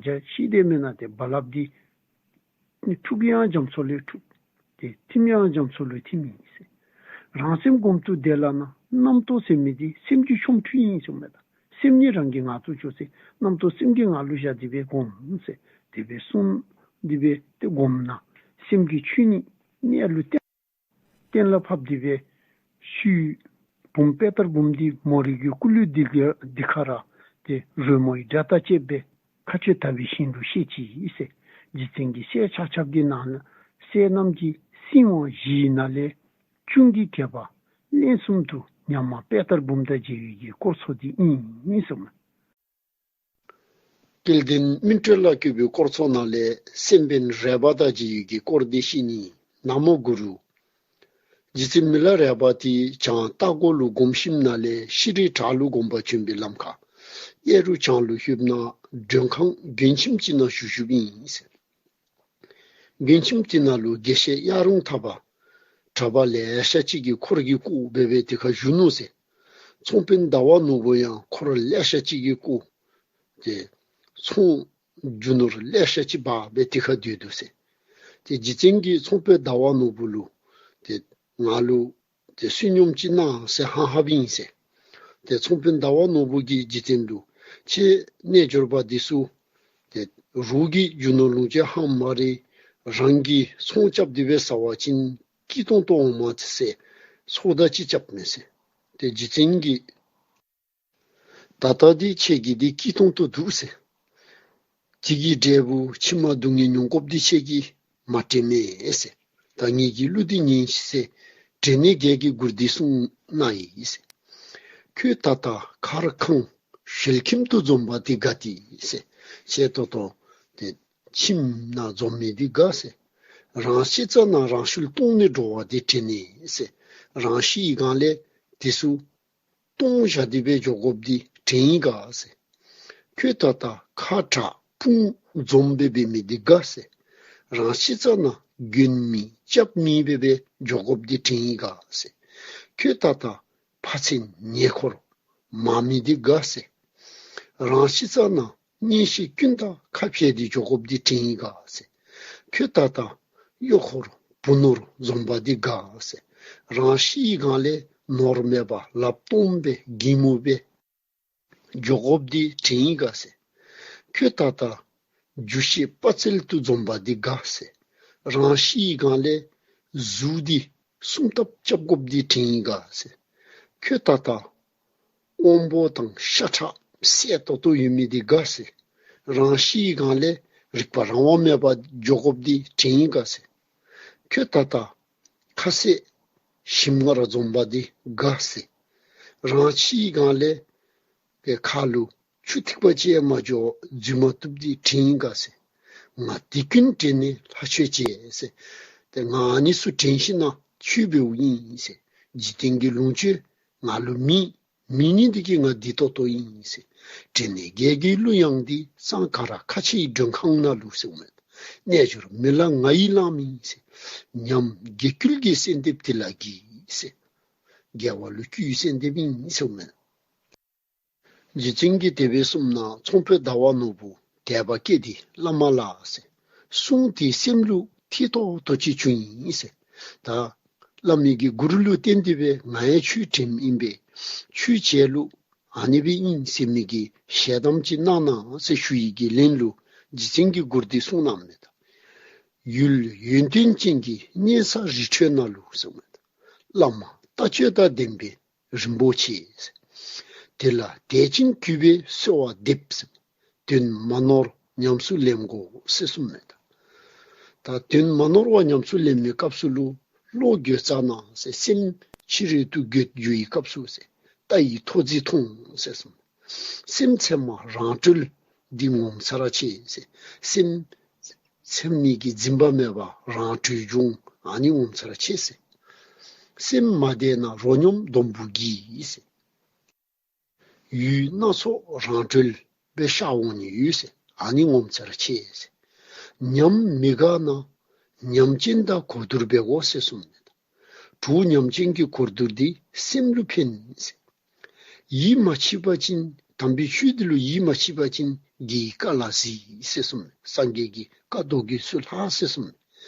ད་ཅི་ཤི་དེ་མེན་ན་ཏེ་རྦ་རླབས་འདི་འཁྲུག་ཡང་རྒྱ་མཚོ་ལས་འཁྲུག། ཏེ་ཐིམ་ཡང་རྒྱ་མཚོ་ལས་ཐིམ་ཨིན་ཟེར། རང་སེམས་སྒོམ་དུ་བདེ་ལ་སྣང་། རྣམ་རྟོག་ཟེར་མི་འདི་སེམས་ཀྱི་ཆོ་འཕྲུལ་ཨིན་ཟེརཝ་མས་ད། སེམས་ཉིད་རང་གི་ངང་དུ་ཤོག་ཟེར། རྣམ་རྟོག་སེམས་ཀྱི་ངང་ལུ་བཞག་སྟེ་སྦེ་སྒོམ་ཟེར། དེ་སྦེ་གསུངས་ཏེ་སྦེ་ཏེ་སྒོམ་ན་སེམས་ཀྱི་ཆོས་ཉིད་གནས་ལུགས་གཏན་གཏན་ལ་ཕབ་སྟེ་སྦེ་ཤུལ་བུམོ་པེ་ཏར་བུམོ་འདི་མོ་རའི་གི་སྐུ་ལུས་འདི་ག་འདི་ཁར་ཏེ་རོལ་མོའི་སྒྲ་དང་བཅས་པའི་མཁའ་སྤྱོད་དག་པའི་ཞིང་ལུ་གཤེགས་ཅི་ཟེར། རྗེ་བཙུན་གྱི་སྲས་ཆ་ཁྱབ་ཀྱི་ནང་ན་སྲས་རྣམས་ཀྱི་སྲིད་དབང་བཞིའི་ནང་ལས་གཅུང་གི་སྐྱེས་པ་གླེན་གསུམ་དུ་མྱ་ངམ་པེ་ཏར་བུམོ་དང་མཇལ་བའི་གི་དཀོར་མཚོ་འདི་ཨིན་ཟེརཝ་མས། སྐལ་ལྡན་སྨིན་གྲོལ་ལ་བཀོད་པའི་དཀོར་མཚོ་ནང་ལས་སེམས་དཔའ་རས་པ་དང་མཇལ་བའི་གི་དཀོར་འདི་བཤད་ནི། ན་མོ་གུ་རུ། རྗེ་བཙུན་མི་ལ་རས་པ་དེ་བྱང་སྟག་སྒོ་ལུ་སྒོམ་ཞིནམ་ལས་ཤྲཱི་བྲག་ལུ་སྒོམ་པར་བྱོན་པའི་ལམ་ཁར་གཡས་རུ་བྱང་ལུ་ལྷོདཔ་ན་མགྲོན་ཁང་མགྲོན་ཁྱིམ་ཅིག་ནང་བཞུགས་བཞུགསཔ་ཨིན་ཟེར། མགྲོན་ཁྱིམ་དེ་ནང་ལུ་དགེ་བཤེས་གཡག་རོང་ཐར་པ་གྲྭ་པ་ལེ་ཤ་ཅིག་གིས་འཁོར་གྱིས་བསྐོར་སྦེ་སྦེ་དེ་ཁར་བཞུགས་ནུག་ཟེར། ཚོང་དཔོན་ཟླ་བ་ནོར་བུ་ཡང་འཁོར་ལེ་ཤ་ཅིག་གིས་བསྐོར་ཏེ་ཚོང་རྒྱུ་ནོར་ལེ་ཤ་ཅིག་འབག་སྦེ་དེ་ཁར་སྡོད་དོ་ཟེར། ཏེ་རྗེ་བཙུན་གྱིས་ཚོང་དཔོན་ཟླ་བ་ནོར་བུ་ལུ་ཏེ་ང་ལུ་ཏེ་བསོད་སྙོམས་ཅིག་གནང་ཟེར་ཧ་ཧ་བིན་ཟེར། ཏེ་ཚོང་དཔོན་ཟླ་བ་ནོར་བུ་གིས་རྗེ་བཙུན་ལུ་ཁྱེད་རྣལ་འབྱོར་པ་འདི་ཚུ་ཏེ་རོགས་ཀྱི་རྒྱུ་ནོར་ལོངས་སྤྱོད་ཧ་མ་རེ་རང་གིས་ཚོང་རྐྱབ་སྟེ་སྦེ་ཟ་བ་ཅིན་སྐྱིད་ཏོང་ཏོ་འོང་མས་ཟེར་ཚོགས་བརྡ་ཅིག་རྐྱབ་མས་ཟེར། ཏེ་རྗེ་བཙུན་གྱིས་ད་ལྟོ་འདི་ཁྱེད་ཀྱི་འདི་སྐྱིད་ཏོང་ཏོ་འདུག་ཟེར། དེ་གི་འབྲས་བུ་ཕྱི་མ་སྡུག་བསྔལ་མྱོང་དགོཔ་འདི་ཁྱེད་ཀྱིས་མ་དྲན་མས་ཟེར། ད་ངེ་གི་གླུ་འདི་ཉན་ཤིག་ཟེར། དྲན་ནས་བརྒྱད་ཀྱི་མགུར་འདི་གསུངས་གནང་ཡི་ཟེར། ཁྱོད་ད་ལྟ་མཁར་ཁང་ཞལ་ཁྱིམ་དུ་འཛོམས་པ་འདི་དགའ་སྟེ་ཟེར། ཁྱེད་ད་ལྟོ་ཏེ་ཁྱིམ་ནང་འཛོམས་མི་འདི་དགའ་ཟེར། རང་ཤི་ཙ་ན་རང་ཤུལ་སྟོང་ནས་འགྲོ་བ་འདི་དྲན་ནས་ཟེར། རང་ཤི་བའི་སྒང་ལས་དེ་ཚུ་སྟོང་བཞག་སྟེ་སྦེ་འགྱོ་དགོཔ་འདི་དྲན་ཡི་ག་ཟེར། ཁྱོད་ད་ལྟ་ཁ་བྲག་དཔུང་འཛོམས་སྦེ་འབད་མི་འདི་དགའ་ཟེར། རང་ཤི་ཙ་ན་མགོན་མེད་སྐྱབས་མེད་སྦེ་སྦེ་འགྱོ་དགོཔ་འདི་དྲན་ཡི་ག་ཟེར། ཁྱོད་ད་ལྟ་ཕ་ཚན་ཉེ་འཁོར་མང་མི་འདི་དགའ་ཟེར། རང་ཤི་ཙ་ན་གཉེན་བཤེས་ཀུན་དང་ཁ་འཕྱལ་ཏེ་འགྱོ་དགོཔ་འདི་དྲན་ཡི་ག་ཟེར། ཁྱོད་ད་ལྟ་གཡོག་འཁོར་བུ་ནོར་འཛོམས་པ་འདི་དགའ་ཟེར། རང་ཤི་བའི་སྒང་ལས་ནོར་མེད་པར་ལགཔ་སྟོངམ་སྦེ་སྒེག་མོ་སྦེ་འགྱོ་དགོཔ་འདི་དྲན་ཡི་ག་ཟེར། ཁྱོད་ད་ལྟ་རྒྱུ་ཤེས་དཔའ་རྩལ་དུ་འཛོམས་པ་འདི་དགའ་ཟེར། རང་ཤི་བའི་སྒང་ལས་གཟུགས་འདི་སུམ་ལྟབ་རྐྱབ་དགོཔ་འདི་དྲན་ཡི་ག་ཟེར། ཁྱོད་ད་ལྟ་དབང་པོ་དང་ཤ་ཁྲག་གསལ་ཏོག་ཏོ་ཡོད་མི་འདི་དགའ་ཟེར། རང་ཤི་བའི་སྒང་ལས་རིག་པ་རང་དབང་མེད་པར་འགྱོ་དགོཔ་འདི་དྲན་ཡི་ག་ཟེར། ཁྱོད་ད་ལྟ་ཁ་ཟས་ཞིམ་མངར་འཛོམས་པ་འདི་དགའ་ཟེར། རང་ཤི་བའི་སྒང་ལས་ཁ་ལུ་ཆུ་ཐིགས་པ་ཅིག་ཡང་མ་འགྱོ་འཛུལ་མ་བཏུབ་འདི་དྲན་ཡི་ག་ཟེར། ང་འདི་ཀུན་དྲན་ནས་ལྷ་ཆོས་བྱེད་ཟེར། ཏེ་ང་ཨ་ནི་ཚུ་དྲན་ཤེས་ན་ཆོས་འབདཝ་ཨིན་ཟེར། འཇིག་རྟེན་གྱི་ལོངས་སྤྱོད་ང་ལུ་མེད། མེད་ནི་འདི་གིས་ང་བདེ་ཏོག་ཏོ་ཨིན་ཟེར། དྲན་ནས་བརྒྱད་ཀྱི་གླུ་དབྱངས་འདི་སང་ག་ར་ཁ་ཆེའི་མགྲོན་ཁང་ནང་ལུ་ཟེརཝ་མས། རྣལ་འབྱོར་མི་ལ་ང་ཡི་བླ་མ་ཨིན་ཟེར། ཉམས་དགེ་བསྐུལ་གྱི་གསོལ་འདེབས་དེ་ལ་གྱིས་ཟེར། དགེ་བ་ལུ་བསྐུལ་གསོལ་འདེབས་ཨིན་ཟེརཝ་མས། རྗེ་བཙུན་གྱིས་དེ་སྦེ་གསུངམ་ན་ཚོང་དཔོན་ཟླ་བ་ནོར་བུ་དད་པ་སྐྱེས་ཏེ་བླ་མ་ལགས་ཟེར། གསུངས་ཏེ་སེམས་ལུ་ཐད་ཏོག་ཏོ་ཅིག་བྱུང་ཡི་ཟེར། ད་བླ་མའི་གི་མགུར་ལུ་བརྟེན་ཏེ་སྦེ་ང་ཡང་ཆོས་དྲནམ་ཨིན་པས། ཆོས་བྱེད་ལུགས་ཨ་ནི་སྦེ་ཨིན་ཟེར་མི་གི་ཞལ་གདམས་ཅིག་གནང་གནང་ཟེར་ཞུ་ཡི་གི་ལན་ལུ་རྗེ་བཙུན་གྱིས་མགུར་འདི་གསུངས་གནངམ་མས་ད། ཡུལ་ཡོན་ཏན་ཅན་གྱི་གཉན་ས་རི་ཁྲོད་ནང་ལུ་ཟེརཝ་མས་ད། བླ་མ་ལྟ་སྤྱོད་དང་ལྡན་པའི་རིན་པོ་ཆེ་ཟེར། དེ་ལ་དད་ཅིང་གུས་པས་གསོལ་བ་འདེབས་ཟེར། དོན་མ་ནོར་ཉམས་སུ་ལེན་དགོ་ཟེར་གསུངམ་མས་ད། ད་དོན་མ་ནོར་བ་ཉམས་སུ་ལེན་མི་སྐབས་སུ་ལུ་བློ་འགྱོད་ཚ་ན་ཟེར། སེམས་ཕྱི་རོལ་དུ་འགྱོད་འགྱོ་བའི་སྐབས་སུ་ཟེར། ལྟ་ཡི་ཐོ་རྩེག་མཐོང་ཟེར་གསུངམ་མས། སེམས་ཚད་མ་རང་གྲོལ་འདི་ངོ་མཚར་ཆེ་ཟེར། སེམས་ཚད་མའི་གི་འཛིན་པ་མེད་པར་རང་གྲོལ་འབྱུང་ཨ་ནི་ངོ་མཚར་ཆེ་ཟེར། སེམས་མ་བདེ་ན་རོ་སྙོམས་སྡོང་བུ་གི་ཟེར། ཡུལ་སྣ་ཚོགས་རང་གྲོལ་སྦེ་ཤར་འོང་ནི་ཡོད་ཟེར། ཨ་ནི་ངོ་མཚར་ཆེ་ཟེར། ཉམས་མི་དགའ་ན། ཉམས་ཅན་དང་གོ་བསྡུར་འབད་དགོ་ཟེར་གསུངས་མས། གྲོགས་ཉམས་ཅན་གྱི་གོ་བསྡུར་འདི་སེམས་ལུ་ཕན་ཟེར། ཡིད་མ་ཆེས་པ་ཅིན། དམ་པའི་ཆོས་འདི་ལུ་ཡིད་མ་ཆེས་པ་ཅིན་དགེ་བའི་བཀའ་ལ་གཟིགས་ཟེར་གསུངས་མས། སངས་རྒྱས་ཀྱི་བཀའ་མདོ་རྒྱུད་ཚུ་ལྷག་ཟེར་གསུངས་མས།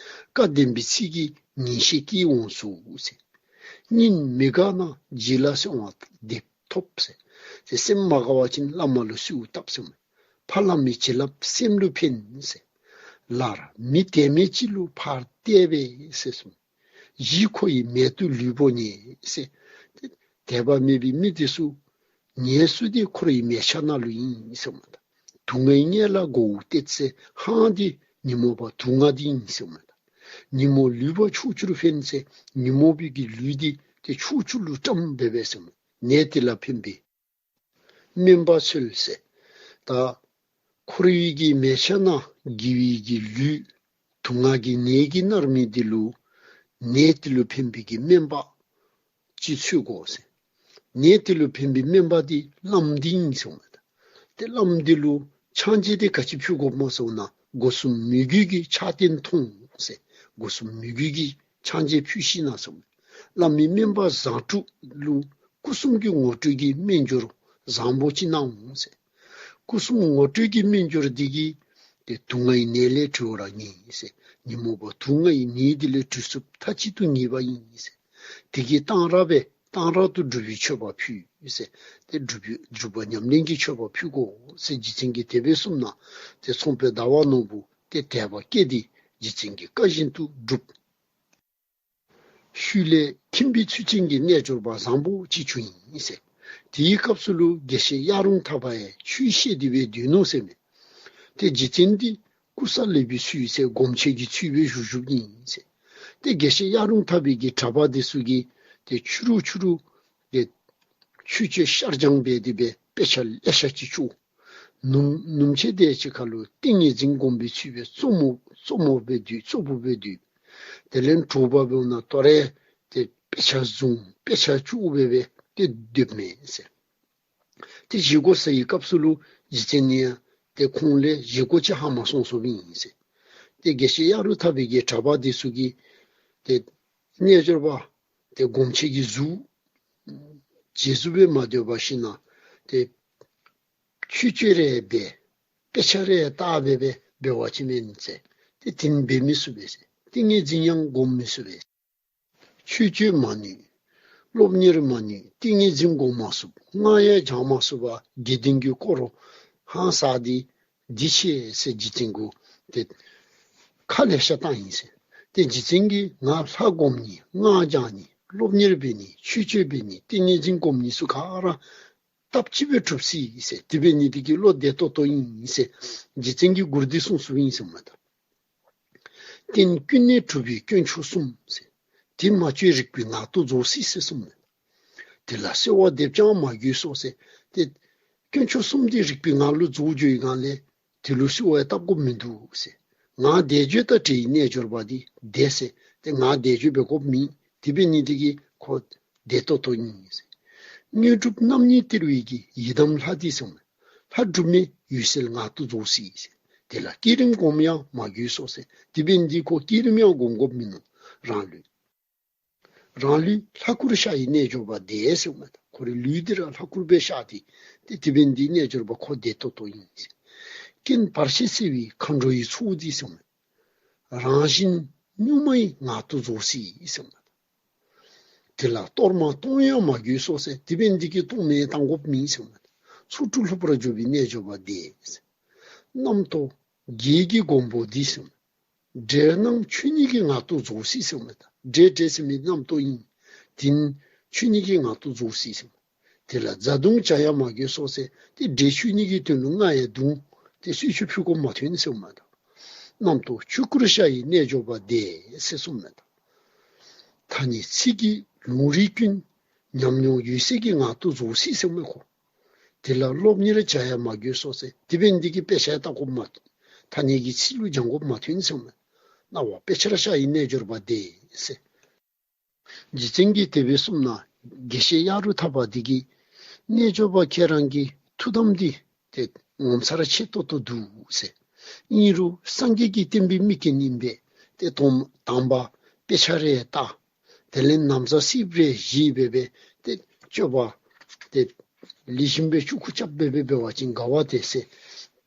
བཀའ་བདེན་པའི་ཚིག་གིས་ངེས་ཤེས་སྐྱེ་འོང་ཚུལ་ཟེར། སྙིང་མི་དགའ་ན་རྗེ་ལ་གསོལ་བ་འདེབས་ཐོབ་ཟེར། ཏེ་སེམས་མ་དགའ་བ་ཅིན་བླ་མ་ལུ་གསོལཝ་བཏབ་ཟེར་མས། ཕ་བླ་མའི་བྱིན་རླབས་སེམས་ལུ་ཕན་ཟེར། ལར་མི་དད་མེད་ཅིག་ལུ་ཕར་དད་པས་ཟེར་གསུངས། གཞི་ཁོ་ཡི་མལ་དུ་ལུས་པོ་ཉལ་ཟེར། དད་པ་མེད་པའི་མི་དེ་ཚུ་ཉལ་ས་འདི་ཁོ་རའི་མལ་ཆ་ནང་ལུ་ཨིན་ཟེར་མས། དུག་ལྔའི་གནས་ལ་མགོ་བོ་གཏད་ཟེར། ཧང་འདི་ཉོན་མོངས་པ་དུག་ལྔ་འདི་ཨིན་ཟེར་མས། ཉོན་མོངས་ལུད་པ་ཕྱོགས་བཅུར་འཕེན་ཟེར། ཉོན་མོངས་པའི་གི་ལུད་འདི་ཏེ་ཕྱོགས་བཅུ་ལུ་བཀྲམ་སྦེ་སྦེ་ཟེར་མས། ནད་དེ་ལ་ཕན་པའི་སྨན་པ་འཚོལ་ཟེར། ད་ཁོ་རའི་གི་མལ་ཆ་ནང་དགེ་བའི་གི་ལུད་དུག་ལྔ་གི་ནད་ཀྱིས་མནར་མི་འདི་ལུ་ནད་དེ་ལུ་ཕན་པའི་གི་སྨན་པ་ཅིག་འཚོལ་དགོ་ཟེར། ནད་དེ་ལུ་ཕན་པའི་སྨན་པ་འདི་བླམ་འདི་ཨིན་ཟེར་མས། ཏེ་བླམ་འདི་ལུ་ཕྱག་མཇལ་འདི་ག་ཅི་ཕུལ་དགོཔ་སྨོ་ཟེར་བ་ཅིན་སྒོ་གསུམ་མོས་གུས་ཀྱི་ཕྱག་རྟེན་མཐོང་ཟེར། སྒོ་གསུམ་མོས་གུས་ཀྱི་ཕྱག་མཇལ་ཕུལ་ཞིན་ན་ཟེར་མས། བླ་མའི་སྨན་པ་བཟང་དྲུག་ལུ་སྐུ་གསུམ་གྱི་ངོ་སྤྲོད་ཀྱི་སྨན་སྦྱོར་བཟང་པོ་ཅིག་གནང་འོང་ཟེར། སྐུ་གསུམ་ངོ་སྤྲོད་ཀྱི་སྨན་སྦྱོར་འདི་གིས་ཏེ་དུག་ལྔའི་ནད་ལས་གྲོལ་བར་ངེས་ཟེར། ཉོན་མོངས་པ་དུག་ལྔའི་ནད་འདི་ལས་གྲོལ་ཚུགསཔ་མཐའ་གཅིག་ཏུ་ངེས་པ་ཨིན་ཟེར། དེ་གི་གཏང་རག་སྦེ་གཏང་རག་ཏུ་སྒྲུབ་པའི་མཆོད་པ་ཕུལ་ཟེར། ཏེ་སྒྲུབ་པའི་སྒྲུབ་པ་ཉམས་ལེན་གྱི་མཆོད་པ་ཕུལ་དགོ་ཟེར་རྗེ་བཙུན་གྱིས་དེ་སྦེ་གསུངས་ན། ཏེ་ཚོང་དཔོན་ཟླ་བ་ནོར་བུ་ཏེ་དད་པ་སྐྱེས་ཏེ་རྗེ་བཙུན་གྱི་བཀའ་བཞིན་དུ་བསྒྲུབས། ཤུལ་ལས་ཁྱིམ་པའི་ཚུལ་ཅན་གྱི་རྣལ་འབྱོར་པ་བཟང་པོ་ཅིག་བྱུང་ཡི་ཟེར། དེའི་སྐབས་སུ་ལུ་དགེ་བཤེས་གཡག་རུང་ཐར་པ་ཡང་ཆོས་བཤད་དེ་སྦེ་སྡོད་ནུག་ཟེར་མས། ཏེ་རྗེ་བཙུན་འདི་ཀུ་ས་ལེགས་པའི་ཚུལ་ཟེར་སྒོམ་ཆེན་གྱི་ཚུལ་སྦེ་བཞུགས་བཞུགསཔ་ཨིན་ཟེར། ཏེ་དགེ་བཤེས་གཡག་རུང་ཐར་པའི་གི་གྲྭ་པ་འདི་ཚུ་གིས་ཏེ་ཕྱི་རུ་ཕྱི་རུ་ཏེ་ཆོས་སྤྱོད་ཤར་སྦྱངས་འབད་དེ་སྦེ་དཔེ་ཆ་ལེ་ཤ་ཅིག་ཅོ། ནུབ་ནུབ་ཕྱེད་དེ་ཅིག་ཁར་ལུ་ཏིང་ངེ་འཛིན་སྒོམ་པའི་ཚུལ་སྦེ་གཙོ་མོ་གཙོ་མོ་སྦེ་སྡོད། གཙོ་བོ་སྦེ་སྡོད། དེ་ལས་དྲོ་པ་འབདཝ་ད་དོ་རུང་ཏེ་དཔེ་ཆ་བཟུང་དཔེ་ཆ་ཅོ་སྦེ་སྦེ་ཏེ་སྡོདཔ་མས་ཟེར། ཏེ་བཞེས་སྒོ་ཟ་བའི་སྐབས་སུ་ལུ་རྗེ་བཙུན་ནི་ཡང་ཏེ་ཁོང་ལས་བཞེས་སྒོ་ཅིག་ཧ་མ་སོང་སོངམ་ཨིན་ཟེར། ཏེ་དགེ་བཤེས་གཡག་རུང་ཐར་པའི་གི་གྲྭ་པ་འདི་ཚུ་གིས་ཏེ་རྣལ་འབྱོར་པ་ཏེ་སྒོམ་ཆེན་གྱི་གཟུགས་བྱད་གཟུགས་སྦེ་མ་སྡོད་པར་ཞིན་ན་ཏེ་ཆོས་སྤྱོད་རེ་འབད་དཔེ་ཆ་རེ་བལྟ་སྦེ་སྦེ་འབད་བ་ཅིན་མེན་ཟེར། ཏེ་དེ་འབད་མི་ཚུགས་པས་ཟེར། ཏིང་ངེ་འཛིན་ཡང་སྒོམ་མི་ཚུགས་པས། ཆོས་སྤྱོད་མ་ནུས། སློབ་གཉེར་མ་ནུས། ཏིང་ངེ་འཛིན་སྒོམ་མ་ཚུགས། སྔགས་ཡང་སྦྱང་མ་ཚུགས་པར་དགེ་འདུན་གྱི་དཀོར་ཧང་སངས་ཏེ་འདི་ཆེ་ཟེར་རྗེ་བཙུན་གུ་ཏེ་ཁ་ལེ་ཤ་བཏང་ཡི་ཟེར། ཏེ་རྗེ་བཙུན་གྱིས་ང་ལྷ་སྒོམ་ནི་སྔགས་སྦྱང་ནི་སློབ་གཉེར་འབད་ནི་ཆོས་སྤྱོད་འབད་ནི་ཏིང་ངེ་འཛིན་སྒོམ་ནི་ཚུ་ག་ར་སྟབས་གཅིག་སྦེ་གྲུབ་ཅི་ཟེར། དེ་འབད་ནི་དེ་གིས་བློ་བདེ་ཏོག་ཏོ་ཨིན་ཟེར་རྗེ་བཙུན་གྱིས་མགུར་འདི་གསུངས་གསུངསམ་ཨིན་ཟེར་མས་ད། རྟེན་ཀུན་ནས་གྲུབ་པའི་དཀོན་མཆོག་གསུམ་ཟེར། དེ་མ་བཅོལ་རིག་པའི་ངང་དུ་རྫོགས་སྲིད་ཟེར་གསུངས་མས། དེ་ལ་གསོལ་བ་འདེབས་ཀྱང་མ་དགོས་སོ་ཟེར། ཏེ་དཀོན་མཆོག་གསུམ་འདི་རིག་པའི་ངང་ལུ་རྫོགས་འགྱོ་བའི་སྒང་ལས་དེ་ལུ་གསོལ་བ་བཏབ་དགོཔ་མིན་འདུག་ཟེར། ངང་བཟླས་བརྗོད་དང་བྲལ་བའི་རྣལ་འབྱོར་པ་འདི་བདེ་ཟེར། ཏེ་ངང་བཟླས་བརྗོད་འབད་དགོཔ་མེད། དེ་འབད་ནི་དེ་གིས་ཁོ་བདེ་ཏོག་ཏོ་ཨིན་ཟེར། དངོས་གྲུབ་རྣམ་གཉིས་སྟེར་བའི་གི་ཡི་དམ་ལྷ་འདི་ཟེར་མས། ལྷ་སྒྲུབ་མེད་འོད་གསལ་ངང་དུ་རྫོགས་སྲིད་ཟེར། དེ་ལ་བསྐྱེད་རིམ་སྒོམ་ཡང་མ་དགོས་སོ་ཟེར། དེ་འབད་ནི་འདི་ཁོ་བསྐྱེད་རིམ་ཡང་སྒོམ་དགོཔ་མིན་ནུག། རང་ལུས་རང་ལུས་ལྷ་སྐུར་ཤར་བའི་རྣལ་འབྱོར་པ་བདེ་ཟེར་མས། ཁོ་རའི་ལུས་འདི་ར་ལྷ་སྐུར་སྦེ་ཤར་ཏེ་ཏེ་དེ་འབད་ནི་འདི་རྣལ་འབྱོར་པ་ཁོ་བདེ་ཏོག་ཏོ་ཨིན་ཟེར། རྐྱེན་བར་ཆད་སེལ་བའི་མཁའ་འགྲོ་ཡི་ཚོགས་འདི་ཟེར་མས། རང་བཞིན་གཉུག་མའི་ངང་དུ་རྫོགས་སྲིད་ཟེར་མས། དེ་ལ་གཏོར་མ་གཏོང་ཡང་མ་དགོས་སོ་ཟེར། དེ་འབད་ནི་དེ་གིས་གཏོར་མ་གཏང་དགོཔ་མེད་ཟེར་མས། ཚོགས་དྲུག་ལྷུག་པར་འཇོམས་པའི་རྣལ་འབྱོར་པ་བདེ་ཟེར། རྣམ་རྟོག་བརྒྱད་ཀྱི་མགོན་པོ་འདི་ཟེར་མས། འདྲེ་སྣང་ཆོས་ཉིད་ཀྱི་ངང་དུ་རྫོགས་སྲིད་ཟེར་མས། འདྲེ་འདྲེ་ཟེར་མི་རྣམ་རྟོག་ཨིན། དེ་ནི་ཆོས་ཉིད་ཀྱི་ངང་དུ་རྫོགས་སྲིད་ཟེར་མས། དེ་ལ་བཟའ་བཏུང་བྱ་ཡང་མ་དགོས་སོ་ཟེར། ཏེ་འདྲེ་ཆོས་ཉིད་ཀྱི་དོན་ལུ་རྔ་ཡང་བརྡུང་ཏེ་གསོལ་མཆོད་ཕུལ་དགོཔ་མ་ཐོན་ཟེར་མས་ད། རྣམ་རྟོག་ཆོས་སྐུར་ཤར་བའི་རྣལ་འབྱོར་པ་བདེ་ཟེར་གསུངས་མས་ད། ཐ་སྙད་ཚིག་གི་ལུང་རིགས་ཀུན་ཉམས་མྱོང་འོད་གསལ་གྱི་ངང་དུ་རྫོགས་སྲིད་ཟེར་མས་ཁོ། དེ་ལ་སློབ་གཉེར་བྱ་ཡང་མ་དགོས་སོ་ཟེར། དེ་འབད་ནི་དེ་གིས་དཔེ་ཆ་ཡང་བལྟ་དགོཔ་མ་ཐོན། ཐ་སྙད་ཀྱི་ཚིག་ལུ་སྦྱང་དགོཔ་མ་ཐོན་ཟེར་མས། སྣང་བ་དཔེ་ཆར་ཤར་བའི་རྣལ་འབྱོར་པ་བདེ་ཟེར། རྗེ་བཙུན་གྱིས་དེ་སྦེ་གསུངས་ན་དགེ་བཤེས་གཡག་རུ་ཐར་པ་འདི་གིས་རྣལ་འབྱོར་པ་ཁྱེད་རང་གི་ཐུགས་དམ་འདི་ཏེ་ངོ་མཚར་ཆེ་ཏོག་ཏོ་འདུག་ཟེར། ཨིན་རུང་སངས་རྒྱས་ཀྱི་བསྟན་པའི་མིག་རྐྱེན་ཨིན་པས། ཏེ་དོན་དམ་པ་དཔེ་ཆ་རེ་བལྟ། དེ་ལས་ན་བཟའ་སིབ་རེ་བཞེས་སྦེ་སྦེ་ཏེ་སྤྱོད་པ་ཏེ་ལེགས་ཤོམ་སྦེ་ཆུང་ཀུ་རྐྱབ་སྦེ་སྦེ་འབད་བ་ཅིན་དགའ་བ་ཏེ་ཟེར་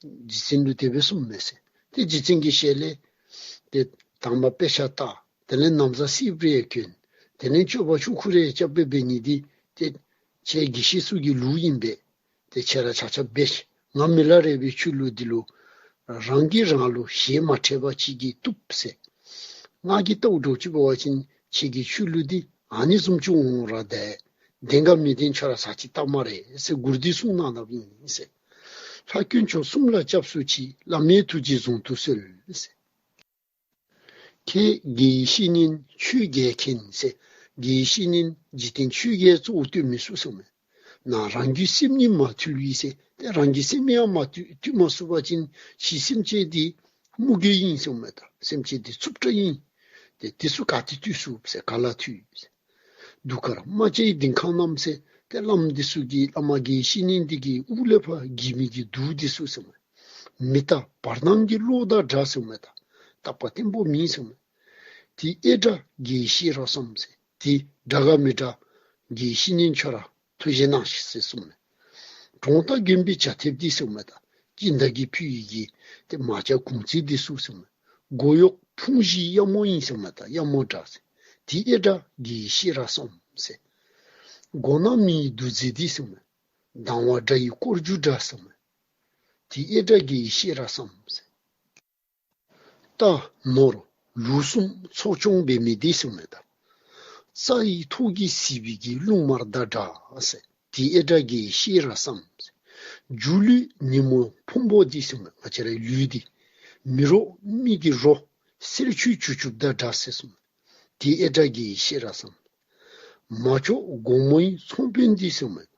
རྗེ་བཙུན་ལུ་དེ་སྦེ་གསུངམ་མས་ཟེར། ཏེ་རྗེ་བཙུན་གྱི་ཞལ་ལས་ཏེ་དང་པ་དཔེ་ཆ་བལྟ། དེ་ལས་ན་བཟའ་སིབ་རེ་གྱོན། དེ་ལས་སྤྱོད་པ་ཆུང་ཀུ་རེ་རྐྱབ་སྦེ་འབད་ནི་འདི་ཏེ་ཁྱེད་དགེ་བཤེས་ཚུ་གི་ལུགས་ཨིན་པས། ཏེ་ཁྱེད་ར་ཆ་ཁྱབ་འབད་ཤིག། ང་མི་ལ་རས་པའི་ཆོས་ལུགས་འདི་ལུ་རང་གིས་རང་ལུ་ཞེན་མ་ཁྲེལ་བ་ཅིག་གིས་བཏུབ་ཟེར། ང་གིས་བལྟཝ་འདྲཝ་ཅིག་འབད་བ་ཅིན་ཁྱེད་ཀྱི་ཆོས་ལུགས་འདི་ཨ་ནི་བཟུམ་ཅིག་འོང་ར་དེ་བདེན་ག་མི་བདེན་ཁྱོད་ར་ཟེར་ཅིག་བལྟ་སྨ་རེ་ཟེར་མགུར་འདི་གསུངས་གནང་གནངམ་ཨིན་ཟེར། ལྷ་དཀོན་མཆོག་གསུམ་ལ་སྐྱབས་སུ་མཆི། བླ་མའི་ཐུགས་རྗེས་བཟུང་དུ་གསོལ་ཟེར། ཁྱེད་དགེ་བའི་བཤེས་གཉེན་ཆོས་རྒྱལ་མཁྱེན་ཟེར། དགེ་བའི་བཤེས་གཉེན་འཇིག་རྟེན་ཆོས་རྒྱལ་གཙོ་བོ་སྟོན་མི་ཚུགས་ཟེརཝ་མས། ནཱ་རང་གི་སེམས་ཉིད་མ་ཐུལ་བས་ཟེར། ཏེ་རང་གི་སེམས་ཡང་མ་ཐུལ་ཐུལ་མ་ཚུགས་པ་ཅིན་ཕྱི་སེམས་ཅན་འདི་མུ་གེ་ཨིན་ཟེརཝ་མས། ད་སེམས་ཅན་འདི་རྩུབ་དྲགས་ཨིན། ཏེ་འདི་ཚུ་ག་ཏེ་ཐུལ་ཚུགས་ཟེར། ག་ལ་ཐུལ་ཟེར། གདུགས་དཀར་རྨ་བྱའི་ལྡིང་ཁ་བསྣམས་ཟེར། ཏེ་བླམ་འདི་ཚུ་གིས་བླ་མ་དགེ་བའི་བཤེས་གཉེན་འདི་གི་དབུ་ལས་ཕར་འགྱེལ་མི་གི་གདུགས་འདི་ཚུ་ཟེརཝ་མས། མི་རྟག་བར་སྣང་གི་གློག་དང་འདྲ་ཟེརཝ་མས། ད་རྟག་པ་བརྟན་པོ་མེད་ཟེརཝ་མས། དེ་ཨེ་དྲག་དགེ་བའི་བཤེས་རབ་གསུམ་ཟེར། དེ་དྲག་ག་མི་དྲག་དགེ་བའི་བཤེས་གཉེན་ཁྱོད་ར་ཐུགས་བཞེས་གནང་ཤིག་ཟེར་གསུངམ་མས། གྲོང་རྟགས་དགོན་པའི་ཇ་ཐེབས་འདི་ཟེརཝ་མས། ད་སྦྱིན་བདག་གིས་ཕུལ་བའི་གི་ཏེ་མ་ཇ་གུང་ཚིགས་འདི་ཚུ་ཟེརཝ་མས། མགོ་གཡོག་ཕུང་བཞིའི་གཡབ་མོ་ཨིན་ཟེརཝ་མས། ད་གཡབ་མོ་འདྲ་ཟེར། དེ་ཨེ་དྲག་དགེ་བའི་བཤེས་རབ་གསུམ་ཟེར། མགོ་ནག་མིའི་བདུད་རྩི་འདི་ཟེརཝ་མས། སྡང་བ་དགྲ་ཡི་སྐོར་རྒྱུག་འདྲ་ཟེརཝ་མས། དེ་ཨེ་དྲག་དགེ་བའི་བཤེས་རབ་གསུམ་ཟེར། རྟ་ནོར་ལུག་གསུམ་འཚོ་སྐྱོང་འབད་མི་འདི་ཟེརཝ་མས། ད་རྩྭ་ཡི་ཐོག་གིས་བཟི་བའི་གི་རླུང་དམར་དང་འདྲ་ཟེར། དེ་ཨེ་དྲག་དགེ་བའི་བཤེས་རབ་གསུམ་ཟེར། རྒྱུ་ལུད་ཉོན་མོངས་ཕུང་པོ་འདི་ཟེརཝ་མས། ང་བཅས་རའི་ལུད་འདི་མི་རོ་མི་གི་རོ་གསེར་ཆུས་བྱུག་བྱུགཔ་དང་འདྲ་ཟེར་གསུངམ་མས། དེ་ཨེ་དྲག་དགེ་བའི་བཤེས་རབ་གསུམ། མ་ཅོག་སྒོར་མོའི་ཚོང་དཔོན་འདི་ཟེརཝ་མས།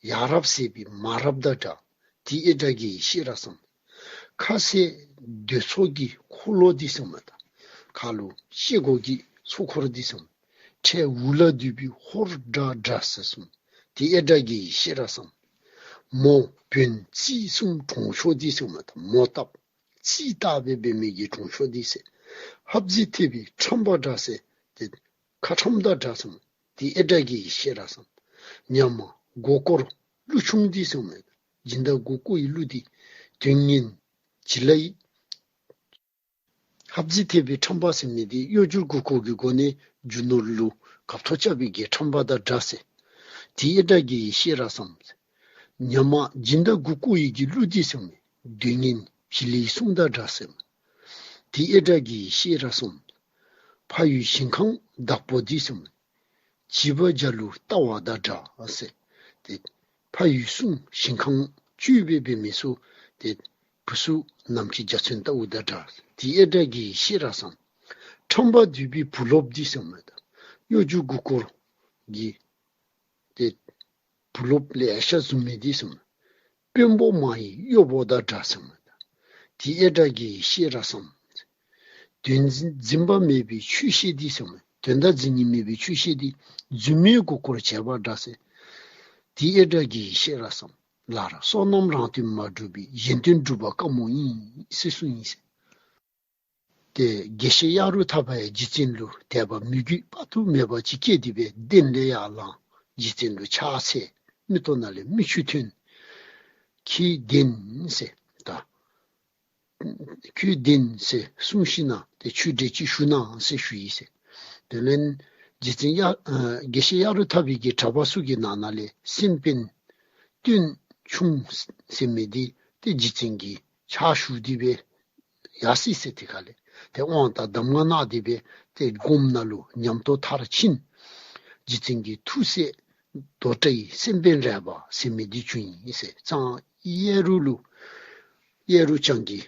ཡ་རབས་ཟེར་བའི་མ་རབས་དང་འདྲ། དེ་ཨེ་དྲག་དགེ་བའི་བཤེས་རབ་གསུམ། ཁ་ཟས་འདོད་ཚོགས་ཀྱི་འཁོར་ལོ་འདི་ཟེརཝ་མས། ད་ཁ་ལུ་ཤེལ་སྒོ་གི་ཚོགས་འཁོར་འདི་ཟེརཝ་མས། ཁྲལ་འུ་ལག་འདུས་པའི་ཧོར་དགྲ་འདྲ་ཟེར་གསུངམ་མས། དེ་ཨེ་དྲག་དགེ་བའི་བཤེས་རབ་གསུམ། མོ་བོན་རྩིས་གསུམ་གྲོང་ཆོག་འདི་ཟེརཝ་མས། ད་མོ་བཏབ་རྩིས་བཏབ་སྦེ་འབད་མི་གི་གྲོང་ཆོག་འདི་ཟེར། ཧབ་རྫི་ཐེབས་པའི་ཁྲམ་པ་འདྲ་ཟེར། ཏེ་ཁ་ཁྲམ་དང་འདྲ་ཟེརཝ་མས། དེ་ཨེ་དྲག་དགེ་བའི་བཤེས་རབ་གསུམ། ཉ་མ་མགོ་སྐོར་ཀླུ་ཆུང་འདི་ཟེརཝ་མས། སྦྱིན་བདག་མགུ་སྐོར་གྱི་ཀླུ་འདི་དོན་ངན་བྱི་ལ་ཡི། ཧབ་རྫི་ཐེབས་པའི་ཁྲམ་པ་ཟེར་མི་འདི་གཡོ་སྒྱུ་མགུ་སྐོར་གྱི་སྒོ་ནས་རྒྱུ་ནོར་ལུ་ཁ་ཐོག་རྐྱབ་པའི་གི་ཁྲམ་པ་དང་འདྲ་ཟེར། དེ་ཨེ་དྲག་དགེ་བའི་བཤེས་རབ་གསུམ། ཉ་མ་སྦྱིན་བདག་མགུ་སྐོར་གྱི་ཀླུ་འདི་ཟེརཝ་མས། དོན་ངན་བྱི་ལའི་སྲུང་དང་འདྲ་ཟེརཝ་མས། དེ་ཨེ་དྲག་དགེ་བའི་བཤེས་རབ་གསུམ། ཕ་ཡུལ་ཞིང་ཁམས་བདག་པོ་འདི་ཟེརཝ་མས། བྱིས་པ་རྒྱ་ལུ་ལྟ་བ་དང་འདྲ་ཟེར། ཏེ་ཕ་ཡུལ་སྲུང་ཞིང་ཁམས་སྤྱོད་པའི་འབད་མི་ཚུ་ཏེ་བུ་ཚུ་ནམ་མཁའི་འཇའ་ཚོན་ལྟ་བུ་དང་འདྲ། དེ་ཨེ་དྲག་དགེ་བའི་བཤེས་རབ་གསུམ། ཁྲམ་པ་འདུས་པའི་བུ་སློབ་འདི་ཟེརཝ་མས། ད་གཡོ་སྒྱུ་མགུ་སྐོར་གྱི་ཏེ་བུ་སློབ་ལེ་ཤ་བཟུང་མི་འདི་ཟེརཝ་མས། དཔོན་པོ་མ་ཡི་གཡོག་པོ་དང་འདྲ་ཟེརཝ་མས། ད་དེ་ཨེ་དྲག་དགེ་བའི་བཤེས་རབ་གསུམ། དོན་འཛིན་འཛིན་པ་མེད་པའི་ཆོས་བཤད་འདི་ཟེརཝ་མས། དོན་དག་འཛིན་ནི་མེད་པའི་ཆོས་བཤད་འདི་རྫུན་མའི་མགུ་སྐོར་བྱས་པ་འདྲ་ཟེར། དེ་ཨེ་དྲག་དགེ་བའི་བཤེས་རབ་གསུམ། ལར་བསོད་ནམས་རང་དོན་མ་བསྒྲུབས་པའི། གཞན་དོན་སྒྲུབ་པ་དཀའ་མོ་ཨིན་ཟེར་གསུངས་ཡི་ཟེར། ཏེ་དགེ་བཤེས་གཡག་རུ་ཐར་པ་ཡང་རྗེ་བཙུན་ལུ་དད་པ་མོས་གུས་དཔག་ཏུ་མེད་པ་ཅིག་སྐྱེས་ཏེ་སྦེ་གདན་ལས་ཡར་ལངས། རྗེ་བཙུན་ལུ་ཕྱག་འཚལ། མིག་ཏོ་ནང་ལས་མིག་ཆུ་ཐོན། ཁྱེད་བདེན་ཟེར། ད་ཁྱོད་བདེན་ཟེར་གསུངས་ཞིན་ན་ཏེ་ཆོས་འབྲེལ་ཅིག་ཞུ་གནང་ཟེར་ཞུ་ཡི་ཟེར། དེ་ལས་རྗེ་བཙུན་གཡག་ཨ་དགེ་བཤེས་གཡག་རུ་ཐར་པའི་གི་གྲྭ་པ་ཚུ་གི་ནང་ན་ལས་སེམས་དཔའ་སྟོན་ཆུང་ཟེར་མི་འདི་ཏེ་རྗེ་བཙུན་གྱི་ཕྱག་ཞུ་སྟེ་སྦེ་ཡར་སོ་ཡི་ཟེར། དེ་ཁ་ལས་ཏེ་དབང་དང་གདམས་ངག་གནང་སྟེ་སྦེ་ཏེ་སྒོམ་ནང་ལུ་ཉམས་རྟོགས་མཐར་ཕྱིན། རྗེ་བཙུན་གྱི་ཐུགས་སྲས་རྡོར་བཀྲ་ཡི་སེམས་དཔའི་རས་པ་ཟེར་མི་འདི་བྱུང་ཡི་ཟེར། གཙང་གཡས་རུ་ལུ་གཡས་རུ་ལྕང་གི་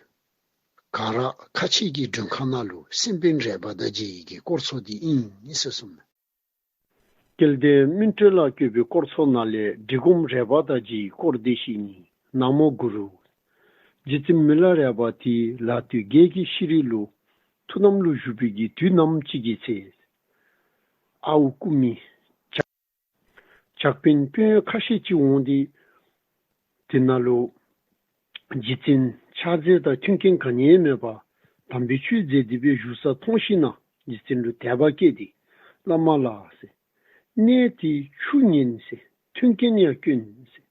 ག་ར་ཁ་ཆེ་གི་མགྲོན་ཁང་ནང་ལུ་སེམས་དཔའི་རས་པ་དང་མཇལ་ཡི་གི་དཀོར་མཚོ་འདི་ཨིན་ཟེར་གསུངས་མས། སྐལ་ལྡན་སྨིན་གྲོལ་ལ་བཀོད་པའི་དཀོར་མཚོ་ནང་ལས་འབྲི་སྒོམ་རས་པ་དང་མཇལ་ཡི་དཀོར་འདི་བཤད་ནི། ན་མོ་གུ་རུ། རྗེ་བཙུན་མི་ལ་རས་པ་དེ་ལ་སྟོད་རྒྱལ་གྱི་ཤྲི་རི་ལུ་ཐུགས་ནམ་ལུ་བཞུགས་པའི་གི་དུས་ནམ་ཅིག་གི་ཚེ། ཨའུ་ཀུ་མི་ཇག་ཇག་དཔོན་དཔོན་ཁ་ཤས་ཅིག་འོང་སྟེ་དེ་ནང་ལུ་རྗེ་བཙུན་ ཕྱག་རྫས་དང་མཐུན་རྐྱེན་ག་ནི་ཡང་མེད་པར་དམ་པའི་ཆོས་མཛད་དེ་སྦེ་བཞུགས་ས་མཐོང་ཞིནམ་ལས་རྗེ་བཙུན་ལུ་དད་པ་སྐྱེས་ཏེ། བླ་མ་ལགས་ཟེར། གནས་འདི་ཆུ་ཉེན་ཟེར། མཐུན་རྐྱེན་ཡང་དཀོན་ཟེར།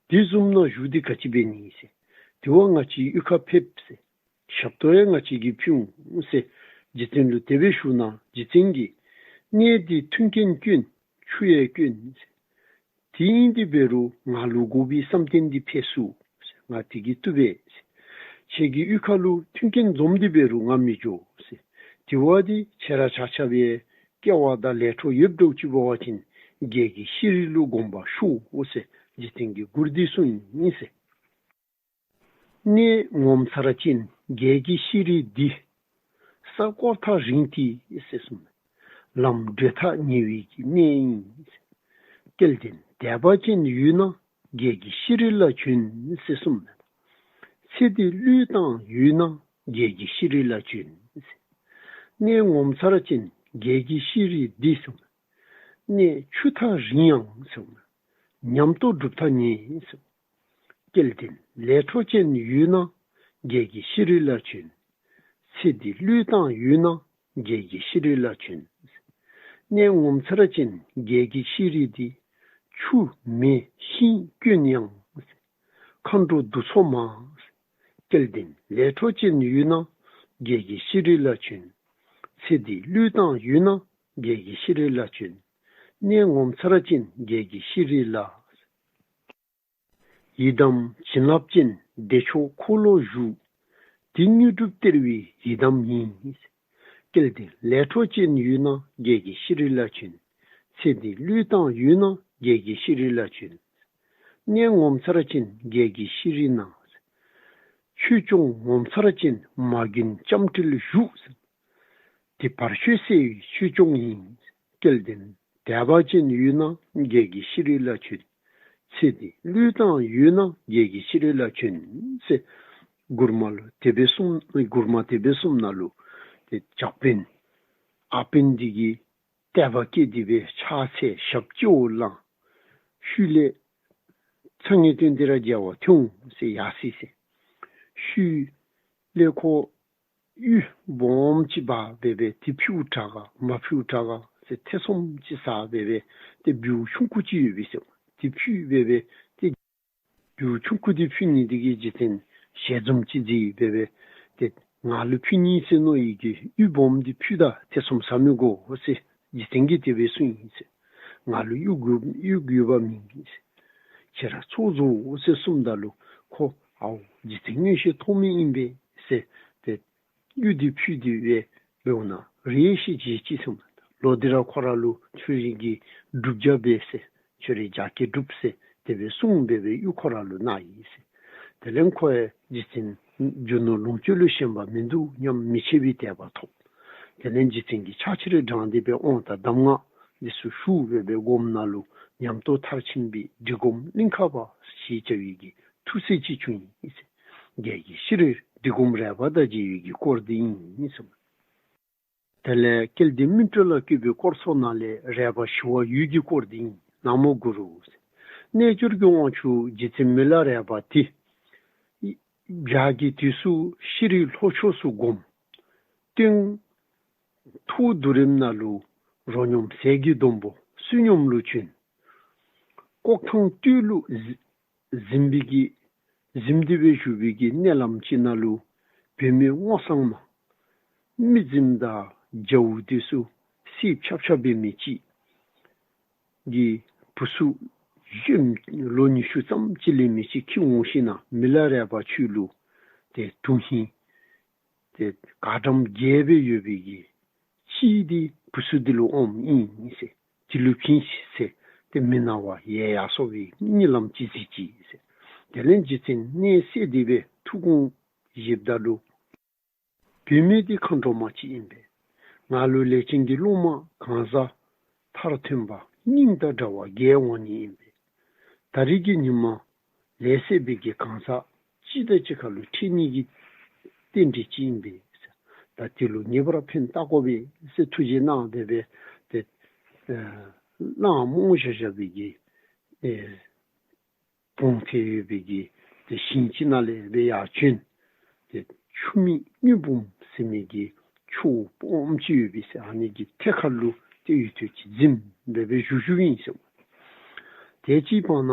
དེ་བཟུམ་ན་བཞུགས་ཏེ་ག་ཅི་འབད་ནི་ཟེར། དེ་བ་ང་བཅས་གཡུས་ཁར་ཕེབས་ཟེར། ཞབས་ཏོག་ཡང་ང་བཅས་ཀྱིས་ཕུལ་འོང་ཟེར། རྗེ་བཙུན་ལུ་དེ་སྦེ་ཞུ་ན་རྗེ་བཙུན་གྱིས། གནས་འདི་མཐུན་རྐྱེན་དཀོན། ཆུ་ཡང་དཀོན་ཟེར། དེ་ཨིན་དེ་འབད་རུང་ང་ལུ་དགོ་པའི་བསམ་གཏན་འདི་འཕེལ་ཚུགས། ང་དེ་གིས་བཏུབ་པས། ཁྱེད་ཀྱི་གཡུས་ཁ་ལུ་མཐུན་རྐྱེན་འཛོམས་ཏེ་འབད་རུང་ང་མི་འགྱོ་ཟེར། དེ་བ་འདི་ཁྱེད་ར་ཆ་ཁྱབ་ཡང་སྐལ་བ་དང་ལས་འཕྲོ་ཡོདཔ་འདྲཝ་ཅིག་འབད་བ་ཅིན་རྒྱལ་གྱི་ཤྲཱི་ལུ་དགོངས་པ་ཞུ་ཟེར་རྗེ་བཙུན་གྱིས་མགུར་འདི་གསུངས་ཡི་ཟེར། གནས་ངོ་མཚར་ཅན་རྒྱལ་གྱི་ཤྲཱི་འདི། ས་བསྐོར་ཐག་རིང་སྟེ་ཟེར་གསུངས་མས། ལམ་བགྲོད་ཐག་ཉེ་བའི་གི་གནས་ཨིན་ཟེར། སྐལ་ལྡན་དད་པ་ཅན་ཡོད་ན་རྒྱལ་གྱི་ཤྲཱི་ལ་བྱོན་ཟེར་གསུངས་མས། ཚེ་འདི་བློས་བཏང་ཡོད་ན་རྒྱལ་གྱི་ཤྲཱི་ལ་བྱོན་ཟེར། གནས་ངོ་མཚར་ཅན་རྒྱལ་གྱི་ཤྲཱི་འདི་གསུངས་མས། གནས་ཆུ་ཐག་རིང་ཡང་གསུངས་མས། ཉམས་རྟོགས་སྒྲུབ་ཐག་ཉེ་ཟེར། སྐལ་ལྡན་ལས་འཕྲོ་ཅན་ཡོད་ན་རྒྱལ་གྱི་ཤྲཱི་ལ་བྱོན། ཚེ་འདི་བློས་བཏང་ཡོད་ན་རྒྱལ་གྱི་ཤྲཱི་ལ་བྱོན། གནས་ངོ་མཚར་ཅན་རྒྱལ་གྱི་ཤྲཱི་འདི། ཆུ་མེ་ཤིང་དཀོན་ཡང་། མཁའ་འགྲོ་འདུ་ཚོགས་མང་། སྐལ་ལྡན་ལས་འཕྲོ་ཅན་ཡོད་ན་རྒྱལ་གྱི་ཤྲཱི་ལ་བྱོན། ཚེ་འདི་བློས་བཏང་ཡོད་ན་རྒྱལ་གྱི་ཤྲཱི་ལ་བྱོན། གནས་ངོ་མཚར་ཅན་རྒྱལ་གྱི་ཤྲཱི་ལ། ཡི་དམ་བྱིན་རླབས་ཅན་བདེ་མཆོག་འཁོར་ལོ་བཞུགས། དེ་དངོས་གྲུབ་སྟེར་བའི་ཡི་དམ་ཡིན། སྐལ་ལྡན་ལས་འཕྲོ་ཅན་ཡོད་ན་རྒྱལ་གྱི་ཤྲཱི་ལ་བྱོན། ཚེ་འདི་བློས་བཏང་ཡོད་ན་རྒྱལ་གྱི་ཤྲཱི་ལ་བྱོན། གནས་ངོ་མཚར་ཅན་རྒྱལ་གྱི་ཤྲཱི་ན། ཆོས་སྐྱོང་ངོ་མཚར་ཅན་མ་གྱུར་ལྕམ་དྲལ་བཞུགས། དེ་བར་ཆད་སེལ་བའི་ཆོས་སྐྱོང་ཡིན། སྐལ་ལྡན་དད་པ་ཅན་ཡོད་ན་རྒྱལ་གྱི་ཤྲཱི་ལ་བྱོན། ཚེ་འདི་བློས་བཏང་ཡོད་ན་རྒྱལ་གྱི་ཤྲཱི་ལ་བྱོན་ཟེར། མགུར་མ་ལུ་དེ་སྦེ་གསུངས། མགུར་མ་དེ་སྦེ་གསུངམ་ད་ལུ་ཏེ་ཇག་དཔོན་ཨ་དཔོན་འདི་གིས་དད་པ་སྐྱེས་ཏེ་སྦེ་ཕྱག་འཚལ་ཞབས་སྤྱི་བོར་བླངས། ཤུལ་ལས་ཚ་ངེས་སྟོན་ཏེ་ར་མཇལ་བར་ཐོན་འོང་ཟེར་ཡར་སོ་ཡི་ཟེར། ཤུལ་ལས་ཁོ་གཡུ་སྦོམ་ཅིག་འབག་སྦེ་སྦེ་དེ་ཕུལཝ་དྲག་ག་མ་ཕུལཝ་དྲག་ག་ཟེར་ཐེ་ཚོམ་ཅིག་ཟ་སྦེ་སྦེ་ཏེ་སྦུལ་ཆུང་ཀུ་ཅིག་ཡོད་པས་ཟེར། དེ་ཕུལ་སྦེ་སྦེ་ཏེ་སྦུལ་ཆུང་ཀུ་དེ་ཕུལ་ནི་དེ་གིས་རྗེ་བཙུན་ཞལ་འཛུམ་ཅིག་མཛད་སྦེ་སྦེ་ཏེ་ང་ལུ་ཕུལ་ནི་ཟེར་མནོ་ཡི་གི་གཡུ་སྦོམ་དེ་ཕུལ་ད་ཐེ་ཚོམ་ཟ་མི་དགོ་ཟེར་རྗེ་བཙུན་གྱིས་དེ་སྦེ་གསུངས་ཡི་ཟེར། ང་ལུ་གཡུ་དགོ་གཡུ་དགོ་པ་མེད་ཟེར། ཁྱེད་ར་ཚུར་འཛུལ་ཟེར་གསུངམ་ད་ལུ་ཁོ་ཨའོ་རྗེ་བཙུན་མངོན་ཤེས་ཐོབ་མི་ཨིན་པས་ཟེར་ཏེ་གཡུ་འདི་ཕུལ་ཏེ་སྦེ་འབདཝ་ད་རེ་ཞིག་རྗེད་ཅི་ཟེར། ལོག་སྟེ་ར་ཁོ་ར་ལུ་ཁྱོད་རའི་གི་སྒྲུབ་བྱ་འབད་ཟེར། ཁྱོད་རའི་རྒྱ་སྐྱེད་སྒྲུབ་ཟེར་དེ་སྦེ་གསུངས་སྦེ་སྦེ་གཡུ་ཁོ་ར་ལུ་གནང་ཡི་ཟེར། དེ་ལས་ཁོ་ཡང་རྗེ་བཙུན་རྒྱུ་ནོར་ལོངས་སྤྱོད་ལུ་ཞེན་པ་མིན་འདུག་སྙམ་མི་ཕྱེད་པའི་དད་པ་ཐོབ། དེ་ལས་རྗེ་བཙུན་གྱིས་ཕྱག་ཕྱི་རུ་འབྲངས་ཏེ་སྦེ་དབང་དང་གདམས་ངག་འདི་ཚུ་ཞུ་སྦེ་སྦེ་སྒོམ་ནང་ལུ་ཉམས་རྟོགས་མཐར་ཕྱིན་པའི་འབྲི་སྒོམ་གླིང་ཁ་པ་ཞེས་བྱ་བའི་གི་ཐུགས་སྲས་ཅིག་བྱུང་ཡི་ཟེར། རྒྱལ་གྱི་ཤྲཱིའི་འབྲི་སྒོམ་རས་པ་དང་མཇལ་བའི་གི་སྐོར་འདི་ཨིན་ཟེར། དེ་ལས་སྐལ་ལྡན་སྨིན་གྲོལ་ལ་བཀོད་པའི་སྐོར་ཚོགས་ནང་ལས་རས་པ་ཞི་བ་འོད་ཀྱི་སྐོར་འདི་ཨིན། ན་མོ་གུ་རུ། རྣལ་འབྱོར་གྱི་དབང་ཕྱུག་རྗེ་བཙུན་མི་ལ་རས་པ་དེ་བྱག་གི་དུས་སུ་ཤྲཱིའི་ལྷོ་ཕྱོགས་སུ་བསྒོམ། སྟོན་ཐུགས་རྡོ་རིང་ནང་ལུ་རོ་སྙོམས་ཟས་ཀྱི་སྡོང་པོ་བསོད་སྙོམས་ལུ་བྱོན། ལྐོག་ཐང་སྟོད་ལུ་གཟིམ་པའི་གི་གཟིམ་སྟེ་སྦེ་བཞུགས་པའི་གི་མནལ་ལམ་ཅིག་ནང་ལུ་བུད་མེད་སྔོ་བསངས་མ་མི་གཟིམ་དང་རྒྱ་བོ་དེ་ཚུ་སེར་ཕྱག་ཕྱག་འབད་མི་ཅིག་གི་བུ་ཚུ་ལོ་ཉི་ཤུ་ཙམ་ཅིག་ལས་མི་ཅིག་འཁྱིད་འོང་ཞིནམ་ལས་མི་ལ་རས་པ་ཁྱོད་ལུ་ཏེ་དོན་ཧིང་ཏེ་ག་འགྲམ་བརྒྱད་སྦེ་ཡོད་པའི་གི་གཅིག་འདི་བུ་ཚུ་འདི་ལུ་འོངམ་ཨིན་ཟེར། འདི་ལུ་བྱིན་ཤིག་ཟེར། ཏེ་མི་སྣང་བ་ཡལ་ཡར་སོང་བའི་གཉིད་ལམ་ཅིག་གཟིགས་ཅི་ཟེར། དེ་ལས་རྗེ་བཙུན་མནལ་སད་དེ་སྦེ་ཐུགས་དགོངས་བཞེསཔ་ད་ལུ་བུད་མེད་འདི་མཁའ་འགྲོ་མ་ཅིག་ཨིན་པས། ང་ལུ་ལས་ཅན་གྱི་སློབ་མ་གང་ཟག་མཐར་ཐོན་པ་སྙིང་དང་འདྲ་བ་བརྒྱད་འོང་ནི་ཨིན་པས། ད་རིས་ཀྱི་ཉིནམ་ལས་སད་པའི་གི་གང་ཟག་གཅིག་དང་གཅིག་ཁར་ལུ་འཕྲད་ནི་གི་རྟེན་འབྲེལ་ཅིག་ཨིན་པས། ད་དེ་ལུ་ངེས་པར་ཕན་བཏགས་དགོ་པས་ཟེར་ཐུགས་རྗེ་གནང་སྦེ་སྦེ་ཏེ་ཨེ་གླང་རྨོ་བཞག་བཞག་པའི་གི་ཨེ་བོང་ཐེ་ཡོད་པའི་གི་ཏེ་ཞིང་ཅིག་ནང་ལས་སྦེ་ཡར་བྱོན། ཆུ་མིག་དངུལ་འབུམ་ཟེར་མི་གི་ཆུ་བོ་སྦོམ་ཅིག་ཡོད་པས་ཟེར། ཨ་ནི་གི་ཐད་ཁར་ལུ་ཏེ་ཡུདཔ་ཐེངས་ཅིག་འཛེམ་སྦེ་སྦེ་བཞུགས་བཞུགསཔ་ཨིན་ཟེར། དེ་ཅིག་བར་ན་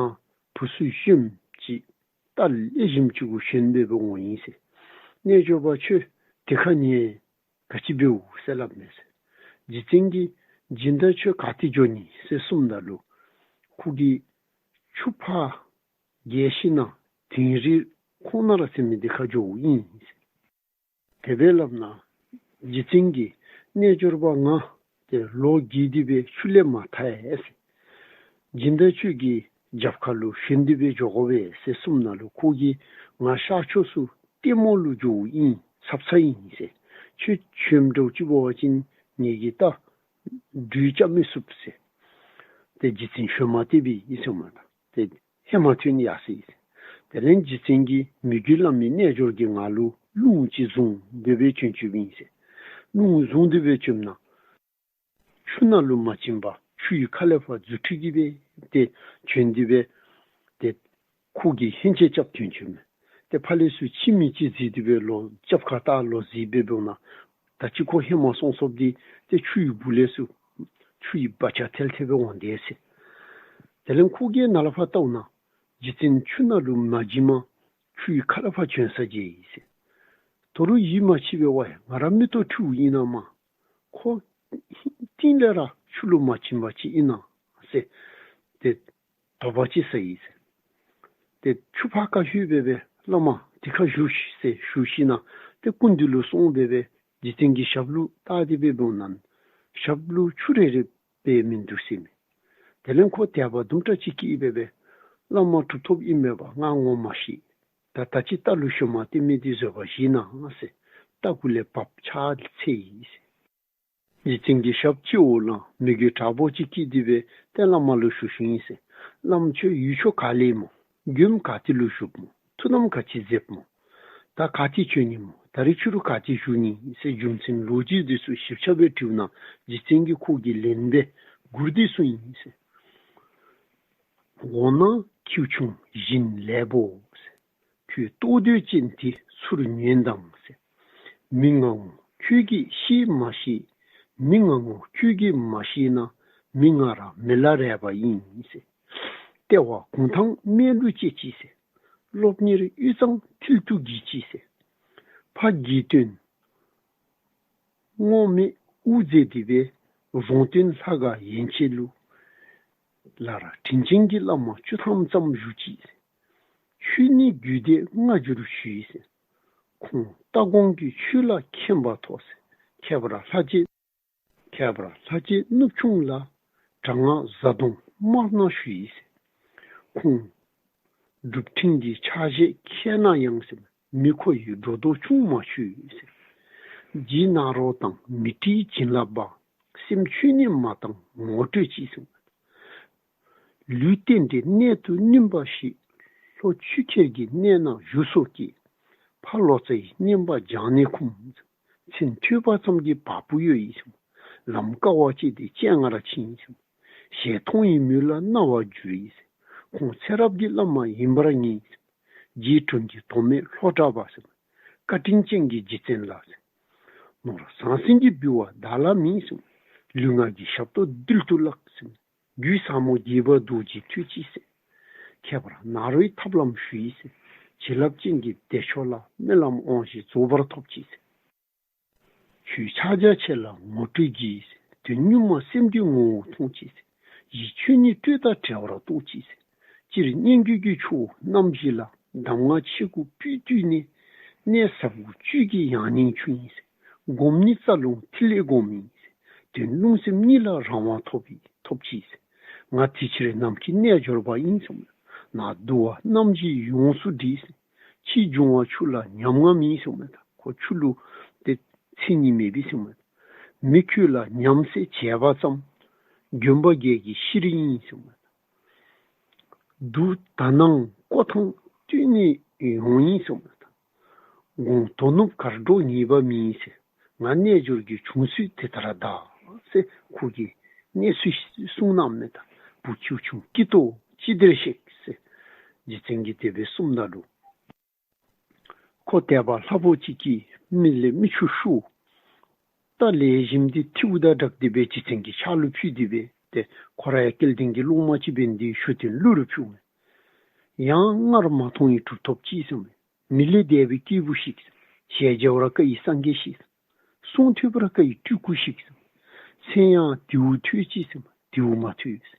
བུ་ཚུ་གཞོནམ་ཅིག་རྟ་ལེགས་ཤོམ་ཅིག་གུ་ཞོན་སྦེ་སྦེ་འོང་ཡི་ཟེར། རྣལ་འབྱོར་པ་ཁྱོད་དེ་ཁར་ཉལ། ག་ཅི་འབདཝ་ཟེར་སླབ་མས་ཟེར། རྗེ་བཙུན་གྱིས་སྦྱིན་བདག་ཁྱོད་ག་ཏེ་འགྱོ་ནི་ཟེར་གསུངམ་ད་ལུ་ཁོ་གིས་ཆུ་ཕར་བརྒལ་ཞིན་ན་དིང་རི་ཁོང་ནར་ཟེར་མི་འདི་ཁར་འགྱོཝ་ཨིན་ཟེར། དེ་སྦེ་སླབ་ན་རྗེ་བཙུན་གྱིས་རྣལ་འབྱོར་པ་ང་ཏེ་ལོ་རྒས་ཏེ་སྦེ་ཆུ་ལས་མ་ཐར་ཡི་ཟེར། སྦྱིན་བདག་ཁྱོད་ཀྱིས་རྒྱབ་ཁ་ལུ་ཞོན་ཏེ་སྦེ་འགྱོ་དགོ་པས་ཟེར་གསུངམ་ད་ལུ་ཁོ་གིས་ང་ཤར་ཕྱོགས་སུ་ལྟད་མོ་ལུ་འགྱོཝ་ཨིན། ཚབ་ཚ་ཨིན་ཟེར། ཁྱོད་ཁྱོད་འགྱོ་ཅི་འབད་བ་ཅིན་ངེ་གི་རྟ་སྦྲུལ་རྐྱབ་མི་ཚུགས་ཟེར། ཏེ་རྗེ་བཙུན་ཞོན་མ་བཏུབ་པས་ཟེར་མས་ད། ཏེ་ཧེ་མ་ཐོན་ཡར་སོ་ཡི་ཟེར། དེ་ལས་རྗེ་བཙུན་གྱིས་མོས་གུས་བླ་མའི་རྣལ་འབྱོར་གྱིས་ང་ལུ་རླུང་ཅིག་བཟུང་སྦེ་སྦེ་བྱོན་བྱོནམ་ཨིན་ཟེར། རླུང་བཟུང་སྟེ་སྦེ་བྱོནམ་ན་ཆུ་ནང་ལུ་མ་བྱིང་བར་ཆུའི་ཁ་ལས་ཕར་རྫུ་འཕྲུལ་གྱིས་སྦེ་ཏེ་བྱོན་ཏེ་སྦེ་ཏེ་ཁོ་གིས་ཧན་ཆད་རྐྱབ་བྱོན་བྱོནམ་མས། ཏེ་ཕར་ལས་ཚུར་ཕྱི་མིག་ཅིག་གཟིགས་ཏེ་སྦེ་ལོག་རྒྱབ་ཁར་ད་ལོག་གཟིགས་སྦེ་འབདཝ་ད་ད་ཅི་ཁོ་ཧེ་མ་སོང་སོངམ་འདི་ཏེ་ཆུའི་སྦུག་ལས་ཚུར་ཆུའི་བག་ཆགས་ཐལ་ཐལ་སྦེ་འོང་དེས་ཟེར། དེ་ལས་ཁོ་གིས་ནཱ་ལས་ཕར་བལྟཝ་ད་རྗེ་བཙུན་ཆུ་ནང་ལུ་མ་བྱིངམ་ཆུའི་ཁ་ལས་ཕར་བྱོན་ས་མཇལ་ཡི་ཟེར། དོ་རུང་ཡིད་མ་ཆེས་པར་ཝའི་ང་ར་མིག་ཏོ་འཁྲུལཝ་ཨིན་ན་མས། ཁོ་རྟིང་ལས་ར་ཆུ་ལུ་མ་བྱིང་བ་ཅིག་ཨིན་ན་ཟེར་ཏེ་དོགས་པ་ཅིག་ཟ་ཡི་ཟེར། ཏེ་ཆུ་ཕར་ཁ་ལྷོད་སྦེ་སྦེ་བླ་མ་དེ་ཁར་བཞུགས་ཤིག་ཟེར་ཞུ་ཞིན་ན་ཏེ་སྐུ་མདུན་ལུ་སོང་སྦེ་སྦེ་རྗེ་བཙུན་གྱི་ཞབས་ལུ་བལྟ་སྟེ་སྦེ་འབདཝ་ད་ཞབས་ལུ་ཆུ་རེ་རེ་སྦེ་མིན་འདུག་ཟེར་མས། དེ་ལས་ཁོ་དད་པ་དུམ་གྲ་ཅིག་སྐྱེས་སྦེ་སྦེ་བླ་མ་གྲུབ་ཐོབ་ཨིན་མས་པ་ང་ངོ་མ་ཤེས། ད་ད་ཅི་རྟ་ལུ་ཞོན་མ་བཏུབ་མི་འདི་བཟོད་པ་བཞེས་གནང་ཟེར་རྟ་གུ་ལས་བབས་ཕྱག་འཚལ་ཡི་ཟེར། རྗེ་བཙུན་གྱི་ཞབས་སྤྱི་བོ་ལུ་མོས་གུས་དྲག་པོ་ཅིག་སྐྱེས་ཏེ་སྦེ་ཏེ་བླ་མ་ལུ་ཞུ་ཞུཝ་ཨིན་ཟེར། བླ་མ་ཁྱོད་ཡུལ་ཕྱོགས་ག་ལས་སྨོ། མགྱོནམ་ག་ཏེ་ལུ་བཞུགསཔ་སྨོ། ཐུགས་དམ་ག་ཅི་མཛདཔ་སྨོ། ད་ག་ཏེ་བྱོན་ནི་སྨོ། ད་རིས་ཕྱི་རུ་ག་ཏེ་བཞུགས་ནི་ཟེར་རྒྱུ་མཚན་ལོ་རྒྱུས་འདི་ཚུ་ཞིབ་ཆ་སྦེ་དྲིཝ་ད་རྗེ་བཙུན་གྱིས་ཁོ་གི་ལན་སྦེ་མགུར་འདི་གསུངས་ཡི་ཟེར། འོ་ན་ཁྱེའུ་ཆུང་བཞིན་ལེགས་པོ་ཟེར། ཁྱོད་ལྟོ་འདོད་ཅན་དེ་ཚུར་ཉོན་དང་ཟེར། མི་ང་ངོ་ཁྱོད་ཀྱིས་ཤེས་མ་ཤེས། མི་ང་ངོ་ཁྱོད་ཀྱིས་མ་ཤེས་ན། མི་ང་ར་མི་ལ་རས་པ་ཡིན་ཟེར། ལྟེ་བ་གུང་ཐང་སྨད་ལུ་བཅད་ཅི་ཟེར། སློབ་གཉེར་དབུས་གཙང་མཐིལ་དུ་འགྱེལ་ཅི་ཟེར། ཕ་དགེ་འདུན་དངོས་མེད་དབུ་མཛད་དེ་སྦེ་རོང་སྟོན་ལྷ་ཁང་ཡན་ཆད་ལུ་ལ་ར་དྲིན་ཅན་གྱི་བླ་མ་བཅུ་ཐམ་ཙམ་བཞུགས་ཅི་ཟེར། ཆོས་ནི་རྒྱུད་སྡེ་སྔ་འགྱུར་ཞུ་ཡི་ཟེར། ཁོང་ལྟ་དགོངས་ཀྱི་ཆོས་ལ་མཁྱེན་པ་ཐོབ་ཟེར། ཁྱད་པར་ལྷ་རྗེ་ཁྱད་པར་ལྷ་རྗེ་གནུབས་ཆུང་ལ་དྲག་སྔགས་བཟའ་བཏུང་དམར་ནག་ཞུ་ཡི་ཟེར། ཁོང་སྒྲུབ་ཕྲིན་གྱི་ཕྱག་བཞེས་མཁས་ན་ཡང་ཟེར། མི་ཁོ་ཡི་སྒྲོ་འདོགས་ཅུང་མ་ཆོད་ཟེར། རྗེ་ནཱ་རོ་དང་མཻ་ཏྲིའི་བྱིན་རླབས་པ། སེམས་ཆོས་ནི་མ་བཏང་ངོ་སྤྲོད་ཅི་ཟེར། ལུས་རྟེན་འབྲེལ་གནད་དུ་བསྣུན་པ་ཞིག། ལྷོ་ཆུ་ཁྱེར་གྱི་གནས་ན་བཞུགས་སོ་སྐྱེས། ཕ་ལོ་ཙཱའི་བསྙེན་པ་སྦྱང་ནས་འཁུམས། མཚན་ཐོས་པ་ཙམ་གྱིས་བ་སྤུ་གཡོ་ཡི་ཟེར། ལམ་དཀའ་བ་སྤྱད་དེ་སྤྱན་སྔར་ཕྱིན་ཟེར། ཞལ་མཐོང་བའི་མོད་ལ་རྣ་བ་འགྱུར་ཡི་ཟེར། ཁོང་ཚེ་རབས་ཀྱི་བླ་མ་ཡིན་པར་ངེས་ཟེར། རྗེ་དྲུང་གི་དོ་མེད་ལྷོ་བྲག་པ་ཟེར། བཀའ་དྲིན་ཅན་གྱི་རྗེ་བཙུན་ལགས་ཟེར། ནོར་ཟང་ཟིང་གིས་འབུལ་བ་བདག་ལ་མེད་ཟེར། ལུས་ངག་གི་ཞབས་ཏོག་རྡུལ་དུ་བརླག་ཟེར། རྒྱུད་ཟབ་མོ་དགྱེས་པ་རྡོ་རྗེ་ཐུགས་རྗེ་ཟེར། ཁྱད་པར་ནཱ་རོའི་ཐབས་ལམ་ཞུ་ཡི་ཟེར། བྱིན་རླབས་ཅན་གྱི་བདེ་མཆོག་ལ་སྨོན་ལམ་དབང་བཞི་རྫོགས་པར་ཐོབ་ཅི་ཟེར། ཆོས་ཕྱག་རྒྱ་ཆེ་ལ་ངོ་སྤྲོད་བགྱི་ཟེར། དོན་གཉུག་མ་སེམས་ཀྱི་ངོ་བོ་མཐོང་ཅི་ཟེར། གཞི་ཆོས་ནི་སྤྲོས་དང་བྲལ་བར་རྟོགས་ཅི་ཟེར། སྤྱིར་སྙན་བརྒྱུད་ཀྱི་ཆུ་བོ་རྣམ་བཞི་ལ། གདམས་ངག་ཆེ་དགུ་སྤུས་བཏུས་ནས། གནད་ཟབ་དགུ་བཅུད་ཀྱི་ཡང་སྙིང་ཆུ་ཡིན་ཟེར། སྒོམ་ནི་རྩ་རླུང་ཐིག་ལེ་སྒོམ་ཡིན་ཟེར། དོན་རླུང་སེམས་གཉིས་ལ་རང་དབང་ཐོབ་ཡི་ཐོབ་ཅི་ཟེར། ང་དེ་ཕྱིར་ནམ་མཁའི་རྣལ་འབྱོར་པ་ཡིན་གསུངས། ནང་འདུ་བ་རྣམ་བཞི་ཡོངས་སུ་འདྲིས་ཟེར། ཕྱི་འབྱུང་བ་ཆུ་ལ་ཉམ་ང་མེད་གསུངས་མས། ད་ཁོ་ཆུ་ལུ་ཏེ་མཚན་ཉིད་མེད་པས་གསུངས་མས། མི་ཁྱོད་ལ་ཉམས་སད་བྱས་པ་ཙམ། དགོན་པ་བརྒྱད་ཀྱི་ཤེས་རིག་ཡིན་གསུངས་མས། དུ་ད་ནང་ཀོ་ཐང་སྟོད་ནས་ཡོང་ཡིན་གསུངས་མས། དགོངས་དོ་ནུབ་གར་འགྲོ་ངེས་པ་མིན་ཟེར། ང་རྣལ་འབྱོར་གྱི་བྱུང་ཚུལ་དེ་ལྟར་གདའ་ཟེར་ཁོ་གིས་གནས་ཚུལ་གསུངས་གནངམ་མས། ད་བུ་ཁྱེའུ་ཆུང་སྐྱིད་དོ་ཅི་བདེར་གཤེགས་ཟེར་རྗེ་བཙུན་གྱིས་དེ་སྦེ་གསུངམ་ད་ལུ། ཁོ་དད་པ་ལྷ་པོ་ཅིག་གིས་མི་ལས་མི་ཆུང་ཤོས་རྟ་ལེགས་ཤོམ་འདི་ཐིའུ་དང་སྦྲགས་ཏེ་སྦེ་རྗེ་བཙུན་གྱི་ཕྱག་ལུ་ཕུལ་ཏེ་སྦེ་ཏེ་ཁོ་ར་ཡང་སྐལ་ལྡན་གྱི་སློབ་མ་ཅིག་འབད་ནི་དེ་གིས་ཞུ་རྟེན་ལུ་རུ་ཕུལཝ་མས། ཡང་སྔར་མ་མཐོང་བའི་གྲུབ་ཐོབ་ཅིག་ཟེརཝ་མས། མི་ལས་འདས་པའི་སྐྱེས་བུ་ཞིག། ཞལ་མཇལ་བར་དཀའ་བའི་སངས་རྒྱས་ཤིག། གསུང་ཐོས་པར་དཀའ་བའི་སྤྲུལ་སྐུ་ཞིག། མཚན་ཡང་དེའུ་ཐོས་ཅི་ཟེརཝ་མས། དེའུ་མ་ཐོས།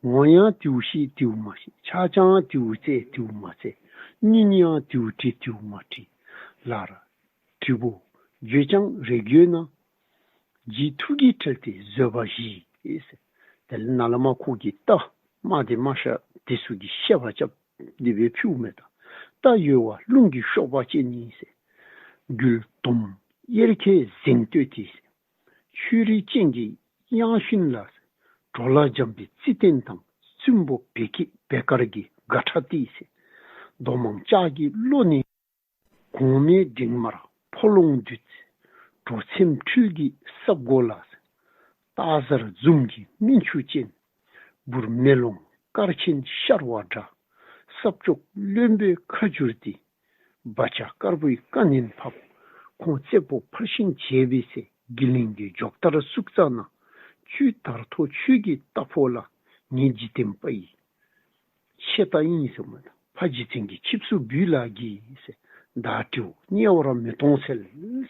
ངོ་ཡང་དེའུ་ཤེས་དེའུ་མ་ཤེས། ཕྱག་རྐྱང་དེའུ་བཙལ་དེའུ་མ་བཙལ། སྙན་ཡང་དེའུ་དྲིས་དེའུ་མ་དྲིས། ལར་དྲིལ་བུ་བརྗོད་ཀྱང་རེག་ཡོད་ན། རྗེའི་ཐུགས་ཀྱིས་ཁྲེལ་ཏེ་བཟོད་པ་བཞེས་ཟེར། དེ་ལས་ནཱ་ལས་མར་ཁོ་གིས་རྟ་དམར་དེ་དམར་ཤ་དེ་ཚུ་གི་བཤད་པ་རྐྱབ་སྟེ་སྦེ་ཕུལཝ་མས་ད། རྟ་གཡོ་བ་རླུང་གི་གཤོག་པ་ཅན་ཡིན་ཟེར། མགུལ་དོམ་གཡེར་ཁའི་གཟེངས་བསྟོད་དེ་ཟེར། ཆོས་རིག་ཅན་གྱི་དབྱངས་ཤུན་ལ་ཟེར། གྲོ་ལ་འཇམ་པའི་རྩི་སྟན་དང་། བཙུན་པོ་བེ་ཀི་བེ་དཀར་གྱི་དགའ་ཁྲ་སྟེ་ཟེར། མདོ་མང་ལྕགས་ཀྱི་གློ་ནས་གོང་མའི་འབྲིང་དམར་ཕོ་ལོང་བདུད། གྲོ་ཚེམ་འཕྲུལ་གྱི་སྲབ་མགོ་ལ་ཟེར། སྟག་གཟར་འཛུམ་གྱི་སྨིན་ཆུ་ཅན། འབུར་མེ་ལོང་དཀར་ཆེན་ཤར་བ་འདྲ། སྲབ་ཅོག་རློན་པའི་ཁ་བསྒྱུར་ཏེ། སྦ་ལྕག་དཀར་པོའི་རྐང་སྣེ་ཕབ། ཁོང་རྩེ་པོ་ཕར་ཕྱིན་བྱས་པས་ཟེར། དགེ་ལེགས་ཀྱི་མགྱོགས་དར་བཙུགས་ཙ་ན། བཅུད་དར་ཐོག་ཆོས་ཀྱི་རྟ་ཕོ་ལ། ངེད་འཇིག་རྟེན་པ་ཡི་ཆེ་རྟགས་ཡིན་ཟེརཝ་མས་ད། ཕ་རྗེ་བཙུན་གྱིས་ཆིབས་སུ་འབུལ་ལགས་ཀྱིས་ཟེར། བདག་སྤྲེའུ་དམྱལ་བར་མི་གཏོང་འཚལ་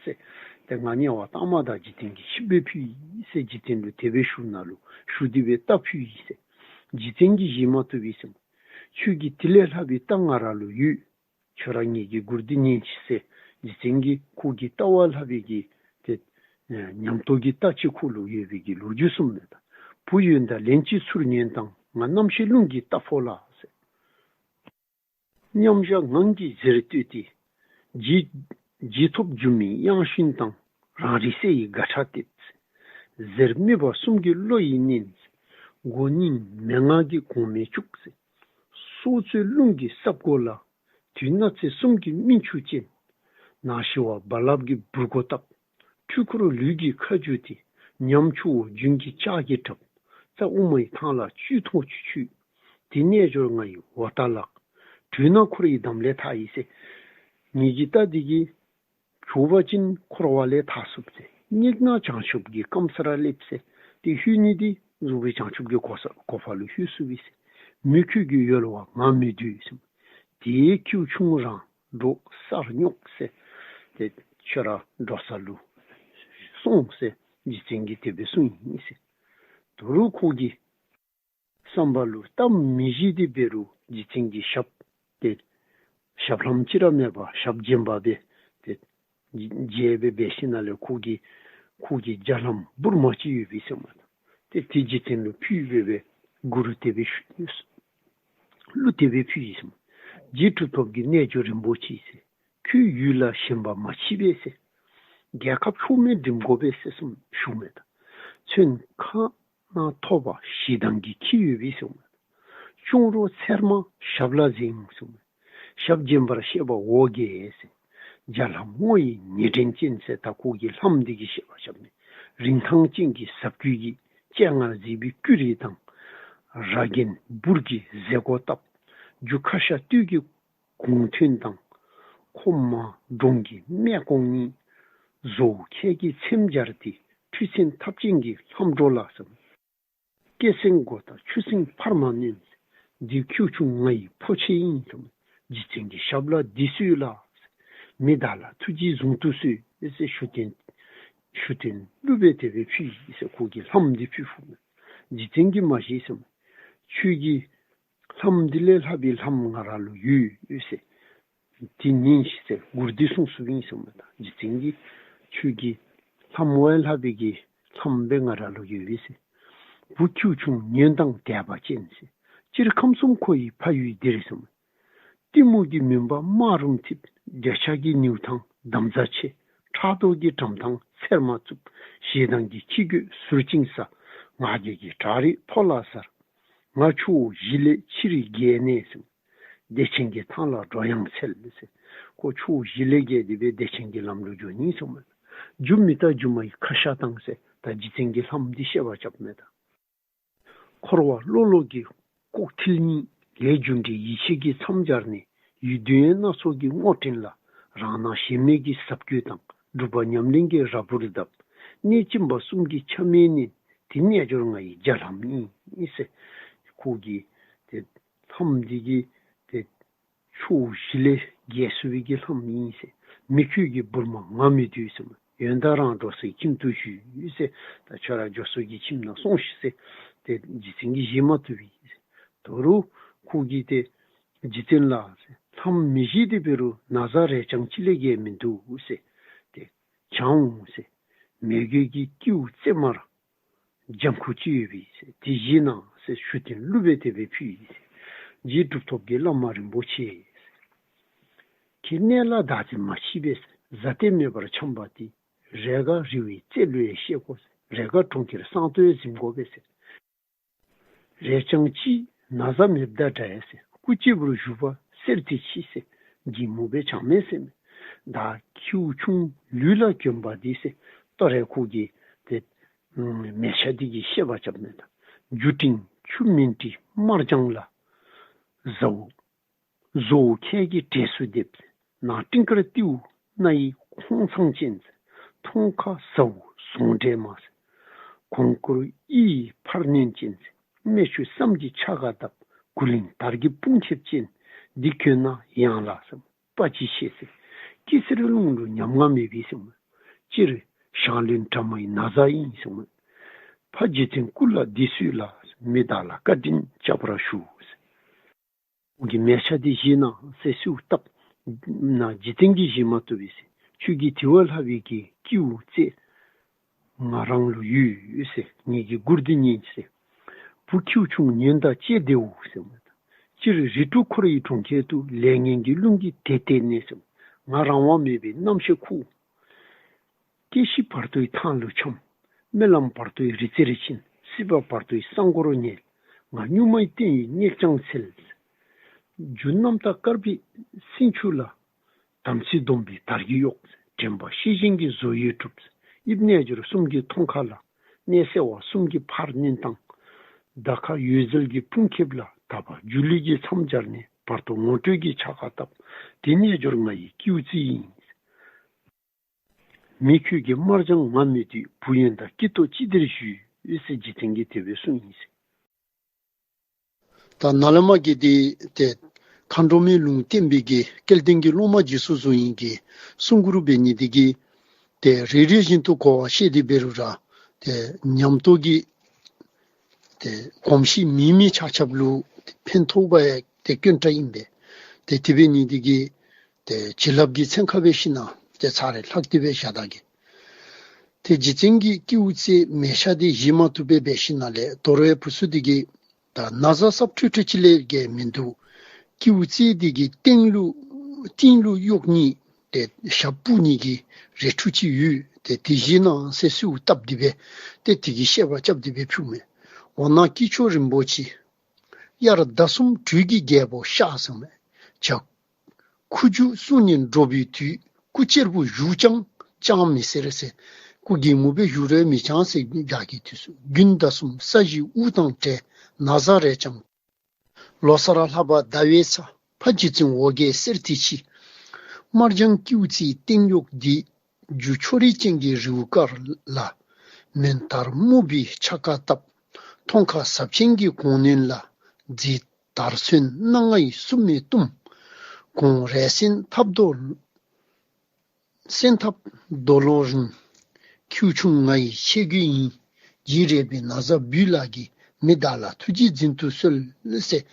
ཟེར། ཏེ་ང་དམྱལ་བ་གཏང་མ་ད་རྗེ་བཙུན་གྱི་ཆིབས་སྦེ་ཕུལ་ཡི་ཟེར། རྗེ་བཙུན་ལུ་དེ་སྦེ་ཞུ་ནཱ་ལུ་ཞུ་སྟེ་སྦེ་རྟ་ཕུལ་ཡི་ཟེར། རྗེ་བཙུན་གྱིས་བཞེས་མ་བཏུབ་པས་ཟེར། ཁྱོད་ཀྱི་དེ་ལས་ལྷག་པའི་རྟ་ང་ར་ལུ་ཡོད། ཁྱོད་ར་ངེ་གི་མགུར་འདི་ཉན་ཤིག་ཟེར། རྗེ་བཙུན་གྱིས་ཁོ་གི་རྟ་བ་ལྷག་པའི་གི་ཏེ་ཨེ་ཉམས་རྟོགས་ཀྱི་རྟ་ཅིག་ཁོ་ལུ་ཡོད་པའི་གི་ལོ་རྒྱུས་གསུངམ་མས་ད། བུ་ཡོན་བདག་ལན་གཅིག་ཚུར་ཉོན་དང་། ང་རྣམ་ཤེས་རླུང་གི་རྟ་ཕོ་ལ་ཟེར། མཉམ་བཞག་ངང་གིས་གཟེར་བཏོད་དེ། རྗེ་རྗེ་ཐོབ་སྒྱུ་མའི་དབྱངས་ཤུན་དང་། རང་རིག་གསལ་བའི་དགའ་ཁྲ་སྟེ། གཟེར་དམིགས་པ་གསུམ་གྱི་བློ་ཡིས་མནན། མགོ་སྙིང་མན་ངག་གི་གོང་མའི་བཅུག་ཟེར། སྲོག་རྩོལ་རླུང་གི་སྲབ་མགོ་ལ། དུག་སྣ་རྩེ་གསུམ་གྱི་སྨིན་ཆུ་ཅན། ནག་ཞི་བ་རྦ་རླབས་ཀྱི་འབུར་མགོ་བཏབ། འཁྲུལ་འཁོར་ལུས་ཀྱི་ཁ་བསྒྱུར་ཏེ། ཉམ་ཆུ་བོ་རྒྱུན་གྱི་ལྕགས་ཀྱི་ཁྲབ། རྩྭ་དབུ་མ་ཡི་ཐང་ལ་བཅུད་ཐོང་ཆུ་ཆུ། དེ་རྣལ་འབྱོར་ང་ཡི་འོ་རྟ་ལགས། དྲོད་ན་འཁོར་བའི་འདམ་ལས་ཐར་ཡི་ཟེར། ངེ་གི་རྟ་འདི་གིས་བྱུག་པ་ཅིན་འཁོར་བ་ལས་ཐར་ཚུགས་ཟེར། སྙིང་ནང་བྱང་ཆུབ་ཀྱི་སྐམ་སར་སླེབས་ཟེར། ཏེ་ལྷོད་ནི་འདི་རྫོགས་པའི་བྱང་ཆུབ་ཀྱི་གོ་ས་གོ་འཕང་ལུ་ལྷོད་ཚུགས་པས་ཟེར། མི་ཁྱོད་ཀྱི་ཡོལ་བ་ང་མི་སྡོད་ཟེར། དེའི་ཁྱེའུ་ཆུང་རང་འགྲོ་སར་སྙོགས་ཟེར། ཏེ་ཁྱོད་ར་འགྲོ་ས་ལུ་སོང་ཟེར། རྗེ་བཙུན་གྱིས་དེ་སྦེ་གསུངས་ཡི་ཟེར། དོ་རུང་ཁོ་གི་བསམ་པ་ལུ་གཏམ་མི་བཞེས་ཏེ་འབད་རུང་རྗེ་བཙུན་གྱི་ཞབས་ཏེ་ཞབས་ལྷམ་ཅིག་ར་མེད་པར་ཞབས་རྗེན་པ་སྦེ་ཏེ་མཇལ་སྦེ་འབད་ཞིནམ་ལས་ཁོ་གི་ཁོ་གི་རྒྱ་ལྷམ་འབུར་མ་ཅིག་ཡོད་པས་ཟེརཝ་མས། ཏེ་དེ་རྗེ་བཙུན་ལུ་ཕུལ་སྦེ་སྦེ་མགུར་དེ་སྦེ་ཞུ་གླུ་དེ་སྦེ་ཕུལ་ཡི་ཟེརཝ་མས། རྗེ་གྲུབ་ཐོབ་ཀྱི་རྣལ་འབྱོར་རིན་པོ་ཆེ་ཟེར། ཁྱོད་ཡུལ་ལ་ཞེན་པ་མ་མཆིས་པས་ཟེར། རྒྱལ་ཁབ་ཕྱོགས་མེད་འགྲིམ་དགོ་པས་ཟེར་གསུངས་ཞུཝ་མས་ད། མཚོན་ཁ་ནང་ཐོབ་པ་ཞེ་སྡང་གིས་འཁྱིད་ཡོད་པས་གསུངས་མས། གཅུང་རོ་ཚེར་མ་ཞབས་ལ་གཟིགས་གསུངས་མས། ཞབས་རྗེན་པར་གཤེགས་པ་འོ་བརྒྱལ་ཟེར། རྒྱ་ལྷམ་སྔོ་ཡི་ཉེ་འགྲན་ཅན་ཟེར། ད་ཁོ་གི་ལྷམ་འདི་གི་བཤད་པ་རྐྱབ་མས། རིན་ཐང་ཅན་གྱི་ཟབ་ཀྱུ་ཡི་སྤྱན་སྔར་གཟིགས་པའི་སྐུ་རིས་དང་། ར་གན་འབུར་གྱི་ཟེ་གོ་བཏབ། རྒྱུ་ཁ་ཤ་སྟོད་ཀྱི་གུང་ཐུན་དང་། ཁོ་མ་འབྲོང་གི་སྨད་གོང་གཉིས། བཟོ་བོ་ཁལ་གྱི་ཚེམ་སྦྱར་ཏེ། ཁྲུས་གསེང་ཐབས་ཅན་གྱི་ལྷམ་སྒྲོ་ལ་ཟེར། སྐེ་སེང་མགོ་དང་ཆུ་སེང་འཕར་མ་ནོན། འདི་ཁྱེའུ་ཆུང་ང་ཡི་ཕོ་ཆེ་ཡིན་ཟེར། རྗེ་བཙུན་གྱི་ཞབས་ལ་འདི་གསོལ་ལ་ཟེར། མི་བདག་ལ་ཐུགས་རྗེས་གཟུང་དུ་གསོལ་ཟེར་ཞུ་རྟེན་ཞུ་རྟེན་གླུ་སྦེ་དེ་སྦེ་ཕུལ་ཡི་ཟེར། ཁོ་གིས་ལྷམ་འདི་ཕུལ་ཕུལཝ་མས། རྗེ་བཙུན་གྱིས་མ་བཞེས་ཟེརཝ་མས། ཁྱོད་ཀྱི་ལྷམ་འདི་ལས་ལྷག་པའི་ལྷམ་ང་ར་ལུ་ཡོད་ཟེར། དེ་ཉན་ཤིག་ཟེར་མགུར་འདི་གསུངས་སོ་ཡི་ཟེརཝ་མས་ད། རྗེ་བཙུན་གྱིས་ཁྱོད་ཀྱི་ལྷམ་བ་ལྷག་པའི་གི་ལྷམ་སྦེ་ང་ར་ལུ་ཡོད་པས་ཟེར། བུ་ཁྱེའུ་ཆུང་ཉོན་དང་དད་པ་ཅན་ཟེར། སྤྱིར་ཁམས་གསུམ་ཁོ་ཡི་ཕ་ཡུལ་འདིར་ཟེརཝ་མས། གཏི་མུག་གི་མུན་པ་དམར་རུམ་འཐིབས། འདོད་ཆགས་ཀྱི་ནེའུ་ཐང་འདམ་རྩྭ་ཆེ། ཕྲག་དོག་གི་གྲམ་ཐང་ཚེར་མ་རྩུབ། ཞེ་སྡང་གི་ཁྱི་རྒོད་ཟུར་བཅིངས་ས། ང་རྒྱལ་གྱི་བྲག་རི་ཕོ་ལ་གཟར། ང་ཆུ་བོ་བཞི་ལས་ཕྱིར་བརྒལ་ནས་ཟེར། བདེ་ཆེན་གྱི་ཐང་ལ་འགྲོ་ཡང་འཚལ་ཟེར། ཁོ་ཆུ་བོ་བཞི་ལས་བརྒལ་ཏེ་སྦེ་བདེ་ཆེན་གྱི་ལམ་ལུ་འགྱོ་ནི་ཟེརཝ་མས། རྒྱུ་མི་རྟག་སྒྱུ་མ་ཡི་ཁ་ཤ་དང་ཟེར། ད་རྗེ་བཙུན་གྱི་ལྷམ་འདི་བཤད་པ་རྐྱབ་མས་ད། འཁོར་བ་གློ་ལོག་གི་ལྐོག་མཐིལ་གཉིས། ལས་རྒྱུ་འབྲས་ཡིད་ཆེས་ཀྱི་མཚམས་སྦྱར་ནས། ཡུལ་དུས་ཡུན་སྣ་ཚོགས་ཀྱི་སྔོ་བྲན་ལ། རང་སྣང་ཞེན་མེད་ཀྱི་ཟབ་གོས་དང་། སྒྲུབ་པ་ཉམས་ལེན་གྱི་ར་སྤུར་གདབ། གནས་ཁྱིམ་པ་གསུམ་གྱི་ཆ་མེད་ནི། དེ་རྣལ་འབྱོར་ང་ཡི་རྒྱ་ལྷམ་ཡིན་ཟེར། ཁོ་གི་ཏེ་ལྷམ་འདི་གི་ཏེ་ཕྱོགས་བཞི་ལས་རྒྱས་སུ་བའི་གི་ལྷམ་ཡིན་ཟེར། མི་ཁྱོད་ཀྱི་བུར་མ་ང་མི་འདོད་ཟེར་མས། ཡོན་བདག་རང་འགྲོ་སའི་ཁྱིམ་དུ་བཞུད་ཟེར། ད་ཁྱོད་ར་འགྱོ་སའི་གི་ཁྱིམ་ནང་སོང་ཤིག་ཟེར། ཏེ་རྗེ་བཙུན་གྱིས་བཞེས་མ་བཏུབ་པས་ཟེར། དོ་རུང་ཁོ་གིས་ཏེ་རྗེ་བཙུན་ལགས་ཟེར། ལྷམ་མི་བཞེས་ཏེ་འབད་རུང་ན་བཟའ་རས་རྐྱང་གཅིག་ལས་བརྒལ་མི་འདུག་ཟེར། ཏེ་བྱང་ཟེར། མོའི་གི་སྐྱེ་བོ་བརྩེགས་མར་ལྗང་ཁུ་ཅིག་ཡོད་པས་ཟེར། དེ་བཞེས་གནང་ཟེར་ཞུ་རྟེན་བླུགས་སྦེ་དེ་སྦེ་ཕུལ་ཡི་ཟེར། རྗེ་གྲུབ་ཐོབ་ཀྱིས་བླ་མ་རིན་པོ་ཆེ་ཟེར། ཁྱེད་གནས་ལ་བདག་འཛིན་མ་མཆིས་པས་ཟེར། གཟའ་གཏད་མེད་པར་འཁྱམས་པ་དེ། རེས་འགའ་རི་བོའི་རྩེ་ལུ་ཡང་གཤེགས་དགོ་ཟེར། རེས་འགའ་གྲོང་ཁྱེར་བསང་ཏོག་ཡང་གཟིམ་དགོ་པས་ཟེར། རས་རྐྱང་གཅིག་ན་བཟའ་མེདཔ་དང་འདྲ་ཡ་ཟེར། སྐུ་གཅེར་བུར་བཞུགས་པ་གསེར་དེ་ཕྱི་ཟེར། འགྱིང་མོ་སྦེ་བྱང་མེད་ཟེར་མས། བདག་ཁྱེའུ་ཆུང་ལུས་ལ་གྱོན་པ་འདི་ཟེར། ད་རེས་ཁོ་གིས་ཏེ་མལ་ཆ་འདི་གི་བཤད་པ་རྐྱབ་མས་ད། རྒྱུ་སྤྲིན་ཆུ་སྨིན་དྲི་དམར་ལྗང་ལ། བཟའ་བོ་བཟོ་བོ་ཁལ་གྱི་གྲས་སུ་འདེབས། ནང་སྤྲིན་དཀར་ཏེའུ་སྣ་ཡི་ཁོང་ཚང་ཅན། མཐོང་ཁ་བཟའ་བོ་ཟོང་འདྲེས་མ་ཟེར། གོང་བཀུར་གཡུ་ཡི་ཕར་སྣོན་ཅན། སྨད་ཆུ་བསམ་གྱི་ཆ་ག་བཏབ། གུ་ལིང་དར་གྱི་དཔུང་ཁེབས་ཅན། འདི་གྱོན་ན་ཡང་ལ་ཟེར། དཔའ་ཅི་ཤེས་ཟེར། སྐྱི་སེར་རླུང་ལུ་ཉམ་ང་མེད་པས་ཟེར་མས། སྤྱིར་ཞང་བློན་དྲ་མ་ཡི་ན་བཟའ་ཡིན་ཟེར་མས། ཕ་རྗེ་བཙུན་སྐུ་ལ་འདི་གསོལ་ལ། མི་བདག་ལ་བཀའ་དྲིན་བསྐྱངས་པར་ཞུ་ཟེར། ཁོ་གིས་མལ་ཆ་འདི་བཞེས་གནང་ཟེར་གསོལཝ་བཏབ་ན་རྗེ་བཙུན་གྱིས་བཞེས་མ་བཏུབ་པས་ཟེར། ཁྱོད་ཀྱིས་དེ་བས་ལྷག་པའི་གི་སྐྱེ་བོ་བརྩེགས་ང་རང་ལུ་ཡོད་ཟེར། ངེ་གི་མགུར་འདི་ཉན་ཟེར། བུ་ཁྱེའུ་ཆུང་ཉོན་དང་བཅས་བདེའོ་ཟེར་མས། སྤྱིར་རི་ཁྲོད་འཁོར་བའི་གྲོང་ཁྱེར་དུ། ལས་ངན་གྱི་རླུང་གིས་དེད་དེད་ནས་ཟེར། ང་རང་དབང་མེད་པའི་རྣམ་ཤེས་ཁུག། སྐྱེ་ཤི་བར་དོའི་ཐང་ལུ་འཁྱམས། རྨི་ལམ་བར་དོའི་རི་རྩེར་ཕྱིན། སྲིད་པ་བར་དོའི་གསང་སྒོར་ཉལ། ང་གཉུག་མའི་སྟེང་ཡི་གཉེར་རྐྱང་འཚལ། རྒྱུ་རྣམ་དག་དཀར་པོའི་སྲིན་ཆུ་ལ། དམ་ཚིག་སྡོམ་པའི་དར་གྱིས་གཡོགས། དྲན་པ་ཤེས་བཞིན་གྱི་བཟོ་ཡིས་གྲུབ། དབྱིབས་རྣལ་འབྱོར་གསུམ་གྱི་མཐོང་ཁ་ལ། གནས་གསལ་བ་གསུམ་གྱི་ཕར་སྣོན་དང་། འདའ་ཁ་འོད་ཟེར་གྱི་དཔུང་ཁེབས་ལ། དག་པ་སྒྱུ་ལུས་ཀྱི་མཚམས་སྦྱར་ནས། བར་དོ་ངོ་སྤྲོད་ཀྱི་ཕྱག་ཁ་བཏབ། དེ་རྣལ་འབྱོར་ང་ཡི་སྐྱེ་བོ་རྩེགས་ཡིན། མི་ཁྱོད་ཀྱི་དམར་ལྗང་ང་མི་འདོད། བུ་ཡོན་བདག་སྐྱིད་ཏོག་ཅི་བདེར་བཞུགས་ཟེར་རྗེ་བཙུན་གྱིས་དེ་སྦེ་གསུངས་ཡི་ཟེར། ད་ནཱ་ལས་མར་གྱི་འདི་ཏེ་མཁའ་འགྲོ་མའི་ལུང་བསྟན་པའི་གི་སྐལ་ལྡན་གྱི་སློབ་མ་རྗེས་སུ་བཟུང་ནི་གི་གསུང་མགུར་འབད་ནི་འདི་གིས་ཏེ་རེ་རེ་བཞིན་དུ་གོ་བ་བཤད་དེ་འབད་རུང་ར་ཏེ་ཉམས་རྟོགས་ཀྱི་ཏེ་གོམས་གཤིས་མེད་མི་ཆ་ཁྱབ་ལུ་ཕན་ཐོགས་པ་ཡང་ཏེ་དཀོན་དྲགས་ཨིན་པས། ཏེ་དེ་འབད་ནི་འདི་གིས་ཏེ་བྱིན་རླབས་ཀྱི་ཚན་ཁ་འབད་ཞིན་ན་ཏེ་ཚར་རེ་ལྷག་སྟེ་འབད་བཞག་ད་གེ། ཏེ་རྗེ་བཙུན་གྱིས་སྐྱེ་བོ་རྩེགས་མལ་ཆ་འདི་བཞེས་མ་བཏུབ་པས། འབད་ཞིན་ན་ལས་དོ་རུང་བུ་ཚུ་འདི་གིས་ད་ན་བཟའ་སྲབ་ཁྲོ་ཁྲོ་ཅིག་ལས་བརྒལ་མིན་འདུག། སྐྱེ་བོ་རྩེགས་འདི་གི་སྟེང་ལུ་སྟེང་ལུ་གཡོགས་ནི་ཏེ་ཞབས་སྤུ་ནི་གི་རས་ཁྲུ་ཅིག་ཡོད། ཏེ་དེ་བཞེས་གནང་ཟེར་གསོལཝ་བཏབ་སྟེ་འབད་ཏེ་དེ་གི་བཤད་པ་རྐྱབ་སྟེ་འབད་ཕུལཝ་མས། འོ་ན་སྐྱེས་མཆོག་རིན་པོ་ཆེ། དབྱར་ཟླ་གསུམ་དྲོད་ཀྱི་རྒྱལ་པོ་ཤར་ཟེར་མས། བྱ་ཁུ་བྱུག་སྲུང་ནས་འགྲོ་བའི་དུས། སྐུ་གཅེར་བུ་བཞུགས་ཀྱང་ཅང་མི་ཟེར་ཟེར། སྐུ་གེ་མོ་སྦེ་བཞུགས་རུང་མི་ཅང་ཟེར་རྒྱ་གི་དུས་སུ། དགུན་ཟླ་གསུམ་ས་གཞི་དབུགས་དང་བྲལ། ན་བཟའ་རས་རྐྱང་ལོ་སར་ལྷག་པ་ཟླ་བའི་ཚ། ཕ་རྗེ་བཙུན་འོ་བརྒྱལ་གསེར་དེ་ཕྱི། དམར་ལྗང་སྐྱེ་བོ་རྩེགས་སྟེང་གཡོགས་འདི། རྒྱུ་ཕྱོགས་རིས་ཅན་གྱི་རེའུ་དཀར་ལ། མོན་དར་སྨུག་པའི་ཆ་ག་བཏབ། མཐོང་ཁ་ཟབ་ཆེན་གྱི་གོང་སྣོན་ལ། མཛེས་དར་ཚོན་སྣ་ལྔའི་སྲུབས་མས་བཏུམས། གོང་རས་སེན་ཐབ་རྡོ་སེན་ཐབ་རྡོ་ལོ་རིང་། ཁྱེའུ་ཆུང་ང་ཡི་ཆས་གོས་ཡིན། རྗེ་རས་པའི་ན་བཟའ་འབུལ་ལགས་ཀྱིས། མི་བདག་ལ་ཐུགས་རྗེས་འཛིན་དུ་གསོལ་ཟེར།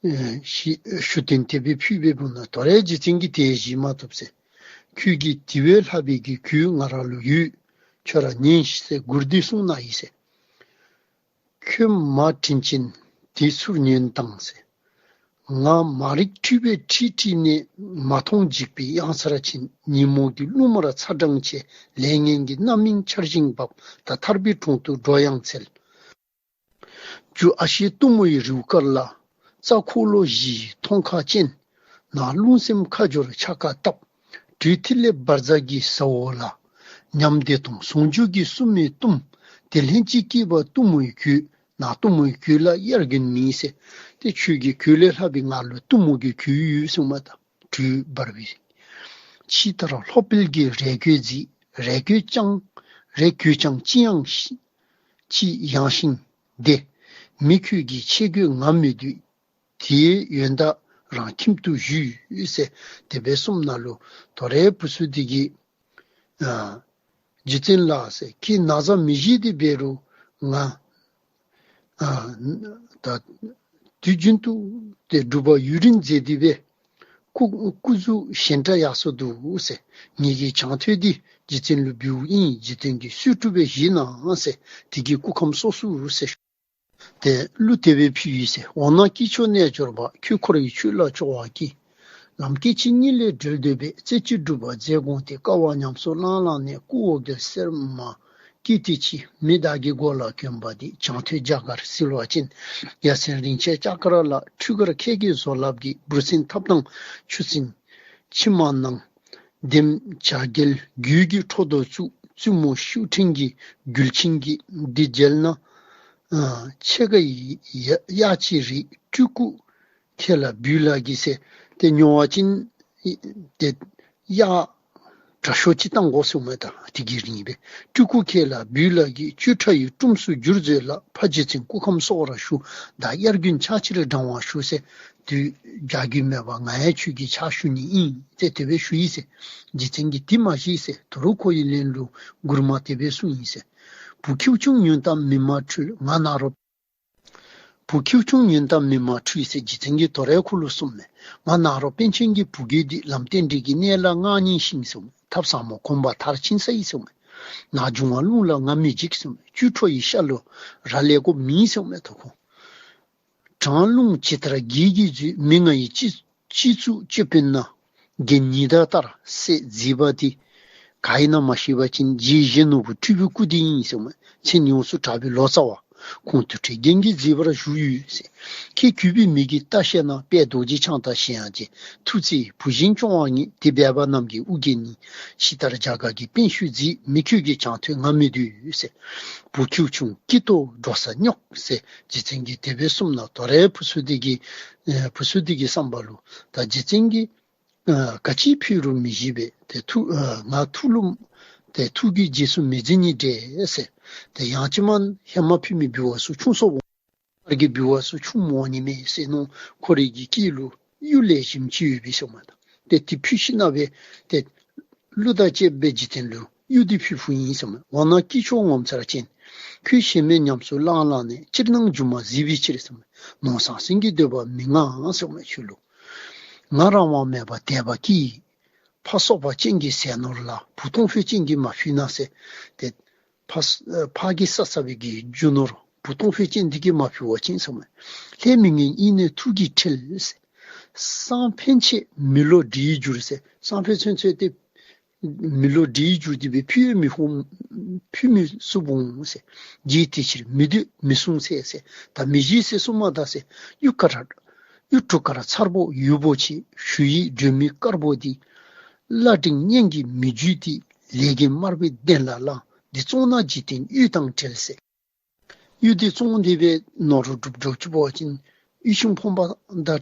ཨེ་ཞུ་ཞུ་རྟེན་དེ་སྦེ་ཕུལ་བའི་བུ་ན་དོ་རུང་རྗེ་བཙུན་གྱིས་དེ་བཞེས་མ་བཏུབ་ཟེར། ཁྱོད་ཀྱིས་དེ་བས་ལྷག་པའི་གི་གོས་ང་ར་ལུ་ཡོད། ཁྱོད་ར་ཉན་ཤིག་ཟེར་མགུར་འདི་གསུངས་གནང་ཡི་ཟེར། ཁྱོད་མ་དྲིན་ཅན་དེ་ཚུར་ཉོན་དང་ཟེར། ང་མ་རིག་འཁྲུལ་པས་ཁྲིད་ཁྲིད་ནས། མ་མཐོང་འཇིགས་པའི་གཡང་སར་ཕྱིན། ཉིན་མོ་གི་རླུང་དམར་ཚ་གྲང་ཆེ། ལས་ངན་གྱི་རྣམ་སྨིན་ཆར་བཞིན་འབབ། ད་ཐར་པའི་གྲོང་དུ་འགྲོ་ཡང་འཚལ། རྒྱུ་ཨ་ཤེ་གཏུམ་མོའི་རེའུ་དཀར་ལ། རྩ་འཁོར་ལོ་བཞིའི་མཐོང་ཁ་ཅན། ནང་རླུང་སེམས་ཁ་སྦྱོར་ཆ་ག་བཏབ། དྲོད་ཐིག་ལེ་འབར་འཛག་གི་ཟ་འོག་ལ། ཉམས་བདེ་སྟོང་ཟུང་འཇུག་གི་སྲུབས་མས་བཏུམས། དེ་ལྷན་ཅིག་སྐྱེས་པ་གཏུམ་མོའི་གོས། ནང་གཏུམ་མོའི་གོས་ལ་དབྱར་དགུན་མེད་ཟེར། ཏེ་ཁྱོད་ཀྱི་གོས་ལས་ལྷག་པའི་ང་ལུ་གཏུམ་མོ་གི་གོས་ཡོད་གསུངས་མས་ད། དྲོད་འབར་བའི། ཕྱི་ལྟར་ལྷོ་སྤིལ་གྱི་རས་གོས་མཛེས། རས་གོས་ཀྱང་རས་གོས་ཀྱང་ཅི་ཡང་ཤི་ཅི་ཡང་ཤིང་དེ། མི་ཁྱོད་ཀྱི་ཆས་གོས་ང་མི་འདོད། དེའི་ཡོན་བདག་རང་ཁྱིམ་དུ་བཞུད་ཟེར། དེ་སྦེ་གསུངམ་ད་ལུ་དོ་རུང་བུ་ཚུ་དེ་གིས་ཨ་རྗེ་བཙུན་ལགས་ཟེར། ཁྱེད་ན་བཟའ་མི་བཞེས་ཏེ་འབད་རུང་ང་ཨ་ད་དུས་རྒྱུན་དུ་ཏེ་སྒྲུབ་པ་ཡུན་རིང་མཛད་དེ་འབད་སྐུ་སྐུ་གཟུགས་ཞན་དྲགས་ཡར་སོ་འདུག་ཟེར། ངེ་གི་བྱང་ཐོད་འདི་རྗེ་བཙུན་ལུ་འབུལཝ་ཨིན། རྗེ་བཙུན་གྱིས་གསོལ་ཏེ་འབད་བཞེས་གནང་ཟེར། དེ་གིས་སྐུ་ཁམས་གསོ་ཚུགས་ཟེར། ཏེ་གླུ་དེ་སྦེ་ཕུལ་ཡི་ཟེར། འོ་ན་སྐྱེས་མཆོག་རྣལ་འབྱོར་པ། ཁྱོད་འཁོར་བའི་ཆོས་ལ་སྐྱོ་བ་སྐྱེས། ལམ་སྐྱེ་འཆི་གཉིས་ལས་སྒྲོལ་འདོད་པས། རྩེ་གཅིག་སྒྲུབ་པ་མཛད་དགོངས་ཏེ། དཀའ་བ་ཉམས་སུ་བླངས་བླངས་ནས། སྐུ་འོ་བརྒྱལ་སེར་མོ་སྐྱེས་ཏེ་འཆི། མི་བདག་གི་མགོ་ལ་གྱོན་པ་འདི། བྱང་ཐོད་རྒྱ་གར་བསིལ་བ་ཅན། ཡ་མཚན་རིན་ཆེན་ལྕགས་དཀར་ལ། ཁྲུས་ཁར་ཁལ་གྱི་བཟོ་ལག་གིས། འབུ་སྲིན་ཐབ་དང་ཆུ་སྲིན་མཆིལ་མ་ནང་། ལྡེམ་བྱ་རྒྱལ་རྒྱུད་ཀྱི་ཁྲོ་ཐོག་བཙུགས། བཙུན་མོ་ཤུགས་ཕྲན་གྱི་མགུལ་ཆིངས་ཀྱིས། འདི་བརྒྱལ་ན་ཨ་ཕྱེད་ཀ་ཡི་གཡག་ཅིག་རིགས། སྤྲུལ་སྐུ་ཁྱེད་ལ་འབུལ་ལགས་ཀྱིས་ཟེར། ཏེ་སྨྱོ་བ་ཅིན་ཏེ་གཡག་དྲག་ཤོས་ཅིག་བཏང་དགོ་ཟེརཝ་མས། ད་དེ་གི་རིང་སྦེ་སྤྲུལ་སྐུ་ཁྱེད་ལ་འབུལ་ལགས་ཀྱིས། བཅུ་ཕྲག་ཡི་ཀྲུམ་སུ་འགྱུར་མཛོད་ལ། ཕ་རྗེ་བཙུན་སྐུ་ཁམས་གསོ་བར་ཞུ། བདག་དབྱར་དགུན་ཕྱག་ཕྱིར་འབྲང་བར་ཞུ་ཟེར། དུས་བྱ་རྒྱུད་མེད་པར་ང་ཡང་ཁྱོད་ཀྱི་ཕྱག་ཞུ་ནི་ཨིན་ཟེར་དེ་སྦེ་ཞུ་ཡི་ཟེར། རྗེ་བཙུན་གྱིས་དེ་མ་བཞེས་ཟེར། དོ་རུང་ཁོ་གི་ལན་ལུ་མགུར་མ་དེ་སྦེ་གསུངས་ཡི་ཟེར། བུ་ཁྱེའུ་ཆུང་ཉོན་དང་མི་མ་འཁྲུལ། ང་ནཱ་རོ། བུ་ཁྱེའུ་ཆུང་ཉོན་དང་མི་མ་འཁྲུལ་ཟེར་རྗེ་བཙུན་གྱིས་དོ་རུང་ཁོ་ལུ་གསུངམ་མས། ང་ནཱ་རོ་པཎ་ཆེན་གྱི་བུ་རྒྱུད་འདི། ལམ་རྟེན་འབྲེལ་གྱི་གནས་ལ་སྔགས་སྙན་ཞིང་གསུངམ་མས། ཐབས་ཟབ་མོ་གོམས་པ་མཐར་ཕྱིན་ས་ཡིན་གསུངམ་མས། ནགས་འབྱུང་བ་རླུང་ལ་ང་མི་འཇིགས་གསུངམ་མས། བཅུད་འཕྲོག་ཡི་ཤ་ལུ་ར་ལས་གོ་མིན་གསུངམ་མས། དོ་ཁོ། གྲང་རླུང་ཇི་ལྟར་བརྒྱལ་གྱིས་འཛུད། མི་ང་ཡི་སྤྱི་སྤྱི་གཙུག་ཅོད་པན་ན། རྒྱན་ཉི་ཟླ་ལྟར་གསལ་མཛེས་པ་འདི། ག་ཨིན་ན་མ་ཤེས་པ་ཅིན་རྗེ་བཞི་ནོར་བུ་སྤྲུལ་པའི་སྐུ་འདི་ཨིན་གསུངམ་མས། མཚན་ཡོངས་སུ་གྲགས་པའི་ལོ་ཙཱ་བ། ཁོང་དུ་བྲལ་རྒྱན་གྱིས་མཛེས་པར་བཞུགས་ཡོད་ཟེར། ཁྱེད་གུས་པའི་མིག་གིས་བལྟ་ཤེས་ན། དཔལ་རྡོ་རྗེ་འཆང་དང་གཞན་ཡང་མཇལ། ཐུགས་བརྩེའི་བུ་གཞན་སྐྱོང་བ་ཉིད། དེ་སྦས་པ་རྣམས་ཀྱི་དབུ་རྒྱན་ཉིད། ཕྱི་ལྟར་རྒྱ་གར་གྱི་པཎ་ཞུ་མཛེས། མི་ཁྱོད་ཀྱི་བྱང་ཐོད་ང་མི་འདོད་ཟེར། བུ་ཁྱེའུ་ཆུང་སྐྱིད་དོ་འགྲོ་ས་རྙོག་ཟེར་རྗེ་བཙུན་གྱིས་དེ་སྦེ་གསུངམ་ད་དོ་རུང་བུ་ཚུ་དེ་གི་ཨེ་བུ་ཚུ་དེ་གི་བསམ་པ་ལུ་ད་རྗེ་བཙུན་གྱིས་ཨ་ག་ཅི་ཕུལ་རུང་མི་བཞེས་པས། ཏེ་ཐུགས་ཨ་ང་ཐུགས་ལུ་ཏེ་ཐུགས་ཀྱི་རྗེས་སུ་མི་འཛིན་ནི་འདྲས་ཟེར། ཏེ་ཡང་ཅིན་མ་ཧེ་མ་ཕུལ་མི་འབུལ་བ་ཚུ་ཆུང་སོ་འོང་། ཨར་གྱི་འབུལ་བ་ཚུ་ཆུང་མོ་ནི་མས་ཟེར་མནོ། ཁོ་རའི་གི་སྐེ་ལུ་གཡུ་ལེགས་ཤོམ་ཅིག་ཡོད་པས་གསུངམ་མས། ཏེ་དེ་ཕུལ་ཞིནམ་ལས་ཏེ་གླུ་དང་བཅས་པའི་རྗེ་བཙུན་ལུ་གཡུ་འདི་ཕུལ་ཕུལཝ་ཨིན་གསུངམ་མས། འོ་ན་སྐྱེས་མཆོག་ངོ་མཚར་ཅན། ཁྱོད་ཞེན་མེད་ཉམས་སུ་བླངས་བླངས་ནས། ཅིར་སྣང་སྒྱུ་མ་གཟིགས་པའི་ཕྱིར་གསུངམ་མས། ནོར་ཟང་ཟིང་གི་འདོད་པ་མི་མངའ་གསུངམ་མས་ཁྱོད་ལུ། ང་རང་དབང་མེད་པར་དད་པ་སྐྱེས། ཕ་སོག་པ་ཅན་གྱི་ཟས་ནོར་ལ། བུ་སྟོང་ཕོད་ཅན་གྱིས་མ་ཕུལ་ན་ཟེར། ཏེ་ཕ་ཕ་གིས་བསགས་བསགས་པའི་གི་རྒྱུ་ནོར་བུ་སྟོང་ཕོད་ཅན་འདི་གིས་མ་ཕུལ་བ་ཅིན་གསུངམ་མས། ལྷས་མི་ངན་ཨིན་ནས་ཐུགས་ཀྱིས་ཁྲེལ་ཟེར། སང་ཕན་ཆད་མི་བློ་འདྲིའི་འགྱུར་ཟེར། སང་ཕོད་ཚུན་ཚོད་ཏེ་མི་བློ་འདྲིའི་འགྱུར་ཏེ་སྦེ་ཕུལ་མི་ཧུམ་ཕུལ་མི་ཚུགས་འོང་ཟེར། རྗེས་དེ་ཕྱིར་མི་སྡོད་མི་སྲུང་ཟེར་ཟེར། ད་མི་བཞེས་ཟེར་གསུངམ་ད་ཟེར། གཡུ་དཀར་གཡུ་དྲུག་དཀར་མཚར་པོ་ཡུ་བོ་ཆེ། ཞུ་ཡིག་སྒྲོན་མེ་དཀར་པོ་འདི། བླ་འབྲིང་གཉེན་གྱིས་མི་བརྒྱུད་དེ། ལས་མཁན་དམར་པོའི་གདན་ལ་བླངས། འདི་བཙོང་ན་འཇིག་རྟེན་གཡུ་དང་བྲལ་ཟེར། གཡུ་འདི་བཙོང་སྟེ་སྦེ་ནོར་སྒྲུབ་སྒྲུབ་ཅི་འབད་བ་ཅིན་གཡུ་ཆུང་ཕོངས་པ་དང་བྲལ་བྲལ་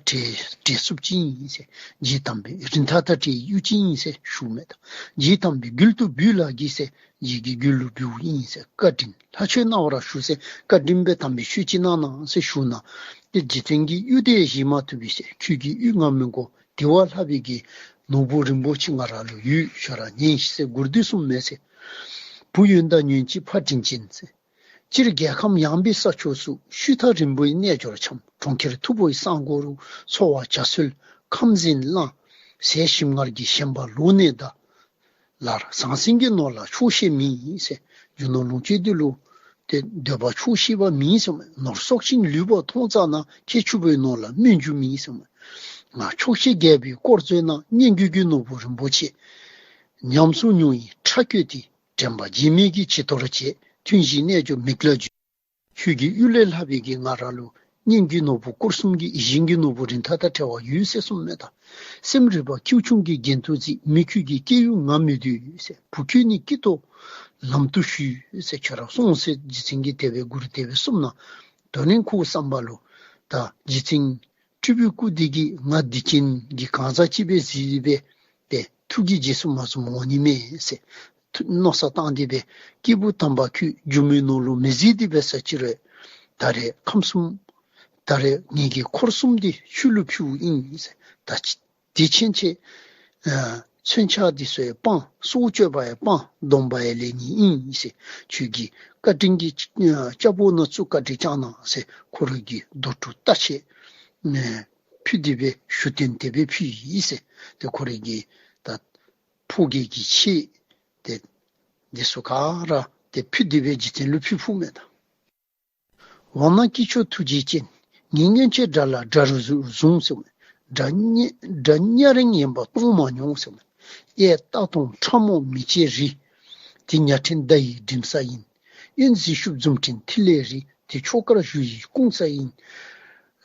ཚུགསཔ་ཅིག་ཨིན་ཟེར། རྗེ་དམ་པའི་རིན་ཐང་དང་བྲལ་གཡུ་ཅིག་ཨིན་ཟེར་ཞུཝ་མས། ད་རྗེ་དམ་པའི་མགུལ་དུ་འབུལ་ལགས་ཀྱིས་ཟེར། རྗེ་གི་མགུལ་ལུ་འབུལཝ་ཨིན་ཟེར། བཀའ་དྲིན་ལྷ་ཆོས་གནང་བར་ཞུ་ཟེར། བཀའ་དྲིན་སྦེ་དམ་པའི་ཆོས་ཅིག་གནང་གནང་ཟེར་ཞུཝ་ད། ཏེ་རྗེ་བཙུན་གྱིས་གཡུ་དེ་བཞེས་མ་བཏུབ་པས་ཟེར། ཁྱོད་ཀྱིས་གཡུ་ང་མི་དགོ། དེ་བ་ལྷག་པའི་གི་ནོར་བུ་རིན་པོ་ཆེ་ང་ར་ལུ་ཡོད། ཁྱོད་ར་ཉན་ཤིག་ཟེར་མགུར་འདི་གསུངམ་མས་ཟེར། བུ་ཡོན་བདག་ཉོན་ཅིག་ཕ་དྲིན་ཅན་ཟེར། སྤྱིར་རྒྱལ་ཁམས་ཡངས་པའི་ས་ཕྱོགས་སུ། ཤུལ་ཐག་རིང་པོའི་རྣལ་འབྱོར་འཁྱམས། གྲོང་ཁྱེར་མཐུག་པོའི་གསང་སྒོ་རུ། འཚོ་བ་བྱ་སྲོལ་ཁམས་ཟིན་བླངས། ཟས་ཞིམ་མངར་གྱིས་ཞེན་པ་ལོག་ནས་གདའ། ལར་ཟང་ཟིང་གི་ནོར་ལ་ཆོག་ཤེས་མིན་ཟེར། རྒྱུ་ནོར་ལོངས་སྤྱོད་འདི་ལུ་ཏེ་འདོད་པ་ཆོག་ཤེས་པ་མིན་གསུངམ་མས། ནོར་གསོག་ཅིང་ལུས་པ་མཐོང་ཙ་ན། ཁྱེད་ཕྱུག་པོའི་ནོར་ལ་སྨོན་རྒྱུ་མིན་གསུངམ་མས། ང་ཆོག་ཤེས་རྒྱལ་པོའི་དཀོར་མཛོད་ན། གཉེན་རྒྱུད་ཀྱི་ནོར་བུ་རིན་པོ་ཆེ། ཉམས་སུ་མྱོང་བའི་ཁྲ་བསྐྱོད་དེ། དྲན་པ་བརྗེད་མེད་ཀྱིས་བྱི་དོར་བྱས། ཐུན་བཞིའི་རྣལ་འབྱོར་མིག་ལ་འགྱུར། ཁྱོད་ཀྱི་གཡུ་ལས་ལྷག་པའི་གི་ང་ར་ལུ། གཉེན་གྱི་ནོར་བུ་དཀོར་གསུམ་གྱིས། ཡིད་བཞིན་གྱི་ནོར་བུ་རིན་ཐང་དང་བྲལ་བ་ཡོད་ཟེར་གསུངམ་མས། ད་སེམས་རིག་པ་ཁྱེའུ་ཆུང་གི་རྒྱན་དུ་གཟིགས། མི་ཁྱོད་ཀྱི་སྐྱེ་ཡུལ་ང་མི་འདོད་ཟེར། བུ་ཁྱོད་ནི་སྐྱིད་དོ་ལམ་དུ་བཞུད་ཟེར། ཁྱོད་ར་སོང་ཟེར་རྗེ་བཙུན་གྱིས་དེ་སྦེ་མགུར་དེ་སྦེ་གསུངམ་ད། དོ་ནི་ཁོའི་བསམ་པ་ལུ་ད་རྗེ་བཙུན་སྤྲུལ་པའི་སྐུ་འདི་གིས་ང་སྡིག་ཅན་གྱི་གང་ཟག་ཅིག་སྦེ་གཟིགས་སྦེ་ཏེ་ ཐུགས་ཀྱི་རྗེས་སུ་མ་བཟུང་འོང་ནི་མེད་ཟེར། ཐུགས་མནོ་བསམ་བཏང་སྟེ་སྦེ་སྐྱེས་བུ་དམ་པ་ཁྱོད་སྒྱུ་མའི་ནང་ལུ་མི་གཟིགས་ཏེ་སྦེ་ཟེར་ཅི་རུང་ད་རེས་ཁམས་གསུམ་ད་རེས་ངེ་གི་འཁོར་གསུམ་འདི་ཁྱོད་ལུ་ཕུལཝ་ཨིན་ཟེར། ད་ཅི་དེ་ཕྱིན་ཆད་ཨ་མཚོན་ཆ་འདི་ཚུ་ཡང་སྤང་། སྲོག་གཅོད་པ་ཡང་སྤང་། སྡོམ་པ་ཡང་ལེན་ནི་ཨིན་ཟེར། ཁྱོད་ཀྱི་བཀའ་དྲིན་གྱི་ཨ་སྐྱབས་འོག་ན་བཙུགས། བཀའ་དྲིན་བསྐྱང་གནང་ཟེར། ཁོ་རའི་གི་རྡོ་ཕྲུག་རྟ་ཆས་ཨ་ཕུལ་ཏེ་སྦེ་ཞུ་རྟེན་དེ་སྦེ་ཕུལ་ཡི་ཟེར། ཏེ་ཁོ་རའི་གི་ད་ཕོ་རྒྱས་ཀྱི་ཆས་ཏེ་འདི་ཚུ་ག་ར་ཏེ་ཕུལ་ཏེ་སྦེ་རྗེ་བཙུན་ལུ་ཕུལ་ཕུལཝ་མས་ད། འོ་ན་སྐྱེས་མཆོག་ཐུགས་རྗེ་ཅན། ངེས་ངེས་ཆེ་དགྲ་ལ་དགྲ་རུ་བཟུང་ཟེརཝ་མས། དགྲ་གཉེན་དགྲ་གཉེན་རིང་ཡན་པ་གཏོང་མ་མྱོང་ཟེརཝ་མས། གཡས་སྟག་དོང་ཁྲ་མོ་མི་བཅས་རི། དེ་ཉ་ཕྲན་མདའ་ཡི་འགྲིམ་ས་ཡིན། གཡོན་གཟིག་ཤུབས་འཛུམ་ཕྲན་ཐིག་ལེ་རི། དེ་ཆོས་དཀར་གཞུ་ཡི་སྐུང་ས་ཡིན།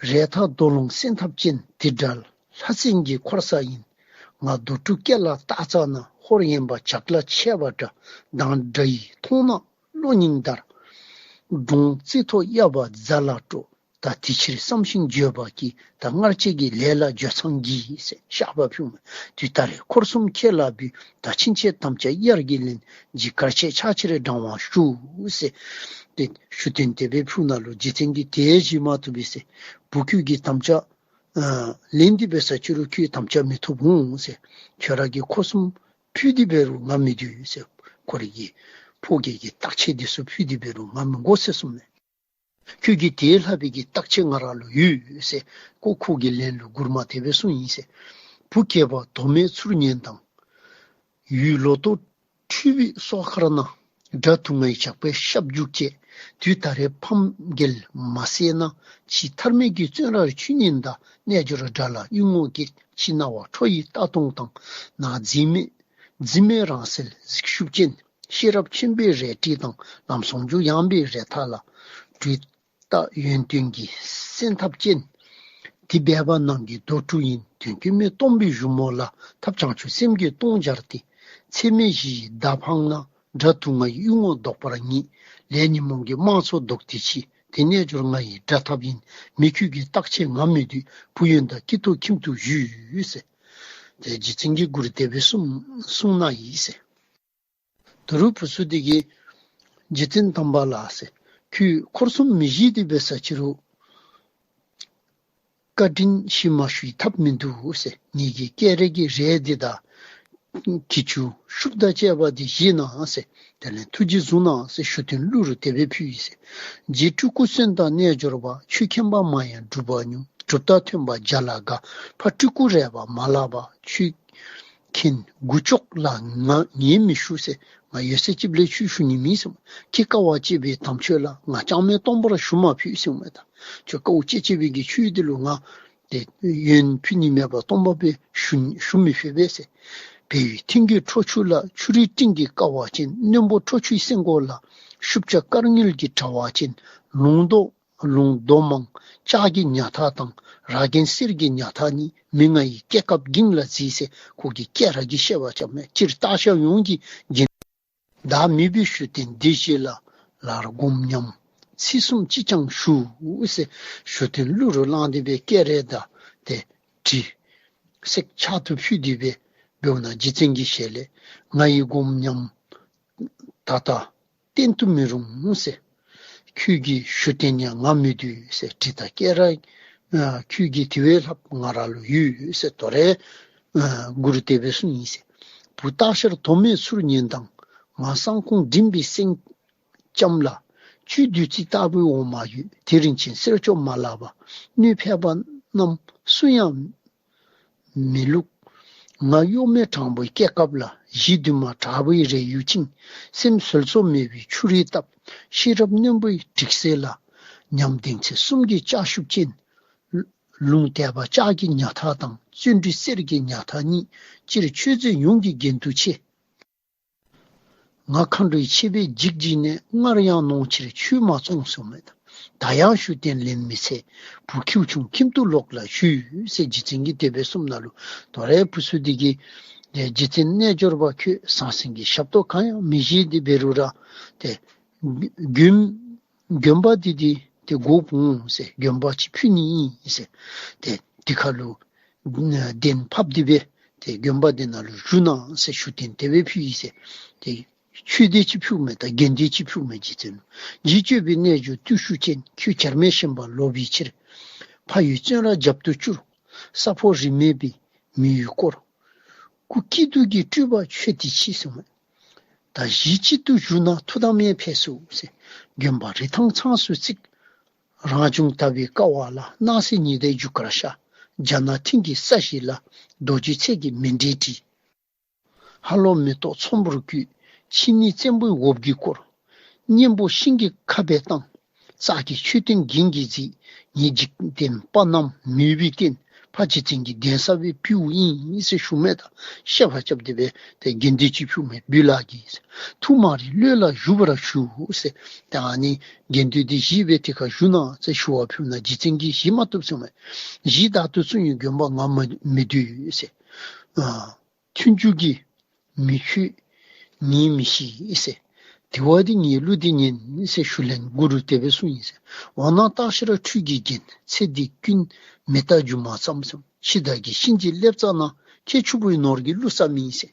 རལ་ཐག་རྡོ་ལུང་སེང་ཐབས་ཅན། དེ་དགྲ་ལྷ་སྲིན་གྱི་འཁོར་ས་ཡིན། ང་རྡོ་ཕྲུག་སྐེ་ལ་སྟག་རྩ་ན། ཧོར་ཡན་པ་ཇག་ལ་ཆས་པ་འདྲ། མདང་དགྲ་ཡི་མཐོང་ན་གློ་སྙིང་འདར། འབྲོང་རྩེ་ཐོག་གཡའ་བ་རྫ་ལ་སྤྲོ། ད་དེ་ཕྱིར་བསམ་ཞིང་འགྱོད་པ་སྐྱེས། ད་སྔར་བྱས་ཀྱི་ལས་ལ་འགྱོད་ཚངས་བགྱིས་ཟེར་བཤགས་པ་ཕུལ། དུས་ད་རེས་འཁོར་གསུམ་ཁྱེད་ལ་འབུལ། ད་ཕྱིན་ཆད་དམ་བཅའ་དབྱར་གྱི་ལན། རྗེ་གར་ཆེན་ཕྱག་ཕྱིར་འབྲང་བར་ཞུ་ཟེར། ཏེ་ཞུ་རྟེན་དེ་སྦེ་ཕུལཝ་ད་ལུ་རྗེ་བཙུན་གྱིས་དེ་བཞེས་མ་བཏུབ་པས་ཟེར། བུ་ཁྱོད་ཀྱིས་དམ་བཅའ་ཨ་ལེན་ཏེ་སྦེ་ཟེར་ཅི་རུང་ཁྱོད་དམ་བཅའ་མི་ཐོབ་འོང་ཟེར། ཁྱོད་ར་གི་འཁོར་གསུམ་ཕུལ་ཏེ་འབད་རུང་ང་མི་འདོད་ཟེར། ཁོ་རའི་གི་ཕོ་རྒྱས་ཀྱི་རྟགས་ཆས་འདི་ཚུ་ཕུལ་ཏེ་འབད་རུང་ང་མི་དགོ་ཟེར་གསུངམ་མས། ཁྱོད་ཀྱི་དེ་ལྷག་པའི་གི་རྟགས་ཆས་ང་ར་ལུ་ཡོད་ཟེར། ཁོ་ཁོ་གི་ལན་ལུ་མགུར་མ་དེ་སྦེ་གསུངས་ཡི་ཟེར། བུ་སྐྱེས་པ་དོ་མེད་ཚུར་ཉན་དང་། ཡུལ་ལོ་ཏོག་འཁྲུལ་པའི་སོ་ཁར་ན། དགྲ་དུང་ངའི་ཇག་པའི་ཞབས་རྒྱུག་བཅས། དུས་ད་རེས་ཕམ་རྒྱལ་མ་བསད་ན། ཕྱི་མཐའ་མེད་ཀྱི་བཙོན་རར་ཁྱོད་ཉིད་གདའ། རྣལ་འབྱོར་དགྲ་ལ་གཡུལ་ངོ་བསྐྱལ། ཕྱི་རྣ་བ་ཁྲོ་ཡི་རྟ་གདོང་དང་། ནག་འཛིན་མའི་འཛིན་མའི་རང་གསལ་གཟིག་ཤུབས་ཅན། ཤེས་རབ་ཆེན་པོའི་རལ་གྲི་དང་། ལམ་ཟུང་འཇུག་ཡངས་པའི་རལ་ཐག་ལ། གྲོས་བརྟག་ཡོན་ཏན་གྱི་སེམས་ཐག་ཅན། དེ་སྦས་པ་ནང་གི་རྡོ་ཕྲུག་ཡིན། དོན་སྐྱེ་མེད་སྟོང་པའི་གཞུ་མོ་ལ། ཐབས་བྱང་ཆུབ་སེམས་ཀྱིས་སྟོང་སྦྱར་ཏེ། ཚད་མེད་བཞི་ཡི་མདའ་འཕངས་ན། དགྲ་དུང་ངའི་གཡུལ་ངོ་བཟློག་པར་ངེས། ལས་ཉོན་མོངས་ཀྱི་དམག་ཚོགས་བཟློག་དེ་ཕྱིར། དེ་རྣལ་འབྱོར་ང་ཡི་དགྲ་ཐབས་ཡིན། མི་ཁྱོད་ཀྱི་རྟགས་ཆས་ང་མི་འདོད། བུ་ཡོན་བདག་སྐྱིད་ཐོག་ཁྱིམ་དུ་བཞུགས་ཟེར། ཏེ་རྗེ་བཙུན་གྱིས་མགུར་དེ་སྦེ་གསུངས་གསུངས་གནང་ཡི་ཟེར། ད་རུང་བུ་ཚུ་དེ་གིས་རྗེ་བཙུན་དམ་པ་ལགས་ཟེར། ཁྱོད་འཁོར་གསུམ་མི་བཞེས་ཏེ་སྦེ་ཟེར་ཅི་རུང་བཀའ་དྲིན་ཞུ་མ་ཞུ་བའི་ཐབས་མིན་འདུག་ཟེར། ངེ་གི་སྐེ་རགས་ཀྱི་རས་འདི་དང་གྱི་ཅུ་ཤུབས་དང་བཅས་པ་འདི་བཞེས་གནང་ཟེར། དེ་ལས་ཐུགས་རྗེས་བཟུང་གནང་ཟེར། ཞུ་རྟེན་གླུ་རུ་དེ་སྦེ་ཕུལ་ཡི་ཟེར། རྗེ་སྤྲུལ་སྐུ་གསོན་དང་རྣལ་འབྱོར་པ། ཆོས་མཁྱེན་པ་མ་ཡིན་སྒྲུབ་པ་ཉུང་། གྲུབ་རྟགས་ཐོན་པ་བརྒྱ་ལ་དགའ། ཕ་སྤྲུལ་སྐུ་རས་པ་མ་ལགས་པ། ཆོས་མཁན་དགུ་ཅོག་ལ་ང་ངས་མི་ཞུ་ཟེར། ང་ཡོད་ཚད་ཅིག་ལས་ཆོས་ཞུ་ནི་མེད་ཟེར། ཁྱེད་དཀའ་བ་སྤྱད་པའི་དམ་ཆོས་ལ། ང་ཅང་མེད་སྟོང་པར་ཞུ་མ་ཕོད་ཟེར་མས་ད། ཁྱོད་དཀའཝ་སྤྱད་སྤྱད་པའི་གི་ཆོས་འདི་ལུ་ང་ཏེ་ཡོན་ཕུལ་ནི་མེད་པར་སྟོང་པ་སྦེ་ཞུ་ཞུ་མི་ཕོད་པས་ཟེར། བལ་ཡུལ་མཐིང་གི་ཁྲོ་ཆུ་ལ། ཆུ་རིས་སྤྲིན་གྱི་ཀ་བ་ཅན། རྣོན་པོ་ཁྲོ་ཆུའི་སེང་གོ་ལ། ཤུབས་ཆ་དཀར་དངུལ་གྱི་དྲ་བ་ཅན། ལུང་རྡོ་ལུང་རྡོ་མང་ལྕགས་ཀྱི་ཉ་ཐག་དང་། ར་གན་གསེར་གྱི་ཉ་ཐག་གཉིས། མི་ང་ཡི་སྐེ་སྐབས་འགྱིང་ལ་བརྫིས་ཟེར། ཁོ་གི་སྐེ་རགས་ཀྱི་བཤད་པ་ཅང་མེད། སྤྱིར་སྟག་ཤར་ཡོངས་ཀྱི་རྒྱན། བདག་མེད་པའི་ཞུ་རྟེན་འདི་བཞེས་ལ། ལར་སྒོམ་ཉམས་ཚིག་གསུམ་ཅིས་ཀྱང་ཞུ་ཟེར། ཞུ་རྟེན་གླུ་རུ་བླངས་ཏེ་སྦེ་སྐེ་རགས་དང་ཏེ་གྲི་བསྲེགས་ཕྱག་ཏུ་ཕུལ་ཏེ་སྦེ་འབདཝ་ད་རྗེ་བཙུན་གྱི་ཞལ་ལས་ང་ཡི་སྒོམ་ཉམས་ད་ལྟ་བསྟན་དུ་མི་རུང་ཟེར། ཁྱོད་ཀྱི་ཞུ་རྟེན་ཡང་ང་མི་འདོད་ཟེར། གྲི་དང་སྐེ་རགས་ཨ་ཁྱོད་ཀྱི་དེ་བས་ལྷག་ང་ར་ལུ་ཡོད་ཟེར། དོ་རུང་ཨ་མགུར་དེ་སྦེ་གསུངས་ཡི་ཟེར། བུ་སྟག་ཤར་དོ་མེད་ཚུར་ཉན་དང་། ང་བསང་ཁུང་འགྲིམ་པའི་སེང་ལྕམ་ལ། བཅུད་བདུད་རྩི་ལྟ་བུའི་འོ་མ་ཡོད། དེ་རིན་ཆེན་གསེར་མཆོག་མ་ལགས་པ། སྣོད་ཕལ་པ་རྣམས་སུ་ཡང་མི་བླུག། ང་གཡོག་མེད་དྲང་པོའི་སྐེ་སྐབས་ལ། གཞི་མདུན་མ་དྲག་པོའི་རས་ཡུག་བཅིངས། སེམས་ཟོལ་ཟོག་མེད་པའི་ཆུ་རིས་བཏབ། ཤེས་རབ་རྣོན་པོའི་དྲེག་ཟེར་ལ། ཉམས་ལྡན་ཚེ་གསུམ་གྱི་ལྕགས་ཤུབས་ཅན། ལུང་དད་པ་ལྕགས་ཀྱི་ཉ་ཐག་དང་། བརྩོན་འགྲུས་གསེར་གྱི་ཉ་ཐག་གཉིས། སྤྱིར་ཆོས་མཛད་ཡོངས་ཀྱི་རྒྱན་དུ་ཆེ། ང་མཁའ་འགྲོའི་ཆེ་བས་འཇིགས་བགྱིས་ནས། སྔར་ཡང་གནོང་ཕྱིར་ཆོས་མ་བཙོངས་གསུངས་མས། ད་ཡང་ཞུ་རྟེན་ལེན་མི་འཚལ། བུ་ཁྱེའུ་ཆུང་ཁྱིམ་དུ་ལོག་ལ་ཞུ་ཟེར་རྗེ་བཙུན་གྱིས་དེ་སྦེ་གསུངམ་ད་ལུ་དོ་རུང་བུ་ཚུ་དེ་གིས་རྗེ་བཙུན་རྣལ་འབྱོར་པ་ཁྱོད་ཟང་ཟིང་གི་ཞབས་ཏོག་གང་ཡང་མི་བཞེས་ཏེ་འབད་རུང་ར་ཏེ་དགོན་དགོན་པ་འདི་འདི་ཏེ་དགོཔ་འོང་ཟེར། དགོན་པ་ཅིག་ཕུལ་ནི་ཨིན་ཟེར། ཏེ་དེ་ཁར་ལུ་གདན་ཕབ་སྟེ་སྦེ་ ཏེ་དགོན་པ་འདི་ནང་ལུ་བཞུགས་གནང་ཟེར་ཞུ་རྟེན་དེ་སྦེ་ཕུལ་ཡི་ཟེར། ཏེ་ཆོས་སྡེ་ཅིག་ཕུལཝ་མས། ད་དགེ་འདུན་ཅིག་ཕུལཝ་མས། རྗེ་བཙུན་ལུ། རྗེ་སྤྱོད་པའི་རྣལ་འབྱོར་བརྟུལ་ཞུགས་ཅན། ཁྱོད་བྱར་མེད་ཤན་པ་ལོག་པའི་ཕྱིར། ཕ་ཡུལ་བཙོན་རར་རྒྱབ་ཏུ་བསྐྱུར། ས་ཕོ་རིས་མེད་པའི་མི་ཡུལ་བསྐོར། སྐུ་སྐྱིད་སྡུག་གི་སྤྲུལ་པ་ཁྱོད་དེ་མཆིས་གསུངས་མས། ད་གཞི་གཅིག་ཏུ་བཞུགས་ན་ཐུགས་དམ་ཡང་འཕེལ་ཚུགས་ཟེར། དགོན་པ་རི་ཐང་ཚང་སུ་བརྩིགས། རང་བྱུང་དག་པའི་ཀ་བ་ལ། སྣང་སྲིད་ཉི་ཟླའི་རྒྱུ་སྐར་ཤར། རྒྱ་ནག་མཐིང་གི་ས་གཞི་ལ། རྡོ་རྗེ་མཚན་གྱི་མཎྜལ་བྲིས། ཧ་ལོ་མེ་ཏོག་ཚོམ་བུར་བཀོད། ཕྱི་ནི་བཙན་པོའི་འོབས་ཀྱིས་བསྐོར། གཉན་པོ་ཤིང་གི་ཁ་སྦེ་བཏང་། བཙག་གི་མཆོད་རྟེན་རྒྱན་གྱིས་མཛེས། ངེད་འཇིག་རྟེན་པ་རྣམས་མོས་པའི་རྟེན། ཕ་རྗེ་བཙུན་གྱི་གདན་ས་སྦེ་ཕུལཝ་ཨིན་ཟེར་ཞུཝ་མས། ད་བཤད་པ་རྐྱབ་སྟེ་སྦེ་ཏེ་དགེ་འདུན་ཅིག་ཕུལཝ་མས། སྦུལ་ལགས་ཀྱིས་ཐུགས་མ་རིག་ལྷོད་ལ་བཞུགས་པར་ཞུ་ཟེར། ད་ཨ་ནི་དགེ་འདུན་འདི་གཞི་སྦེ་དེ་ཁར་བཞུགས་གནང་ཟེར་ཞུ་བ་ཕུལཝ་ད་རྗེ་བཙུན་གྱིས་བཞེས་མ་བཏུབ་གསུངས་མས། གཞི་བདག་ཏུ་བཟུང་བའི་དགོན་པ་ང་མི་མི་སྡོད་ཟེར། ཨ་ཐུན་མཇུག་གི་མི་ཁྱོད་ངས་མི་ཤེས་ཟེར། དེ་བ་འདི་ངའི་གླུ་འདི་ཉན་ཟེར་ཞུ་ལན་གུ་རུ་དེ་སྦེ་གསུངས་ཡི་ཟེར། འོ་ན་སྟག་ཤར་ཁྲུས་ཀྱི་རྒྱན། ཚེ་འདི་ཀུན་མེ་སྟག་སྒྱུ་མ་ཙམ་ཙམ། འཆི་བདག་གི་གཤིན་རྗེ་སླེབས་ཙ་ན། ཁྱེད་ཕྱུག་པོའི་ནོར་གྱིས་བསླུ་ས་མེད་ཟེར།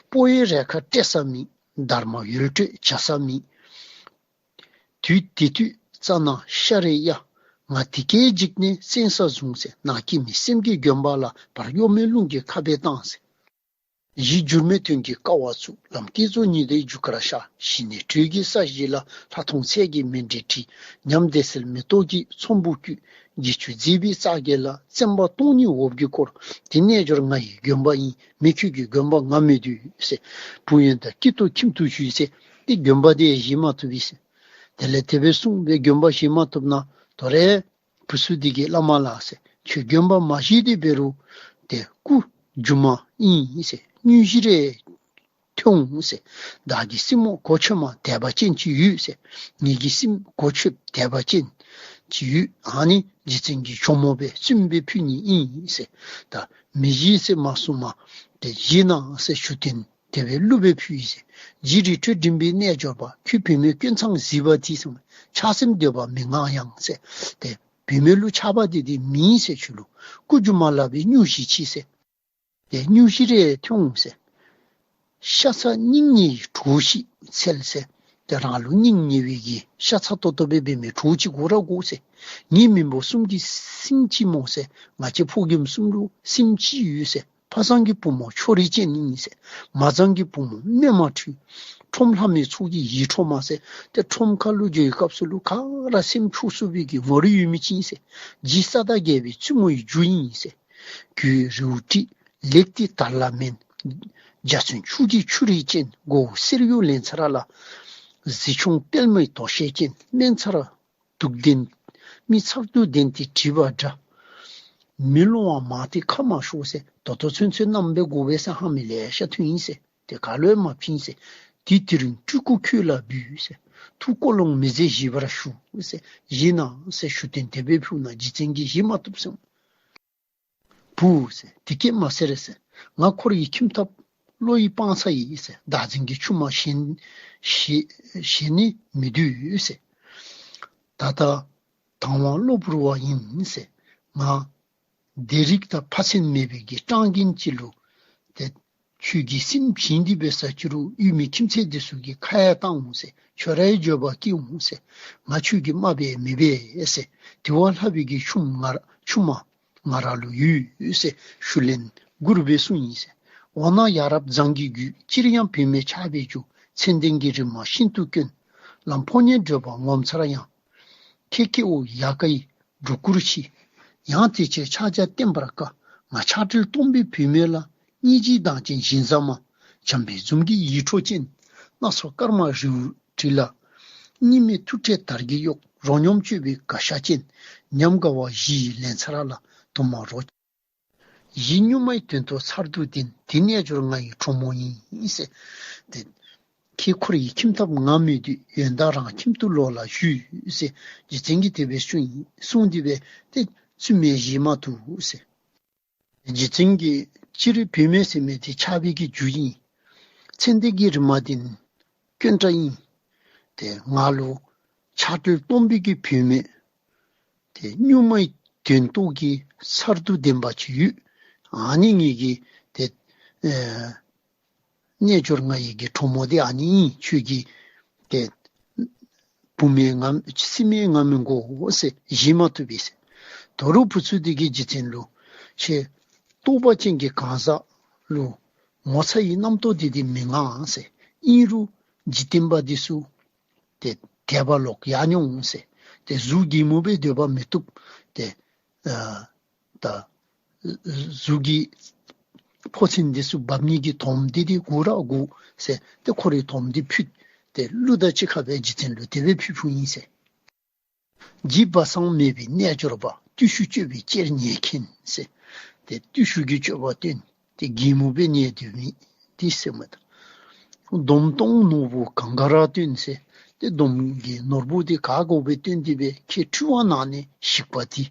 སྤོ་བོའི་རས་ཁ་སྤྲད་ས་མེད། སྡར་མ་ཡོལ་སྤྲོད་བྱ་ས་མེད། དུས་དེ་དུས་ཙ་ན་ཤར་རེ་གཡའ། ང་དེ་སྐད་འཇིགས་ནས་བཙན་ས་བཟུང་ཟེར། ནག་སྐྱེས་མའི་སེམས་ཀྱི་དགོན་པ་ལ། བར་གཡོག་མའི་རླུང་གིས་ཁ་སྦེ་བཏང་ཟེར། གཞི་འགྱུར་མེད་དོན་གྱི་ཀ་བ་བཙུགས། ལམ་བསྐྱེད་རྫོགས་ཉི་ཟླའི་རྒྱུ་སྐར་ཤར། གཞི་ནས་དྲོད་ཀྱི་ས་གཞི་ལ། ལྷ་མཐོང་ཚད་ཀྱི་མཎྜལ་བྲིས། ཉམས་བདེ་གསལ་མེ་ཏོག་གི་ཚོམ་བུ་བཀོད། དགེ་བཅུ་མཛེས་པའི་རྩ་བརྒྱད་ལ། བཙན་པ་སྟོང་ཉིད་འོབས་ཀྱིས་བསྐོར། དེ་རྣལ་འབྱོར་ང་ཡི་དགོན་པ་ཡིན། མི་ཁྱོད་ཀྱི་དགོན་པ་ང་མི་སྡོད་ཟེར། བུ་ཡོན་བདག་སྐྱིད་ཏོག་ཁྱིམ་དུ་བཞུགས་ཟེར། ཏེ་དགོན་པ་འདི་བཞེས་མ་བཏུབ་ཨིན་ཟེར། དེ་ལས་དེ་སྦེ་གསུངས་སྦེ་དགོན་པ་བཞེས་མ་བཏུབ་ན་དོ་རུང་བུ་ཚུ་འདི་གིས་བླ་མ་ལགས་ཟེར། ཁྱོད་དགོན་པ་མ་བཞེས་ཏེ་འབད་རུང་ཏེ་སྐུ་སྒྱུ་མ་ཨིན་ཟེར། དངོས་གཞི་རེ་ཐོན་འོང་ཟེར། བདག་གི་སྲིང་མོ་གོ་ཆོད་མ་དད་པ་ཅན་ཅིག་ཡོད་ཟེར། ངེ་གི་སྲིང་གོ་ཆོད་དད་པ་ཅན་ཅིག་ཡོད། ཨ་ནི་རྗེ་བཙུན་གྱི་ཇོ་མོ་སྦེ་བཙུན་སྦེ་ཕུལ་ནི་ཨིན་ཟེར། ད་མི་བཞེས་ཟེར་མ་གསུངམ་ཏེ་བཞེས་གནང་ཟེར་ཞུ་རྟེན་དེ་སྦེ་གླུ་སྦེ་ཕུལ་ཡི་ཟེར། རྗེ་རི་ཁྲོད་འགྲིམ་པའི་རྣལ་འབྱོར་པ། ཁྱོད་བུད་མེད་སྐྱོན་མཚང་གཟིགས་པ་དེ་གསུངས། ཆགས་སེམས་འདོད་པ་མི་མངའ་ཡང་ཟེར། ཏེ་བུད་མེད་ལུ་ཆགས་པ་འདི་འདི་མེད་ཟེར། ཁྱོད་ལུ་སྐུ་སྒྱུ་མ་ལྷ་བའི་སྨྱུག་གཞི་ཅིག་ཟེར། ཏེ་སྨྱུག་གཞི་རེ་ཐོན་འོང་ཟེར། ཤ་ཚ་སྙིང་ཉེ་བའི་གྲོགས་ཤིག་འཚོལ་ཟེར། ཏེ་རང་ལུ་སྙིང་ཉེ་བའི་གི་ཤ་ཚ་ཏོག་ཏོ་སྦེ་འབད་མི་གྲོགས་ཅིག་དགོ་ར་དགོ་ཟེར། ངེའི་མེས་པོ་གསུམ་གྱི་སྲིང་ཅིག་སྨོ་ཟེར། ང་བཅས་ཕོ་རྒནམ་གསུམ་ལུ་སྲིང་ཅིག་ཡོད་ཟེར། ཕ་བཟང་གི་བུ་མོ་ཕྱོགས་རིས་ཅན་ཨིན་ཟེར། མ་བཟང་གི་བུ་མོ་སྨན་མ་འཁྲུལ། ཁྲོམ་ལྷ་མོའི་ཚོགས་ཀྱི་ཡིད་འཕྲོག་མ་ཟེར། ཏེ་ཁྲོམ་ཁ་ལུ་འགྱོ་བའི་སྐབས་སུ་ལུ་ག་ར་སེམས་འཁྲུགས་ཚུགས་པའི་གི་ངོ་རིས་ཡོད་མི་ཅིག་ཨིན་ཟེར། རྗེ་ས་དང་རྒྱལ་པོའི་བཙུན་མོ་ཡི་རྒྱུ་ཨིན་ཟེར། གོས་རིའུ་ཏྲི་ལེགས་ཏེ་དར་ལ་སྨན། འཇའ་ཚོན་ཆུ་སྐྱེས་ཆུ་རིས་ཅན། མགོ་བོ་གསེར་གཡུ་ལན་ཚྭ་ར་ལ། གཟི་མཆོང་པདྨའི་དོ་ཤལ་ཅན། སྨན་ཚར་དུག་ལྡན་མི་མཚར་དུག་ལྡན་ཏེ་བྲིས་པ་འདྲ། མེ་ལོང་བ་མང་སྟེ་ཁ་མ་ཤོར་ཟེར། ད་ལྟོ་ཚུན་ཚོད་བསྣམས་སྦེ་དགོ་པས་ཟེར་ཧ་མི་ལས་ཤ་ཐུང་ཨིན་ཟེར། ཏེ་ག་ལུ་ཡང་མ་ཕན་ཟེར། དེ་དེ་རིང་སྤྲུལ་སྐུ་ཁྱོད་ལ་འབུལ་ཟེར། ཐུགས་ཀོ་ལོང་མི་བཟད་བཞེས་པར་ཞུ་ཟེར། བཞེས་གནང་ཟེར་ཞུ་རྟེན་དེ་སྦེ་ཕུལཝ་ད་རྗེ་བཙུན་གྱིས་བཞེས་མ་བཏུབ་གསུངས། བུ་ཟེར། དེ་སྐད་མ་ཟེར་ཟེར། ང་འཁོར་བའི་ཁྱིམ་ཐབ་བློ་ཡིས་སྤང་ཚར་ཡི་ཟེར། བདག་འཛིན་གྱི་ཆུ་མ་ཞེན་ཞེན་ཞེན་ནས་མི་སྡོད་ཟེར། ད་ལྟ་དང་བ་གློ་བུར་བ་ཡིན་ཟེར། ང་སྡེ་རིགས་དང་ཕ་ཚན་མེད་པའི་གི་སྤྲང་རྒན་ཅིག་ལུ་ཏེ་ཁྱོད་ཀྱིས་སེམས་བྱིན་ཏེ་འབད་ས་ཅི་རུང་ཡུལ་མི་ཁྱིམ་མཚེས་འདི་ཚུ་གིས་ཁ་ཡང་བཏང་འོང་ཟེར། ཁྱོད་རའི་འགྱོད་པ་སྐྱེ་འོང་ཟེར། ང་ཁྱོད་ཀྱི་རྨགཔ་མི་འབད་ཟེར། དེ་བ་ལྷག་པའི་གི་ཆུ་མ་ང་ར་ཆུ་མ་ང་ར་ལུ་ཡོད་ཟེར་ཞུ་ལན་གུ་རུ་སྦེ་གསུངས་ཡི་ཟེར། འོ་ན་ཡ་རབས་བཟང་གི་རྒྱུད། སྤྱིར་ཡང་བུད་མེད་ཆགས་པའི་རྒྱུ། མཚན་ལྡན་གྱི་རིག་མ་ཤིན་ཏུ་དཀོན། ལམ་ཕོ་ཉའི་བགྲོད་པ་ངོ་མཚར་ཡང་། ཁྱེད་སྐྱེ་བོ་ཡལ་ག་ཡི་སྒྲོ་སྐུར་ཕྱིས། ཡང་དེ་ཕྱིར་ཕྱག་རྒྱ་བསྟེན་པར་དཀའ། ང་ཆགས་བྲལ་སྟོང་པའི་བུད་མེད་ལ། སྙིང་རྗེའི་མདངས་ཅན་ཞིང་བཟང་མ། བྱམས་པའི་འཛུམ་གྱི་ཡིད་འཕྲོག་ཅན། སྣ་ཚོགས་སྐར་མ་རིའུ་ཏྲི་ལ། གཉིས་མེད་ཐུགས་ཁྲལ་དར་གྱིས་གཡོགས། རོ་སྙོམས་སྤྱོད་པའི་དགའ་ཤ་ཅན། ཉམས་དགའ་བ་བཞི་ཡི་ལན་ཚྭ་ར་ལ། དུ་མ་རོ། གཞི་གཉུག་མའི་དོན་རྟོགས་མཚར་སྡུག་ལྡན། དེ་རྣལ་འབྱོར་ང་ཡི་གྲོགས་མོ་ཡིན་ཟེར། ཏེ་ཁྱེད་འཁོར་བའི་ཁྱིམ་ཐབ་ང་མི་སྡོད། ཡོན་བདག་རང་ཁྱིམ་དུ་ལོག་ལ་བཞུད་ཟེར་རྗེ་བཙུན་གྱིས་དེ་སྦེ་གསུངས་ཡི། གསུངས་ཏེ་སྦེ་ཏེ་བཙུན་མས་བཞེས་མ་བཏུབ་ཟེར། རྗེ་བཙུན་གྱིས་སྤྱིར་བུད་མེད་ཟེར་མི་དེ་ཆགས་པའི་གི་རྒྱུ་ཡིན། མཚན་ལྡན་གྱི་རིག་མ་དེ་དཀོན་དྲགས་ཡིན། ཏེ་ང་ལུ་ཆགས་བྲལ་སྟོང་པའི་གི་བུད་མེད་ཏེ་གཉུག་མའི་དོན་རྟོགས་ཀྱི་མཚར་སྡུག་ལྡན་པ་ཅིག་ཡོད། ཨ་ནི་ངེ་གི་ཏེ་ ཨེ་རྣལ་འབྱོར་ང་ཡི་གི་གྲོགས་མོ་འདི་ཨ་ནི་ཨིན། ཁྱོད་ཀྱི་ཏེ་བུ་མེན་ང་སྲིང་མེན་ང་མི་དགོ་ཟེར་བཞེས་མ་བཏུབ་པས་ཟེར། དོ་རུང་བུ་ཚུ་འདི་གིས་རྗེ་བཙུན་ལུ་ཁྱེད་རྟོགས་པ་ཅན་གྱི་གང་ཟག་ལུ་ངོ་ཚ་ཡི་རྣམ་རྟོག་འདི་འདི་མི་མངའ་ཟེར། ཨིན་རུང་འཇིག་རྟེན་པ་འདི་ཚུ་ཏེ་དད་པ་ལོག་ཡར་འོང་ཟེར། ཏེ་གཟུགས་སྒྱེན་མོ་སྦེ་སྡོད་པ་མི་བཏུབ། ཏེ་ཨ་ད་གཟུགས་ཀྱི་ཕོ་མཚན་འདི་ཚུ་འབག་ནི་གི་དོམ་འདི་འདི་དགོ་ར་དགོ་ཟེར། ཏེ་ཁོ་རའི་དོམ་འདི་ཕུད། ཏེ་གླུ་དང་གཅིག་ཁར་སྦེ་རྗེ་བཙུན་ལུ་དེ་སྦེ་ཕུལ་ཕུལཝ་ཨིན་ཟེར། བྱིས་པ་སངས་མེད་པའི་རྣལ་འབྱོར་པ། བརྟུལ་ཞུགས་སྤྱོད་པའི་ལྕེར་ཉལ་མཁན་ཟེར། ཏེ་བརྟུལ་ཞུགས་ཀྱི་སྤྱོད་པ་སྟོན། ཏེ་སྒྱེན་མོ་སྦེ་ཉལ་སྡོད་མི་འདི་ཟེརཝ་མས་ད། སྡོམ་གཏོང་ནོར་བུ་གངྒཱ་ར་སྟོན་ཟེར། ཏེ་སྡོམ་གྱི་ནོར་བུ་འདི་ག་དགོ་པའི་སྟོན་ཏེ་སྦེ་ཁྱེད་འཁྲུལ་བ་ནང་ནས་ཞིག་པ་འདི།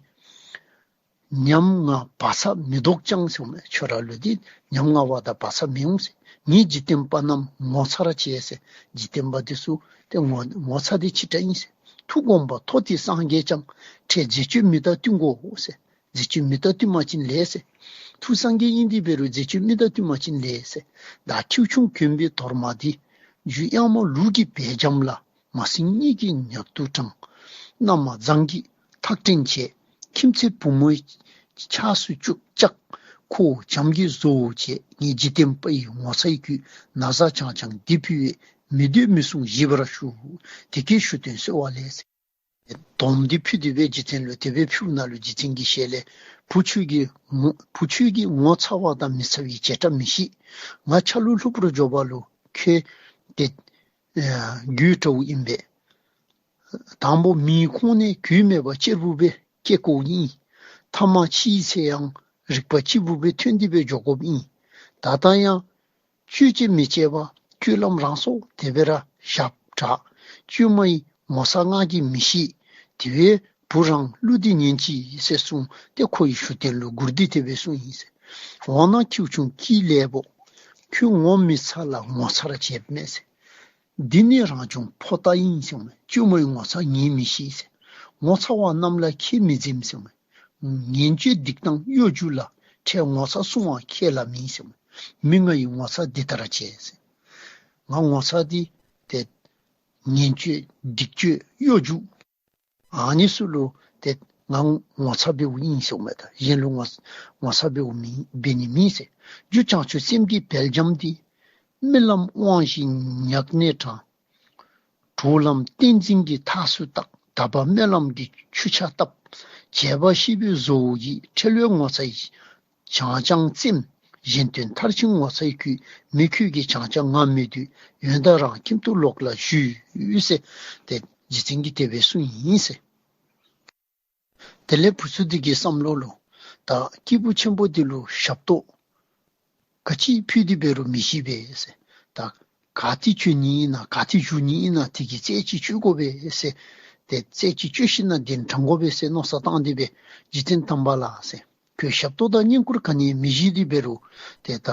ཉམ་ང་བག་ཚ་མི་བཟློག་ཀྱང་ཟེརཝ་མས། ཁྱོད་ར་ལུ་འདི་ཉམ་ང་བ་དང་བག་ཚ་མི་འོང་ཟེར། ངས་འཇིག་རྟེན་པ་རྣམས་ངོ་ཚ་ར་བྱེད་ཟེར། འཇིག་རྟེན་པ་འདི་ཚུ་ཏེ་ངོ་ངོ་ཚ་འདི་ཆེ་དྲགས་ཨིན་ཟེར། ཐུགས་དགོངས་པ་མཐོ་སྟེ་སངས་རྒྱས་ཀྱང་། ཁྲེལ་མཛེས་སྤྱོད་མི་དང་བསྟུན་དགོ་ཟེར། མཛེས་སྤྱོད་མི་དང་བསྟུན་པ་ཅིན་ལེགས་ཟེར། ཐུགས་སངས་རྒྱས་ཨིན་ཏེ་འབད་རུང་མཛེས་སྤྱོད་མི་དང་བསྟུན་པ་ཅིན་ལེགས་ཟེར། བདག་ཁྱེའུ་ཆུང་གྱོན་པའི་དོར་མ་འདི། རྒྱུ་གཡང་མོ་ལུག་གི་བལ་འཇམ་ལ། མ་སྲིང་གཉིས་ཀྱི་ཉག་ཏུ་དྲངས། མནའ་མ་བཟང་གིས་ཐག་བྲེང་བྱས། ཁྱིམ་མཚེས་བུ་མོའི་ཆགས་སུ་བཅུག་བཅག། ཁོ་བོ་བྱམས་ཀྱིས་བཟོ་བོ་བྱས། ངས་འཇིག་རྟེན་པ་ཡི་ངོ་ཚའི་གུས། ན་བཟའ་བྱང་བྱང་འདི་ཕུལ་བས། མི་འདོད་མི་སྲུང་བཞེས་པར་ཞུ། དེ་སྐད་ཞུ་དོན་གསོལ་བ་ལེགས། དོམ་འདི་ཕུལ་ཏེ་སྦེ་རྗེ་བཙུན་ལུ་དེ་སྦེ་ཕུལཝ་ད་ལུ་རྗེ་བཙུན་གྱི་ཞལ་ལས། བུ་ཁྱོད་ཀྱིས་ངོ་བུ་ཁྱོད་ཀྱིས་ངོ་ཚ་བ་དང་མི་ཚ་བའི་བྱེ་བྲག་མི་ཤེས། ང་ཆ་ལུགས་ལྷུག་པོར་འཇོག་པ་ལུ་ཁྱོད་ཏེ་ཨ་རྒྱུད་འདྲཝ་ཨིན་པས། དང་པོ་མིའི་ཁོང་ནས་གུས་མེད་པ་གཅེར་བུ་སྦེ་སྐྱེ་དགོཔ་ཨིན། ཐ་མ་ཕྱིའི་ཚེ་ཡང་རིག་པ་གཅིག་པུ་སྦེ་ཐོན་ཏེ་སྦེ་འགྱོ་དགོཔ་ཨིན། ད་ལྟ་ཡང་སྤྱོད་ཅིང་མི་སྤྱད་པ། སྤྱོད་ལམ་རང་སོར་དེ་སྦེ་ར་ཞབས་དྲག། བཅོས་མ་ཡི་ངོ་ཚ་ང་གིས་མི་ཤེས། དེ་བས་བུ་རང་གླུ་འདི་ཉན་ཅིག་ཟེར་གསུངས་ཏེ་ཁོ་ཡི་ཞུ་དོན་ལུ་མགུར་འདི་དེ་སྦེ་གསུངས་ཡི་ཟེར། འོ་ན་ཁྱེའུ་ཆུང་སྐྱེས་ལེགས་པོ། ཁྱོད་ངོ་མི་ཚ་ལ་ངོ་ཚ་ར་བྱེདཔ་མས་ཟེར། འདི་ནི་རང་བྱུང་ཕོ་རྟགས་ཡིན་ཟེར་མས། བཅོས་མའི་ངོ་ཚ་ངས་མི་ཤེས་ཟེར། ངོ་ཚ་བ་རྣམས་ལ་ཁྱད་མི་འཛིན་ཟེར་མས། ངན་སྤྱོད་སྡིག་དང་གཡོ་སྒྱུ་ལ། ཁྲེལ་ངོ་ཚ་བསྲུང་བ་ཁས་ལ་མིན་ཟེར་མས། མི་ང་ཡི་ངོ་ཚ་འདི་ལྟར་བྱས་ཟེར། ང་ངོ་ཚ་འདི་ཏེ་ངན་སྤྱོད་སྡིག་སྤྱོད་གཡོ་སྒྱུ་ཨ་ནི་ཚུ་ལུ་ཏེ་ང་ངོ་ཚ་འབདཝ་ཨིན་ཟེར་མས། ད་གཞན་ལུ་ངོ་ངོ་ཚ་འབདཝ་མེན་འབད་ནི་མེན་ཟེར། རྒྱུ་བྱང་ཆུབ་སེམས་ཀྱི་སྦེལ་ལྕམ་འདི། རྨི་ལམ་དབང་བཞིན་ཉག་ནས་དྲངས། གྲོལ་ལམ་ཏིང་འཛིན་གྱི་ཐགས་སུ་བཏགས། དག་པ་སྨོན་ལམ་གྱི་ཆུ་ཆར་བཏབ། བྱས་པ་ཤེས་པའི་བཟོ་བོ་ཡིས། ཁྲེལ་བའི་ངོ་ཚ་ཡིས་བྱང་བྱང་བཙེམས། གཞན་དོན་མཐར་ཕྱིན་ངོ་ཚའི་གུས། མི་ཁྱོད་ཀྱི་བྱང་བྱང་ང་མི་འདོད། ཡོན་བདག་རང་ཁྱིམ་དུ་ལོག་ལ་ཞུ་ཟེར། ཏེ་རྗེ་བཙུན་གྱིས་དེ་སྦེ་གསུངས་ཡི་ཟེར། དེ་ལས་བུ་ཚུ་འདི་གི་བསམ་བློ་ལུ་ད་སྐྱེས་བུ་ཆེན་པོ་འདི་ལུ་ཞབས་ཏོག་ག་ཅི་ཕུལ་ཏེ་འབད་རུང་མི་ཤེས་པས་ཟེར། ད་ག་ཏེ་བྱོན་ནི་ཨིན་ན་ག་ཏེ་བཞུགས་ནི་ཨིན་ན་དེ་གི་རྩད་ཅིག་གཅོད་དགོ་པས་ཟེར། ཏེ་རྩད་ཅིག་གཅོད་ཞིནམ་ལས་གདན་དྲངས་དགོ་པས་ཟེར་མནོ་བསམ་བཏང་སྟེ་སྦེ་རྗེ་བཙུན་དམ་པ་ལགས་ཟེར། ཁྱོད་ཞབས་ཏོག་དང་བསྙེན་བཀུར་ག་ནི་མི་བཞེས་ཏེ་འབད་རུང་ཏེ་ད་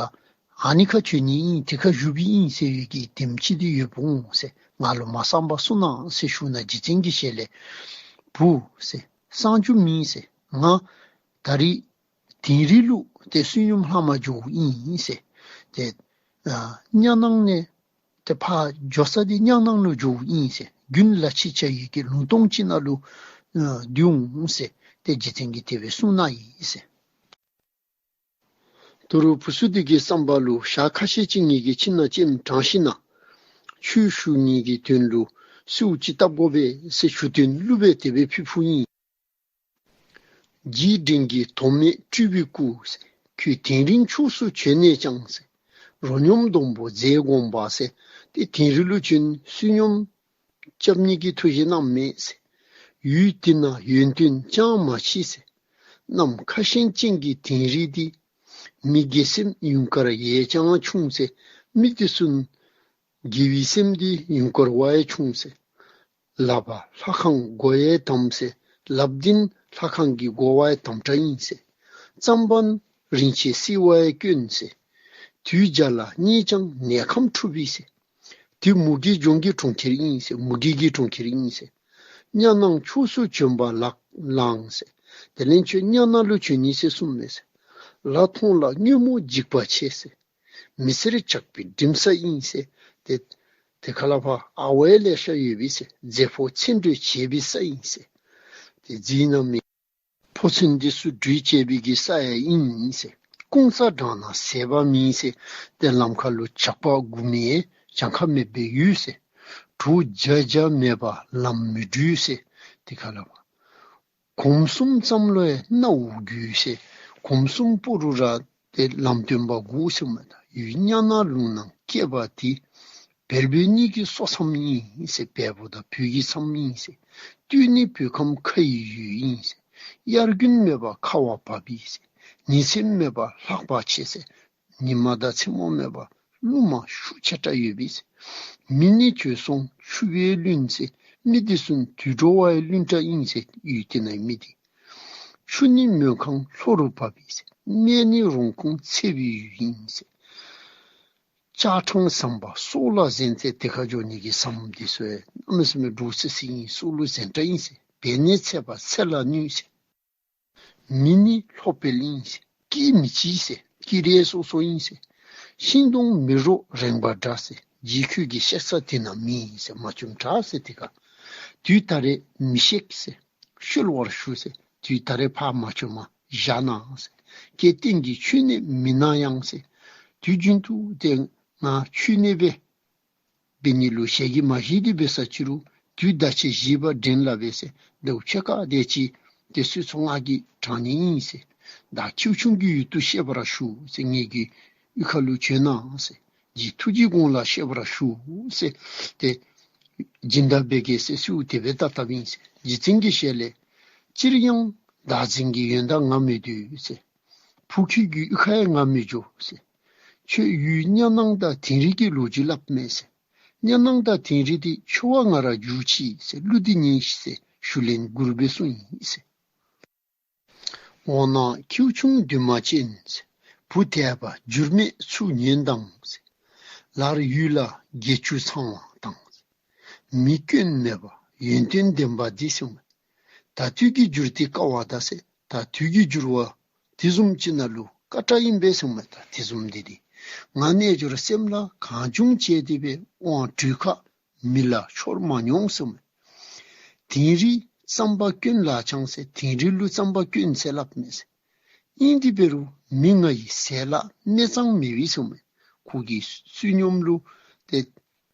ཨ་ནི་ཁར་བྱོན་ནི་ཨིན་དེ་ཁར་བཞུགས་པའི་ཨིན་ཟེར་བའི་གི་དེམ་ཅིག་འདི་ཡོདཔ་འོང་ཟེར། ང་ལུ་མ་གསང་པར་གསུངས་གནང་ཟེར་ཞུཝ་ད་རྗེ་བཙུན་གྱི་ཞལ་ལས། བུ་ཟེར། གསང་རྒྱུ་མེད་ཟེར། ང་ད་རིས་དིང་རི་ལུ་ཏེ་བསོད་སྙོམས་ལྷང་མ་འགྱོཝ་ཨིན་ཟེར། ཏེ་ཨ་གཉའ་ནང་ནས་ཏེ་ཕར་འགྱོ་ས་འདི་གཉའ་ནང་ལུ་འགྱོཝ་ཨིན་ཟེར། དགུན་ལ་ཕྱི་ཆ་ཡི་གི་ལུང་སྟོང་ཅིག་ནང་ལུ་ཨ་སྡོད་འོང་ཟེར། ཏེ་རྗེ་བཙུན་གྱིས་དེ་སྦེ་གསུངས་གནང་ཡི་ཟེར། དོ་རུང་བུ་ཚུ་འདི་གི་བསམ་པ་ལུ་ཞག་ཁ་ཤས་ཅིག་ངེ་གི་ཁྱིམ་ནང་ལྕེམ་དྲངས་ཞིནམ་ལས་ཆོས་ཞུ་ནི་གི་དོན་ལུ་གསོལཝ་ཅིག་བཏབ་དགོ་པས་ཟེར་ཞུ་དོན་གླུ་སྦེ་དེ་སྦེ་ཕུལ་ཕུལཝ་ཨིན། རྗེས་དྲན་གྱི་དོན་མེད་སྤྲུལ་པའི་སྐུ་ཟེར། ཁྱོད་དིང་རིའི་ཕྱོགས་སུ་བྱོན་ནས་ཀྱང་ཟེར། རོ་སྙོམས་སྡོང་པོ་མཛེས་དགོངས་པ་ཟེར། ཏེ་དིང་རི་ལུ་བྱོན་བསོད་སྙོམས་རྐྱབ་ནི་གི་ཐུགས་བཞེད་གནངམ་མས་ཟེར། ཡུལ་དེ་ན་ཡོན་ཏན་ཅང་མ་མཆིས་ཟེར། ནམ་མཁའ་བཞིན་ཅན་གྱི་དིང་རི་འདི། མི་དགེ་སེམས་ཡུངས་ཀར་ཡས་ཀྱང་ཆུང་ཟེར། མི་དེ་ཚུ་དགེ་བའི་སེམས་འདི་ཡུངས་ཀར་བ་ཡང་ཆུང་ཟེར། ལག་པ་ལྷ་ཁང་སྒོ་ཡང་དམ་ཟེར། ལགཔ་འདི་ལྷ་ཁང་གི་སྒོ་བ་ཡང་དམ་དྲགས་ཨིན་ཟེར། རྩམ་པ་རིན་ཆེན་བསིལ་བ་ཡང་དཀོན་ཟེར། དུས་བརྒྱ་ལ་གཉིས་ཀྱང་ནད་ཁམས་འཁྲུགས་པས་ཟེར། དེ་མུ་གེ་ལྗོངས་ཀྱི་གྲོང་ཁྱེར་ཨིན་ཟེར། མུ་གེ་གི་གྲོང་ཁྱེར་ཨིན་ཟེར། གཉའ་ནང་ཕྱོགས་སུ་བྱོན་པ་ལགས་ལགས་ཟེར། དེ་ལས་ཁྱོད་གཉའ་ནང་ལུ་བྱོན་ནི་ཟེར་གསུངམ་མས་ཟེར། ལ་མཐོང་ལ་སྔོན་མོ་འཇིགས་པ་ཆེ་ཟེར། མི་སེར་ཇག་པའི་འགྲིམ་ས་ཨིན་ཟེར། ཏེ་དེ་ཁ་ལས་ཕར་ཨརཝ་ལེ་ཤ་ཡོད་པས་ཟེར། མཛེ་ཕོ་ཚིམ་འགྲོས་བྱེད་པའི་ས་ཨིན་ཟེར། ཏེ་རྫི་ནག་མི་ཕོ་མཚན་འདི་ཚུ་འདྲུད་བྱེད་པའི་གི་ས་ཡང་ཨིན་ཟེར། ཀུང་ས་འགྲམ་ན་ཟད་པ་མེད་ཟེར། ཏེ་ལམ་ཁ་ལུ་ཇག་པ་སྒུག་མི་ཡང་གྱངས་ཁ་མེད་པའི་ཡུལ་ཟེར། གྲོགས་བརྒྱ་བརྒྱ་མེད་པར་ལམ་མི་འགྲུལ་ཟེར། དེ་ཁ་ལས་ཕར་གོམ་གསུམ་ཙམ་ལུ་ཡང་གནའ་བོ་རྒུད་ཟེར། གོམ་གསུམ་པོ་རུ་ར་ཏེ་ལམ་སྟོན་པ་དགོ་ཟེར་མས། ད་ཡུལ་གཉའ་ནང་ལུང་ནང་སྐྱེས་པ་དེ། བལ་བོད་གཉིས་ཀྱི་སོ་མཚམས་ཨིན་ཟེར། བལ་པོ་དང་བོད་ཀྱི་མཚམས་ཨིན་ཟེར། སྟོད་ནི་བོད་ཁམས་ཁ་ཡི་ཡུལ་ཨིན་ཟེར། དབྱར་དགུན་མེད་པར་ཁ་བ་བབས་པས་ཟེར། ཉི་ཚེམས་མེད་པར་ལྷགས་པ་ཆེ་ཟེར། ཉི་མ་དང་མཚན་མོ་མེད་པར་རླུང་མ་ཤུགས་ཆེ་དྲགས་ཡོད་པས་ཟེར། མི་ནི་བྱོལ་སོང་ཆུ་བས་བླུན་ཟེར། མི་དེ་ཚུ་དུད་འགྲོ་བ་ཡང་བླུན་དྲགས་ཨིན་ཟེར། ཡུལ་དེ་ནང་མི་དེ། ཆུ་ནི་མུན་ཁང་ལྷོ་རུ་བབས་པས་ཟེར། གནས་ནི་རོང་ཁུངས་ཚ་བའི་ཡུལ་ཨིན་ཟེར། ལྕགས་སྤྲང་ཟམ་པ་སྲོག་ལ་གཟན་ཟེར། དེ་ཁར་འགྱོ་ནི་གི་ཟམ་དེ་ཚུ་ཡང་གནམ་མེད་ས་མེད་འདྲོག་སི་སི་ཨིན། སྲོག་ལུ་གཟན་དྲགས་ཨིན་ཟེར། བལ་ནི་ཚད་པ་ཚད་ལ་ནུས་ཟེར། མི་ནི་ལྷོ་བལ་ཨིན་ཟེར། སྐད་མི་གཅིག་ཟེར། སྐད་རིགས་སོ་སོ་ཨིན་ཟེར། ཤིང་སྡོང་མི་རོ་རེངས་པ་འདྲ་ཟེར། རྗེ་ཁྱོད་ཀྱི་གཤེགས་ས་དེ་ན་མེད་ཟེར། མ་བྱོནམ་འདྲ་ཟེར། དེ་ཁར་དུས་ད་རེས་མི་གཤེགས་ཟེར། གཤོལ་བར་ཞུ་ཟེར། དུས་ད་རེས་ཕར་མ་བྱོནམ་བཞག་གནང་ཟེར། ཀྱེ་བསྟན་གྱི་ཆོས་ནི་མི་སྣང་ཡང་ཟེར། དུས་རྒྱུན་དུ་ཏེ་ང་ཆོས་གནས་སྦེ་འབད་ནི་ལུ་ཞལ་གྱིས་མ་བཞེས་ཏེ་འབད་ས་ཅིག་རུང་དུས་ད་ཅི་བཞེས་པ་འདྲེན་སླབ་པས་ཟེར། ད་ཕྱེད་ཀ་དེ་ཅིག་དེ་ཚུ་ཚུ་ང་གིས་དྲང་ནི་ཨིན་ཟེར། ད་ཁྱེའུ་ཆུང་གི་ཡུལ་དུ་བཤད་པར་ཞུ་ཟེར། ངེ་གི་གཡུས་ཁ་ལུ་བྱོན་གནང་ཟེར། རྗེ་ཐུགས་རྗེའི་དགོངས་ལ་བཤད་པར་ཞུ་ཟེར། ཏེ་སྦྱིན་བདག་འབད་གེ་ཟེར་གསོལཝ་དེ་སྦེ་བཏབ་བཏབ་ཨིན་ཟེར། རྗེ་བཙུན་གྱི་ཞལ་ལས། སྤྱིར་ཡང་བདག་འཛིན་གྱི་ཡོན་བདག་ང་མི་འདོད་ཟེར། བུ་ཁྱོད་ཀྱི་གཡུས་ཁ་ཡང་ང་མི་འགྱོ་ཟེར། ཁྱོད་ཡུལ་གཉའ་ནང་དང་དིང་རི་གི་ལོ་རྒྱུས་སླབ་མས་ཟེར། གཉའ་ནང་དང་དིང་རི་དེ་ཁྱོད་བ་ང་ར་རྒྱུག་ཅི་ཟེར། གླུ་འདི་ཉན་ཤིག་ཟེར། ཞུ་ལན་མགུར་སྦེ་གསུངས་ཡི་ཟེར། འོ་ན་ཁྱེའུ་ཆུང་འདུན་མ་ཅན་ཟེར། བུ་དད་པ་འགྱུར་མེད་ཚུར་ཉན་དང་ཟེར། ལར་ཡུལ་ལ་དགེ་བཅུ་ཚང་བ་དང་ཟེར། མི་སྐྱོན་མེད་པ་ཡོན་ཏན་ལྡན་པ་འདི་ཟེར་མས། ད་དུས་ཀྱི་འགྱུར་དེ་དཀའ་བ་ད་ཟེར། ད་དུས་ཀྱི་འགྱུར་བ་དེ་བཟུམ་ཅིག་ནང་ལུ་དཀའ་དྲགས་ཨིན་པས་ཟེར་མས། ད་དེ་བཟུམ་འདི་དེ་ང་རྣལ་འབྱོར་སེམས་ལ་གང་བྱུང་བྱས་ཏེ་སྦེ་དབང་གྲོས་ཁ་མི་ལ་ཤོར་མ་མྱོང་ཟེར་མས། དིང་རི་རྩམ་པ་སྐྱོན་ལ་ཆང་ཟེར། དིང་རི་ལུ་རྩམ་པ་སྐྱོན་ཟེར་སླབ་མས་ཟེར། ཨིན་དེ་འབད་རུང་མི་ང་ཡི་ཟས་ལ་གནས་གཙང་མེད་པས་ཟེར་མས། ཁོ་གི་བསོད་སྙོམས་ལུ་ཏེ་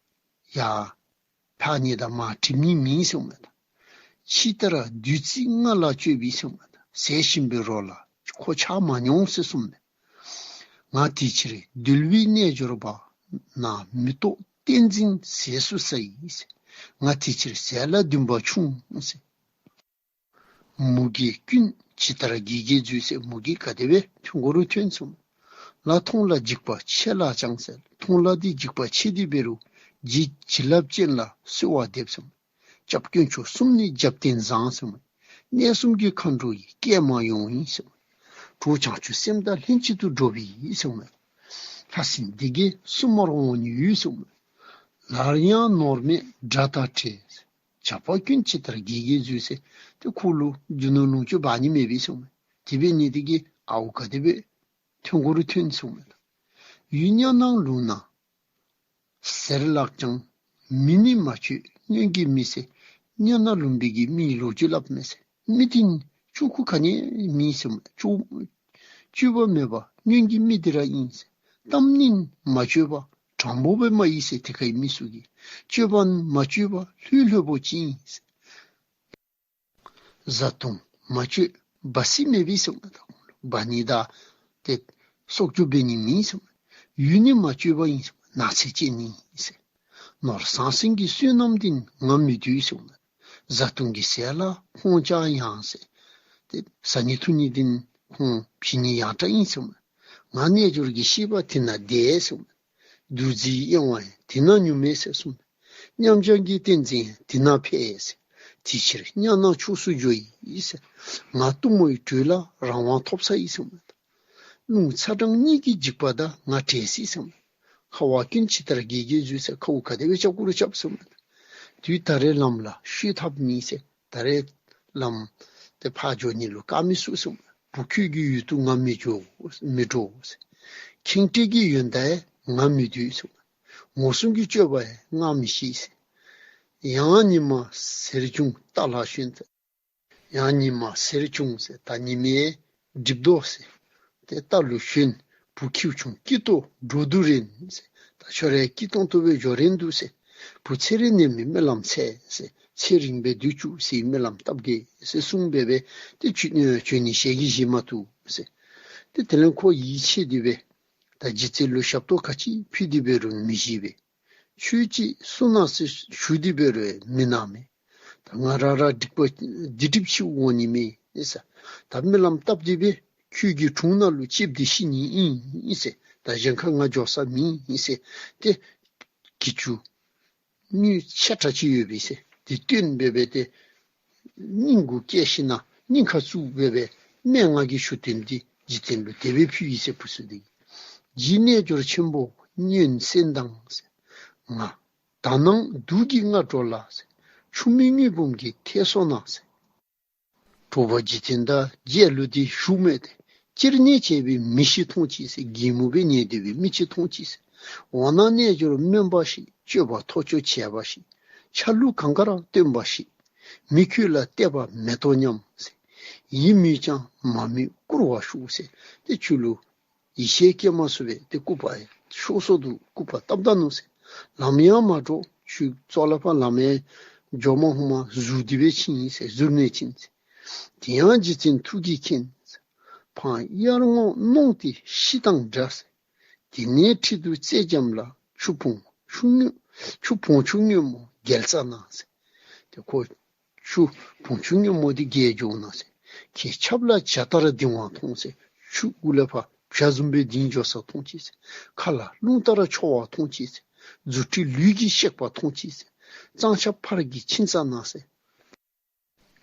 ཡར་ཕར་ནི་དང་མར་འགྲིམ་ནི་མེད་ཟེར་མས། ད་ཕྱི་ལྟར་བདུད་རྩི་ལྔ་ལ་སྤྱོད་པས་ཟེར་མས། ད་ཟས་ཞིམ་པའི་རོ་ལ་ཁོ་ཆགས་མ་མྱོང་ཟེར་གསུངས་མས། ང་དེ་ཕྱིར་འདུལ་བའི་རྣལ་འབྱོར་པ། ནང་མི་རྟོག་ཏིང་འཛིན་ཟས་སུ་ཟ་ཡི་ཟེར། ང་དེ་ཕྱིར་ཟས་ལ་འདུན་པ་ཆུང་ཟེར། མུ་གེ་ཀུན་ཇི་ལྟར་དགེ་དགེ་འཛུད་ཟེར། མུ་གེ་ག་དེ་སྦེ་ཐོན་དགོ་རུང་ཐོན་ཟེར་མས། ལ་མཐོང་ལ་འཇིགས་པ་ཆེ་ལ་ཅང་ཟེར། མཐོང་ལ་འདི་འཇིགས་པ་ཆེ་དེ་འབད་རུང་ཇི་བྱིན་རླབས་ཅན་ལ་གསོལ་བ་འདེབས་ཟེར་མས། སྐྱབས་དཀོན་མཆོག་གསུམ་ནི་རྒྱབ་རྟེན་བཟང་ཟེར་མས། གནས་གསུམ་གྱི་མཁའ་འགྲོ་ཡི་སྐད་མ་ཡོང་ཡིན་ཟེར་མས། གྲོགས་བྱང་ཆུབ་སེམས་དང་ལྷན་ཅིག་ཏུ་འགྲོགས་པའི་ཡིད་ཟེར་མས། ལྷ་སྲིན་སྡེ་བརྒྱད་སྲུང་མར་འོང་ནི་ཡོད་ཟེར་མས། ལར་ཡང་ནོར་མེད་དགྲ་དང་བྲལ། བྱ་བ་ཀུན་ཇི་ལྟར་དགེ་དགེ་འཛུད་ཟེར། ཏེ་ཁོ་ལུ་རྒྱུ་ནོར་ལོངས་སྤྱོད་འབག་ནི་མེད་པས་ཟེར་མས། དེ་འབད་ནི་དེ་གིས་ཨརཝ་ག་དེ་སྦེ་ཐོན་དགོ་རུང་ཐོན་ཟེར་མས། ཡུལ་གཉའ་ནང་ལུང་ནང་ཟེར་ལགས་ཀྱང་། མི་ནི་མ་བཅོས་སྔོན་གྱི་མི་ཟེར། གཉའ་ནང་ལུང་པའི་གི་མིའི་ལོ་རྒྱུས་སླབ་མས་ཟེར། མི་དེ་ནི་ཆུང་ཀུ་ག་ནི་མེད་ཟེར་མས། བཅོས་བཅོས་པ་མེད་པ་སྔོན་གྱི་མི་དེ་ར་ཨིན་ཟེར། གཏམ་ནི་མ་བཅོས་པ་དྲང་པོ་སྦེ་སྨྲ་ཡི་ཟེར། དེ་ཁའི་མི་ཚུ་གིས་བཅོས་པ་མ་བཅོས་པ་ལྷོད་ལྷོད་པོ་ཅིག་ཨིན་ཟེར། བཟའ་བཏུང་མ་བཅོས་འབག་ས་མེད་པས་ཟེར་མས། ད་འབག་ནི་དང་ཏེ་གསོག་འཇོག་འབད་ནི་མེད་ཟེར་མས། ཡུལ་ནི་མ་བཅོས་པ་ཨིན་ཟེར་མས། ནགས་ཚལ་ཅན་ཨིན་ཟེར། ནོར་ཟང་ཟིང་གི་བསོད་ནམས་འདི་ནི་ང་མི་འདོད་ཟེར་མས། བཟའ་བཏུང་གི་ཟས་ལ་ཁོང་ཅག་ཡང་ཟེར། ཏེ་བཟའ་ནི་འཐུང་ནི་འདི་ནི་ཁོང་བྱིན་ནི་ཡང་དྲགས་ཨིན་ཟེར་མས། ང་རྣལ་འབྱོར་གྱི་ཤེས་པ་དེ་ན་བདེ་ཟེར་མས། འདུ་འཛིའི་གཡེང་བ་ཡང་དེ་ན་ཉུང་མས་ཟེར་གསུངས་མས། མཉམ་བྱང་གི་ཏིང་འཛིན་ཡང་དེ་ན་འཕེལ་ཟེར། དེ་ཕྱིར་གཉའ་ནང་ཕྱོགས་སུ་འགྱོ་ཡི་ཟེར། ང་གཏུམ་མོའི་དྲོད་ལ་རང་དབང་ཐོབ་ས་ཡི་ཟེར་མས། རླུང་ཚ་གྲང་གཉིས་ཀྱི་འཇིགས་པ་དང་ང་བྲལ་སྲིད་ཟེར་མས། ཁ་བ་ཀུན་ཇི་ལྟར་དགེ་དགེ་འཛུད་ཟེར། ཁཝ་ག་དེ་སྦེ་རྐྱབ་དགོ་རུང་རྐྱབ་ཟེར་མས། དུས་ད་རེས་ལམ་ལ་ཤོད་ཐབས་མེད་ཟེར། ད་རེས་ལམ་དེ་ཕར་འགྱོ་ནི་ལུ་བཀག་མི་ཚུགས་ཟེར་མས། བུ་ཁྱོད་ཀྱི་ཡུལ་དུ་ང་མི་འགྱོ་མི་འགྲོ་ཟེར། ཁེངས་དྲེགས་ཀྱི་ཡོན་བདག་ཡང་ ང་མི་འདོད་ཟེར། ངོ་སྲུང་གི་སྤྱོད་པ་ཡང་ང་མི་ཤེས་ཟེར། ཡང་ཉི་མ་ཟེར་བྱུང་རྟ་ལྷ་ཞོན་ཟེར། ཡང་ཉི་མ་ཟེར་བྱུང་ཟེར། ད་ཉི་མའི་སྒྲིབ་དོ་ཟེར། ཏེ་རྟ་ལུ་ཞོན། བུ་ཁྱེའུ་ཆུང་སྐྱིད་ཏོང་འགྲོ་འདུག་རན་ཟེར། ད་ཁྱོད་ར་སྐྱིད་ཏོང་ཏོ་སྦེ་འགྱོ་རན་འདུག་ཟེར། བུ་ཚེ་རིང་ནད་མེད་སྨོན་ལམ་འཚལ་ཟེར། ཚེ་རིང་སྦེ་སྡོད་བཅུག་ཟེར་སྨོན་ལམ་བཏབ་གེ་ཟེར་གསུངས་སྦེ་སྦེ་ཏེ་ཁྱོད་ཁྱོད་ནི་ཞལ་གྱིས་བཞེས་མ་བཏུབ་ཟེར། ཏེ་དེ་ལས་ཁོ་ཡིད་ཆེས་ཏེ་སྦེ་ད་རྗེ་བཙུན་ལུ་ཞབས་ཏོག་ག་ཅི་ཕུལ་ཏེ་འབད་རུང་མི་བཞེས་པས། ཁྱོད་ཅིག་གསུང་གནང་ཟེར་ཞུ་སྟེ་འབད་རུང་མི་གནང་མས། ད་ང་ར་ར་སྡིག་པ་སྡིག་སྒྲིབ་ཆེཝ་འོང་ནི་མས་ཟེར། ད་སྨོན་ལམ་བཏབ་སྟེ་སྦེ་ཁྱོད་ཀྱི་དྲུང་ནང་ལུ་ལྕེབས་ཏེ་ཤི་ནི་ཨིན་ཟེར། ད་གཞན་ཁར་ང་འགྱོ་ས་མེད་ཟེར། ཏེ་གྱི་ཅུ་དངུལ་ཆེ་དྲགས་ཅིག་ཡོད་པས་ཟེར། དེ་བཏོན་སྦེ་སྦེ་ཏེ་སྙིང་གུ་བཀལ་ཞིནམ་ན་སྙིང་ཁར་བཙུགས་སྦེ་སྦེ་སྨན་ང་གིས་ཞུ་དོན་འདི་རྗེ་བཙུན་ལུ་དེ་སྦེ་ཕུལ་ཡི་ཟེར་བུ་ཚུ་འདི། རྗེ་རྣལ་འབྱོར་ཆེན་པོ་སྔོན་གསན་དང་ཟེར། ང་དག་སྣང་སྡུག་གིས་ང་འགྲོ་ལ་ཟེར། ཆུ་མིག་དངུལ་འབུམ་གྱིས་ཐལ་སོང་ན་ཟེར། དྲོ་པ་རྗེ་བཙུན་དང་མཇལ་ལུ་འདི་བཞུགས་མས་ཏེ། ཅིར་ཉལ་བྱས་པའི་མི་ཞིག་མཐོང་ཅི་ཟེར། སྒྱིད་མོ་སྦེ་ཉལ་སྡོད་པའི་མི་ཅིག་མཐོང་ཅི་ཟེར། འོ་ན་རྣལ་འབྱོར་སྨན་པ་ཞིག། སྤྱོད་པ་ཐོག་ཆོད་བྱས་པ་ཞིག། ཆ་ལུགས་གང་ག་ར་སྟོན་པ་ཞིག། མི་ཁྱོད་ལ་གཏད་པ་མེད་དོ་སྙམ་ཟེར། ཡིད་མོས་ཀྱང་མ་མོས་བཀུར་བ་ཞུ་ཟེར། ཏེ་ཁྱོད་ལུ་ཡིད་ཆེས་བསྐྱེད་མ་ཚུགས་པས། ཏེ་སྐུར་པ་ཤོར་སོ་འདུག། སྐུར་པ་བཏབ་ད་ནུག་ཟེར། ལམ་ཡང་མ་འགྲོ། ཁྱོད་ཙོགས་ལས་ཕར་ལམ་ཡང་འགྱོ་མ་ནུམ་ཟུར་ཏེ་སྦེ་ཕྱིན་ཡི་ཟེར། ཟུར་ནས་ཕྱིན་ཟེར། དེ་ཡང་རྗེ་བཙུན་ཐུགས་ཀྱིས་མཁྱེན་ཟེར། ཕར་གཡར་སྔོ་གནོང་སྟེ་ཤི་དང་འདྲ་ཟེར། དེ་ནས་འཁྲིས་སུ་རྩེ་འཇམ་ལ། ཆུ་བོང་ཆུ་སྔོ་ཆུ་བོང་ཆུ་སྔོན་མོ་རྒྱལ་རྩ་ན་ཟེར། ཏེ་ཁོ་ཆུ་བོང་ཆུ་སྔོན་མོ་འདི་རྒྱས་འགྱོ་ན་ཟེར། ཁྱེད་ཆབ་ལ་བྱ་ལྟར་ལྡིང་བ་མཐོང་ཟེར། ཆུ་གུ་ལས་ཕར་བྱ་བཟུམ་སྦེ་ལྡིང་འགྱོ་ས་མཐོང་ཅི་ཟེར། མཁའ་ལ་རླུང་ལྟར་འཕྱོ་བ་མཐོང་ཅི་ཟེར། རྫུ་འཕྲུལ་ལུས་ཀྱིས་གཤེགས་པ་མཐོང་ཅི་ཟེར། གཙང་ཆབ་ཕར་གྱི་ཕྱིན་ཙམ་ན་ཟེར།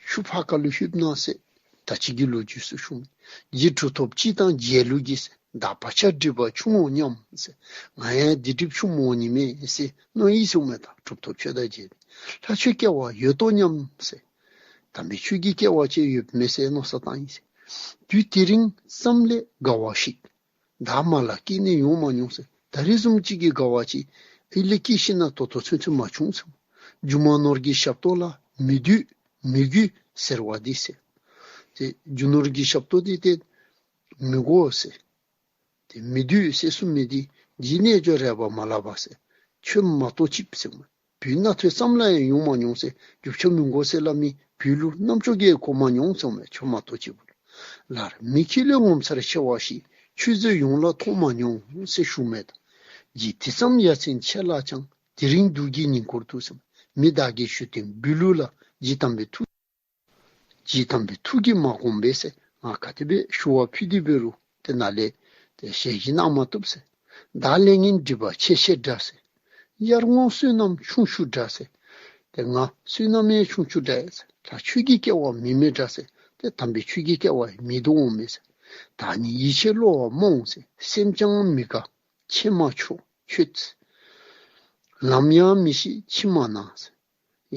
ཆུ་ཕར་ཁ་ལུ་ལྷོདཔ་ན་ཟེར། ད་ཅི་གི་ལོ་རྒྱུས་ཚུ་ཞུ་མི། རྗེ་གྲུབ་ཐོབ་སྤྱི་དང་མཇལ་ལུ་གིས་ཟེར། བདག་བག་ཆགས་སྒྲིབ་པ་ཆུང་ངུ་སྙམ་ཟེར། ང་ཡང་སྡིག་སྒྲིབ་ཆུང་མོ་ནི་མས་ཟེར་མནོ་ཡི་ཟེར་མས། ད་གྲུབ་ཐོབ་ཁྱོད་དང་མཇལ་ཏེ། ལྷ་ཁྱོད་སྐལ་བ་ཡོད་དོ་སྙམ་ཟེར། དམ་པའི་ཆོས་ཀྱི་སྐལ་བ་ཅིག་ཡོདཔ་མས་ཟེར་མནོ་བསམ་བཏང་ཡི་ཟེར། དུས་དེ་རིང་ཙམ་ལས་དགའ་བ་ཞིག། བདག་མ་ལ་སྐྱེས་ནས་ཡོང་མ་མྱོང་ཟེར། ད་རེས་བཟུམ་ཅིག་གི་དགའ་བ་ཅིག་ཨེ་ལས་སྐྱེས་ཞིནམ་ན་ད་ལྟོ་ཚུན་ཚོད་མ་བྱུང་ཟེར། སྒྱུ་མ་ནོར་གྱི་ཞབས་ཏོག་ལ་མི་འདོད་མི་དགོས་ཟེར་བ་འདི་ཟེར། ཏེ་སྒྱུ་ནོར་གྱི་ཞབས་ཏོག་འདི་ཏེ་མི་དགོ་ཟེར། ཏེ་མི་འདོད་ཟེར་གསུངས་མི་འདི་རྗེ་རྣལ་འབྱོར་རས་པ་མ་ལགས་པ་ཟེར། ཁྱོད་མ་གཏོགས་ཅིག་ཟེར། བོད་ན་ཐོས་ཙམ་ལ་ཡང་ཡོང་མ་མྱོང་ཟེར། རྒྱུ་ཆ་མི་དགོ་ཟེར་སླབ་མི་བོད་ལུ་རྣམ་ཅོ་གིས་གོ་མ་མྱོང་ཟེར་མས། ཁྱོད་མ་གཏོགས་ཅིག་པོ་ལུ། ལར་མི་ཁྱོད་ལས་ངོ་མཚར་ཆེ་བ་ཞིག། ཆོས་མཛད་ཡོངས་ལ་མཐོང་མ་མྱོང་ཟེར་ཞུ་མས། ད་རྗེ་དེ་ཙམ་ཡ་མཚན་ཆེ་ལགས་ཀྱང་། དེ་རིང་སྡུག་གི་ཉིན་འཁོར་དུ་ཟེར། མི་བདག་གིས་ཞུ་དོན་འབུལ་ལུགས་ལ། རྗེ་དམ་པའི་ཐུགས་རྗེ་དམ་པའི་ཐུགས་ཀྱིས་མ་དགོངས་པས་ཟེར། ང་ག་དེ་སྦེ་ཞུ་བ་ཕུལ་ཏེ་འབད་རུང་ཏེ་ནཱ་ལས་ཏེ་ཞལ་བཞེས་གནང་མ་བཏུབ་ཟེར། བདག་ལས་ངན་སྒྲིབ་པ་ཆེ་ཆེ་འདྲ་ཟེར། གཡར་སྔོ་བསོད་ནམས་ཆུང་ཆུང་འདྲ་ཟེར། ཏེ་ང་བསོད་ནམས་ཡང་ཆུང་ཆུང་འདྲ་ཟེར། ད་ཆོས་ཀྱི་སྐལ་བ་མེད་མི་འདྲ་ཟེར། ཏེ་དམ་པའི་ཆོས་ཀྱི་སྐལ་བ་མེད་དོ་འོང་མས་ཟེར། བདག་ནི་ཡིད་ཆེས་བློ་བ་རྨོངས་ཟེར། སེམས་ཀྱང་མི་དགའ་ཆེ་མ་ཆོག་ཁྱོད། ལམ་ཡང་མི་ཤེས་ཕྱི་མ་ན་ཟེར།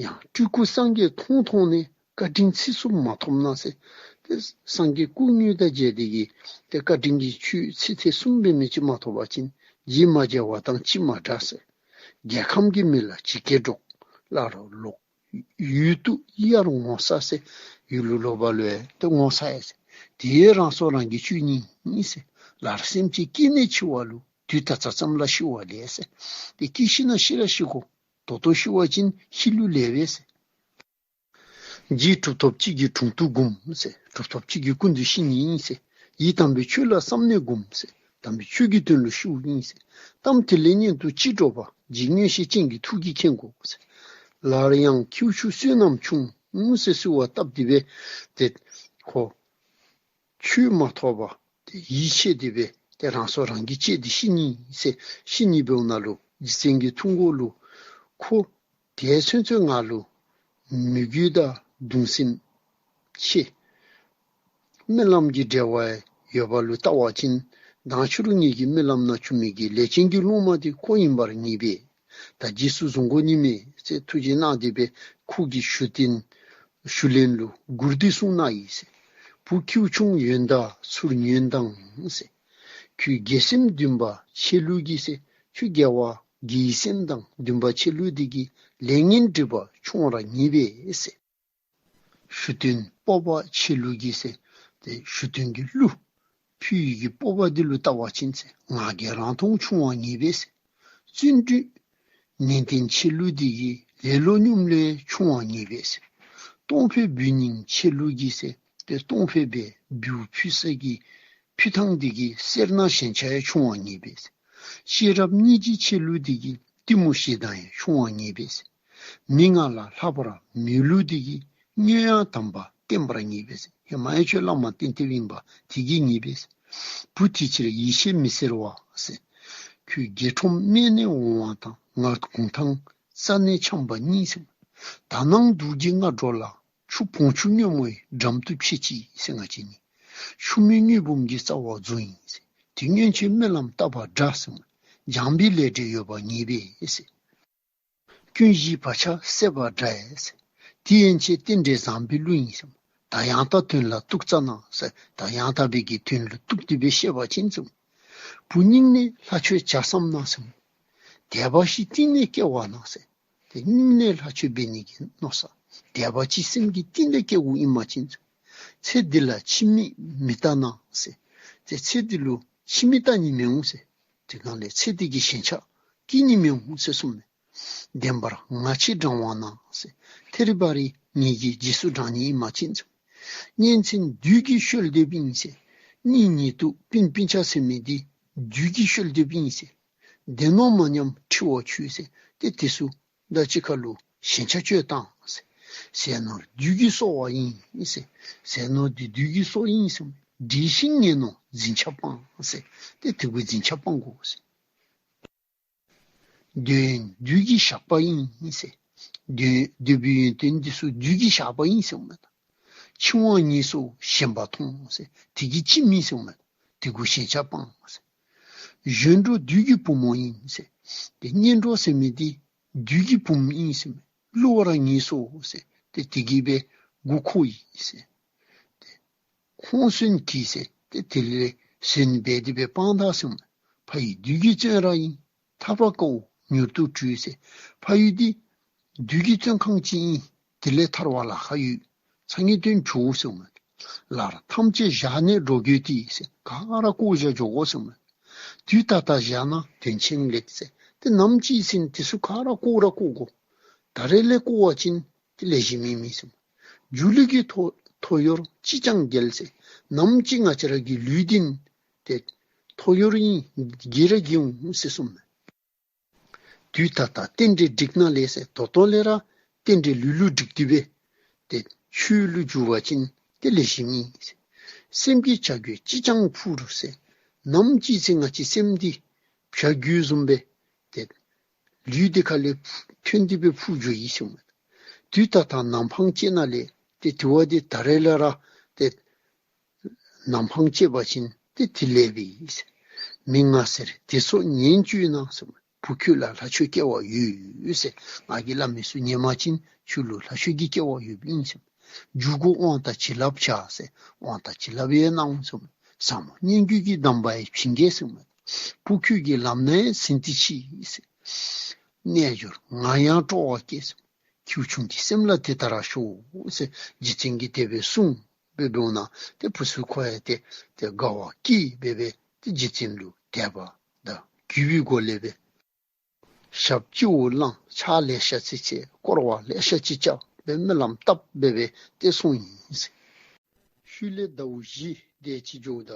ཡང་སྤྲུལ་སྐུ་སངས་རྒྱས་མཐོང་མཐོང་ནས། བཀའ་དྲིན་ཚིགས་སུ་མ་ཐོབ་ན་ཟེར། ཏེ་སངས་རྒྱས་སྐུ་དངོས་དང་མཇལ་ཏེ་གིས་ཏེ་བཀའ་དྲིན་གྱི་ཆོས་ཚིག་ཐེངས་གསུམ་འབད་མི་ཅིག་མ་ཐོབ་པ་ཅིན་རྗེ་མ་མཇལ་བ་དང་གཅིག་མ་འདྲ་ཟེར། རྒྱལ་ཁམས་ཀྱི་མི་ལ་ཇི་སྐད་སྒྲོག། སླར་ལོག་ཡུལ་དུ་གཡར་ངོ་ཚ་ཟེར། ཡུལ་ལུ་ལོག་པ་ལུ་ཡང་ཏེ་ངོ་ཚ་ཡི་ཟེར། དེ་ཡང་རང་སྲོག་རང་གིས་གཅོད་ནི་ཨིན་ཟེར། ལར་སེམས་ཅན་སྐྱེ་གནས་འཆི་བ་ལུ། དུས་ད་ལྟ་ཙམ་ལ་ཤི་བ་ལས་ཟེར། ཏེ་སྐྱེ་ཞིནམ་ན་ཤི་ར་ཤི་དགོ། ད་ལྟོ་ཤི་བ་ཅིན་ཤི་ལུགས་ལེགས་པས་ཟེར། རྗེ་གྲུབ་ཐོབ་སྤྱི་གི་དྲུང་དུ་བསྒོམ་ཟེར། གྲུབ་ཐོབ་སྤྱི་གི་སྐུ་མདུན་ཤི་ནི་ཨིན་ཟེར། ཡིད་དམ་པའི་ཆོས་ལ་བསམ་ནས་བསྒོམ་ཟེར། དམ་པའི་ཆོས་ཀྱི་དོན་ལུ་ཤིཝ་ཨིན་ཟེར། གཏམ་དེ་ལས་སྙན་དུ་ཅི་སྒྲོག་པ། རྗེ་མངོན་ཤེས་ཅན་གྱི་ཐུགས་ཀྱིས་མཁྱེན་དགོ་ཟེར། སླར་ཡང་ཁྱེའུ་ཆུང་བསོད་ནམས་ཆུང་ཟེར་གསོལ་བ་བཏབ་སྟེ་སྦེ་ཏེ་ཁོ་ཆོས་མ་ཐོབ་པར་ཏེ་ཡིད་ཆད་དེ་སྦེ་ཏེ་རང་སྲོག་རང་གིས་བཅད་དེ་ཤི་ནི་ཟེར་ཤི་ནི་འབདཝ་ད་ལུ་རྗེ་བཙུན་གྱི་ཐུགས་ཁ་ལུ་ཁོ་དེ་ཚུན་ཚོད་ང་ལུ་མོས་གུས་དང་གདུང་སེམས་ཆེ། སྨོན་ལམ་གྱི་འབྲེལ་བ་ཡོད་པ་ལུ་བལྟ་བ་ཅིན་མདང་ཕྱི་རུ་ངེ་གི་སྨོན་ལམ་ནང་བྱུང་མི་གི་ལས་ཅན་གྱི་སློབ་མ་དེ་ཁོ་ཨིན་པར་ངེས་པས། ད་རྗེས་སུ་བཟུང་དགོ་ནི་མས་ཟེར་ཐུགས་རྗེ་གནང་སྟེ་སྦེ་ཁོ་གི་ཞུ་རྟེན་ཞུ་ལན་ལུ་མགུར་འདི་གསུངས་གནང་ཡི་ཟེར། བུ་ཁྱེའུ་ཆུང་ཡོན་བདག་ཚུར་ཉོན་དང་ཟེར། ཁྱོད་དགེ་སེམས་འདུན་པ་ཆེ་ལུགས་ཀྱིས་ཟེར། ཁྱོད་དགེ་བ་དགེ་བའི་སེམས་དང་འདུན་པ་ཆེ་ལུགས་འདི་གིས་ལས་ངན་སྒྲིབ་པ་ཆུང་བར་ངེས་པས་ཟེར། ཞུ་དོན་སྤོབས་པ་ཆེ་ལུགས་ཀྱིས་ཟེར། ཏེ་ཞུ་དོན་གྱི་གླུ་ཕུལ་ཡི་གི་སྤོབས་པ་འདི་ལུ་བལྟ་བ་ཅིན་ཟེར། ང་རྒྱལ་རང་མཐོང་ཆུང་བར་ངེས་པས་ཟེར། བརྩོན་འགྲུས་ནན་ཏན་ཆེ་ལུགས་འདི་གིས་ལེ་ལོ་སྙོམས་ལས་ཆུང་བར་ངེས་པས་ཟེར། གཏོང་ཕོད་འབུལ་སྙིང་ཆེ་ལུགས་ཀྱིས་ཟེར། ཏེ་གཏོང་ཕོད་སྦེ་འབུལ་ཕུལ་ས་གི་ཕུལ་ཐངས་འདི་གིས་སེར་སྣ་ཞེན་ཆགས་ཡང་ཆུང་བར་ངེས་པས་ཟེར། ཤེས་རབ་སྙིང་རྗེ་ཆེ་ལུགས་འདི་གིས་གཏི་མུག་ཞེ་སྡང་ཡང་ཆུང་བར་ངེས་པས་ཟེར། མི་ང་ལ་ལྷག་པར་མོས་ལུགས་འདི་གིས་སྨྱོ་ཡང་དམ་པ་བསྟེན་པར་ངེས་པས་ཟེར། ཧེ་མ་ཡང་ཁྱོད་བླ་མ་བསྟེན་ཏེ་ཨིན་པ་དེ་གིས་ངེས་པས་ཟེར། བུ་དེ་ཕྱིར་ཡིད་ཆེས་མི་སེར་བ་ཟེར། ཁྱོད་དགེ་ཁྲོམ་སྨད་ནས་འོང་བ་དང་ང་གུང་ཐང་རྩ་ནས་འཁྱམས་པ་གཉིས་ཟེར། དག་སྣང་དུག་གི་སྔ་དྲོ་ལ། ཆུ་བོང་ཆུ་སྔོན་མོའི་འགྲམ་དུ་ཕྱད་ཅི་ཟེར། ང་བཅས་ནི་ཆུ་མིག་དངུལ་འབུམ་གྱི་རྩ་བར་འཛུལ་ཡི་ཟེར། དེ་སྔོན་ཆད་སྨོན་ལམ་བཏབ་པ་འདྲ་ཟེར། སྦྱངས་པའི་ལས་འབྲས་ཡོད་པར་ངེས་པས་ཟེར། ཀུན་གཞིའི་བག་ཆགས་སད་པ་འདྲ་ཡི་ཟེར། དེ་ཡན་ཆད་རྟེན་འབྲེལ་བཟང་པོའི་གླུ་ཡིན་ཟེར། ད་ཡང་དག་དོན་ལ་གཏུག་ཙ་ན་ཟེར། ད་ཡང་དག་པའི་གི་དོན་ལུ་གཏུགས་ཏེ་སྦེ་བཤད་པ་ཅིན་ཟེར། བུ་སྙིང་ནས་ལྷ་ཆོས་བྱ་བསམ་ན་ཟེར། དད་པ་ཞིག་གཏིང་ནས་སྐྱེ་བ་ན་ཟེར། ཏེ་སྙིང་ནས་ལྷ་ཆོས་འབད་ནི་གི་མནོ་བསམ་དད་པ་ཅིག་སེམས་ཀྱི་གཏིང་ལས་སྐྱེ་དགོཔ་ཨིན་པ་ཅིན་ཟེར། ཚེ་འདི་ལ་ཕྱི་མིག་མི་ལྟ་ན་ཟེར། ཏེ་ཚེ་འདི་ལུ་ཕྱི་མིག་ལྟ་ནི་མི་འོང་ཟེར། དེ་སྒང་ལས་ཚེ་འདི་གི་ཞེན་ཆགས་སྐྱེ་ནི་མི་འོང་ཟེར་གསུངས་མས། བདེན་པར་ང་ཆེ་འབྲང་བ་ན་ཟེར། ཐེ་རི་བ་རི་ངེ་གི་རྗེས་སུ་འབྲང་ནི་ཨིན་པ་ཅིན་ཟེར། གཉེན་ཚན་བདུད་ཀྱིས་བཤོལ་འདེབས་ཨིན་ཟེར། གཉེན་ཉེ་དུ་སྤུན་སྤུན་ཆ་ཟེར་མི་འདི་བདུད་ཀྱིས་བཤོལ་འདེབས་ཨིན་ཟེར། བདེན་ནོ་མ་སྙམ་ཁྲི་བ་ཆུད་ཟེར། ཏེ་དེ་ཚུ་ད་ཅི་ཁ་ལུ་ཞེན་ཆགས་སྐྱེ་བཏང་ཟེར། ཟས་ནོར་བདུད་ཀྱི་སོ་བ་ཡིན་ཟེར། ཟས་ནོར་འདི་བདུད་ཀྱི་སོ་ཡིན་ཟེར། འདྲིས་ཤིང་ངལ་ནོ་འཛིན་ཆགས་སྤང་ཟེར། ཏེ་དེ་གུ་འཛིན་ཆགས་སྤང་དགོ་ཟེར། འདོད་ཡོན་བདུད་ཀྱི་ཞགས་པ་ཡིན་ཟེར། འདོད་འདོད་པའི་ཡོན་ཏན་འདི་ཚུ་བདུད་ཀྱི་ཞགས་པ་ཡིན་ཟེར་མས། འཆིང་བ་ཉེས་སོ་ཞེན་པ་མཐོང་ཟེར། དེ་གིས་འཆིང་མི་ཟེར་མས། དེ་གུ་ཞེན་ཆགས་སྤང་ཟེར། གཞོན་གྲོགས་བདུད་ཀྱི་བུ་མོ་ཡིན་ཟེར། ཏེ་གཉེན་གྲོགས་ཟེར་མི་འདི་བདུད་ཀྱི་བུམོ་ཨིན་ཟེར་མས། བསླུ་བར་ངེས་སོ་ཟེར། ཏེ་དེ་གིས་སྦེ་མགུ་འཁོར་ཡི་ཟེར། ཏེ་ཁོང་གསོན་གྱིས་ཟེར། ཏེ་དེ་ལས་གསོན་འབད་དེ་སྦེ་སྤང་ད་ཟེར་མས། ཕ་ཡུལ་བདུད་ཀྱི་བཙོན་ར་ཡིན། ཐར་པ་དཀའ་བོ་མྱུར་དུ་བྲོས་ཟེར། ཕ་ཡུལ་འདི་བདུད་ཀྱི་བཙོན་ཁང་ཅིག་ཨིན། དེ་ལས་ཐར་བ་ལ་ཁག་ཡོད། ཚ་ངེས་དོན་བྱོས་ཟེར་མས། ལར་ཐམས་ཅད་བཞག་ནས་འགྲོ་དགོས་ཏེ་ཟེར། ག་ར་བཀོ་བཞག་འགྱོ་དགོ་ཟེར་མས། དུས་ད་ལྟ་བཞག་ན་དོན་ཆེན་ལེགས་ཟེར། ཏེ་ནམ་ཅིག་ཟེར་དེ་ཚུ་ག་ར་བཀོ་ར་བཀོ་དགོ། ད་རེས་ལས་བཀོ་བ་ཅིན་ཏེ་ལེགས་ཤོམ་མེད་མི་ཟེར། སྒྱུ་ལུས་ཀྱི་ཐོ་ཐོ་ཡོར་ཅིས་ཀྱང་འགེལ་ཟེར། ནམ་ཅིག་ང་བཅས་ར་གི་ལུས་འདི་ཏེ་ཐོ་ཡོར་ཨིན། འགྱེལ་ར་འགྱེལ་འོང་ཟེར་གསུངས་མས། དུས་ད་ལྟ་རྟེན་འབྲེལ་འགྲིག་ན་ལེགས་ཟེར། ད་ལྟོ་ལས་ར་རྟེན་འབྲེལ་ལུ་ལུ་འགྲིག་སྟེ་སྦེ་ཏེ་ཆོས་ལུ་འགྱུར་བ་ཅིན་ཏེ་ལེགས་ཤོམ་ཨིན་ཟེར། སེམས་ཀྱི་བྱ་རྒོད་ཅིས་ཀྱང་འཕུར་ཟེར། ནམ་ཅིག་ཟེར་ང་བཅས་སེམས་འདི་བྱ་རྒོད་བཟུམ་སྦེ་ཏེ་ལུས་འདི་ཁ་ལས་ཐོན་ཏེ་སྦེ་འཕུར་འགྱོ་ཡི་ཟེར་མས། དུས་ད་ལྟ་ནམ་འཕང་བཅད་ན་ལེགས། ཏེ་དུས་བ་འདི་ད་རེས་ལས་ར་ཏེ་ནམ་འཕང་བཅད་པ་ཅིན་ཏེ་དེ་ལེགས་པས་ཟེར། མི་ང་ཟེར་དེ་ཚོ་ཉན་བཅུག་ན་ཟེར། བུ་ཁྱོད་ལ་ལྷ་ཆོས་སྐྱེ་བ་ཡོད་ཟེར། ང་གིས་སླབ་མི་ཚུ་ཉན་པ་ཅིན་ཁྱོད་ལུ་ལྷ་ཆོས་ཀྱི་སྐྱེ་བ་ཡོདཔ་ཨིན་ཟེར། འཇུག་སྒོ་དབང་དང་བྱིན་རླབས་བྱ་ཟེར། དབང་དང་བྱིན་རླབས་ཡང་གནང་ཟེར། ཟབ་མོ་སྙན་བརྒྱུད་ཀྱི་གདམས་པ་ཡང་བྱིན་གེ་ཟེར། བུ་ཁྱོད་ཀྱིས་ལམ་སྣ་ཡང་ཟིན་ཏེ་མཆིས་ཟེར། རྣལ་འབྱོར་ང་ཡང་སྤྲོ་བ་སྐྱེས་ཟེར། ཁྱེའུ་ཆུང་གི་སེམས་ལ་དེ་ལྟར་ཤོག་ཟེར་རྗེ་བཙུན་གྱིས་དེ་སྦེ་གསུངས་སྦེ་འབདཝ་ད་ཏེ་བུ་ཚུ་ཁོ་ཡང་ཏེ་ཏེ་དགའ་བ་སྐྱེས་སྦེ་སྦེ་ཏེ་རྗེ་བཙུན་ལུ་དད་པ་དང་གུས་པའི་སྒོ་ལས་སྦེ་ཞབས་སྤྱི་བོར་བླངས། ཕྱག་ལེ་ཤ་ཅིག་བྱས། བསྐོར་བ་ལེ་ཤ་ཅིག་རྐྱབ་སྦེ་སྨོན་ལམ་བཏབ་སྦེ་སྦེ་ཏེ་སོང་ཡི་ཟེར། ཤུལ་ལས་ཟླཝ་བཞི་དེ་ཅིག་འགྱོཝ་ད་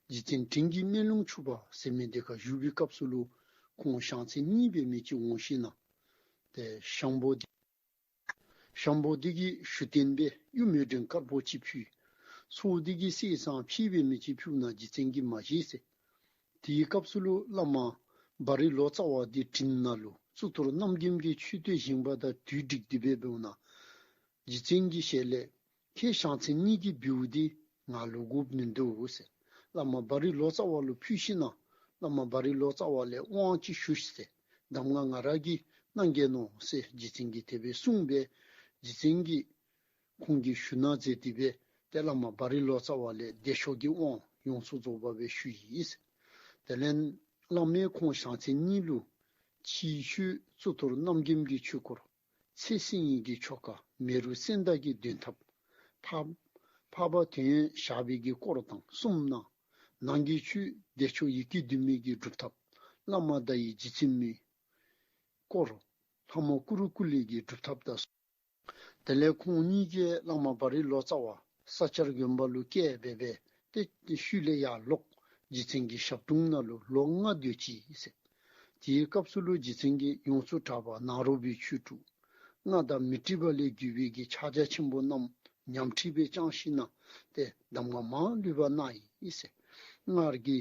རྗེ་བཙུན་དྲིན་གྱི་སྨན་ལུང་ཕྱུག་པ་ཟེར་མི་འདི་ཁར་བཞུགས་པའི་སྐབས་སུ་ལུ་ཁོང་ཞང་ཚན་གཉིས་སྦེ་མི་ཅིག་འོང་ཞིན་ན་ཏེ་ཞང་པོ་འདི་ཞང་པོ་འདི་གིས་ཞུ་རྟེན་སྦེ་གཡུ་མེ་སྒྲོན་དཀར་པོ་ཅིག་ཕུལ། ཚ་བོ་འདི་གིས་གསེར་ཟངས་ཕྱེ་སྦེ་མི་ཅིག་ཕུལཝ་ད་རྗེ་བཙུན་གྱིས་མ་བཞེས་ཟེར། དེའི་སྐབས་སུ་ལུ་བླ་མ་བ་རི་ལོ་ཙཱ་བ་འདི་དྲིན་ནང་ལུ་གཙུག་ཏོར་རྣམ་རྒྱལ་གྱི་མཆོད་རྟེན་བཞེངས་པ་དང་དུས་འགྲིག་སྟེ་སྦེ་འབདཝ་ད་རྗེ་བཙུན་གྱི་ཞལ་ལས་ཁྱེད་ཞང་ཚན་གཉིས་ཀྱིས་འབུལཝ་འདི་ང་ལུ་དགོཔ་མིན་འདུག་ཟེར། བླ་མ་བ་རི་ལོ་ཙཱ་བ་ལུ་ཕུལ་ཞིན་ན་བླ་མ་བ་རི་ལོ་ཙཱ་བ་ལས་དབང་ཅིག་ཞུ་ཤིག་ཟེར། གདམས་ངག་ང་ར་གིས་གནང་གེ་མནོ་ཟེར་རྗེ་བཙུན་གྱིས་དེ་སྦེ་གསུངས་སྦེ་རྗེ་བཙུན་གྱིས་ཁོང་གི་ཞུ་སྣང་མཛད་དེ་སྦེ་ཏེ་བླ་མ་བ་རི་ལོ་ཙཱ་བ་ལས་བདེ་མཆོག་གི་དབང་ཡོངས་སུ་རྫོགས་པ་སྦེ་ཞུ་ཡི་ཟེར། དེ་ལས་ བླ་མས་ཁོང་ཞང་ཚན་གཉིས་ལུ་ཕྱི་ཆོས་གཙུག་ཏོར་རྣམ་རྒྱལམ་གྱི་ཆོས་སྐོར། ཚེ་བསྲིང་ཡི་གི་ཆོ་ག་མེ་རུ་སེང་སྟག་གི་འདོན་ཐབས། འཕགས་འཕགས་པ་དོན་ཡོད་ཞགས་པའི་གི་སྐོར་དང་གསུམ་གནང་། ནང་གི་ཆོས་བདེ་མཆོག་ཡི་གེ་བདུན་མའི་གི་སྒྲུབ་ཐབས། བླ་མ་དང་ཡི་རྗེ་བཙུན་མའི་སྐོར། ལྷ་མོ་ཀུ་རུ་ཀུ་ལེ་གི་སྒྲུབ་ཐབས་དང་། དེ་ལས་ཁོང་གཉིས་ཀྱིས་བླ་མ་བ་རི་ལོ་ཙཱ་བ་ས་སྐྱར་དགོན་པ་ལུ་བསྐྱལ་སྦེ་སྦེ་ཏེ་ཤུལ་ལས་ཡར་ལོག་རྗེ་བཙུན་གྱི་ཞབས་དྲུང་ནང་ལུ་ལོ་ལྔ་སྡོད་ཅི་ཟེར། དེའི་སྐབས་སུ་ལུ་རྗེ་བཙུན་གྱིས་ཡོངས་སུ་གྲགས་པ་ནཱ་རོ་པའི་ཆོས་དྲུག། སྔགས་དང་མི་འཁྲུལ་བ་ལས་བརྒྱུད་པའི་གི་ཕྱག་རྒྱ་ཆེན་པོ་རྣམས་ཉམས་ཁྲིད་སྦེ་བསྐྱངས་ཞིནམ་ལས་ཏེ་གདམས་ངག་མ་ལུས་པ་གནང་ཡི་ཟེར། སྔར་གྱི་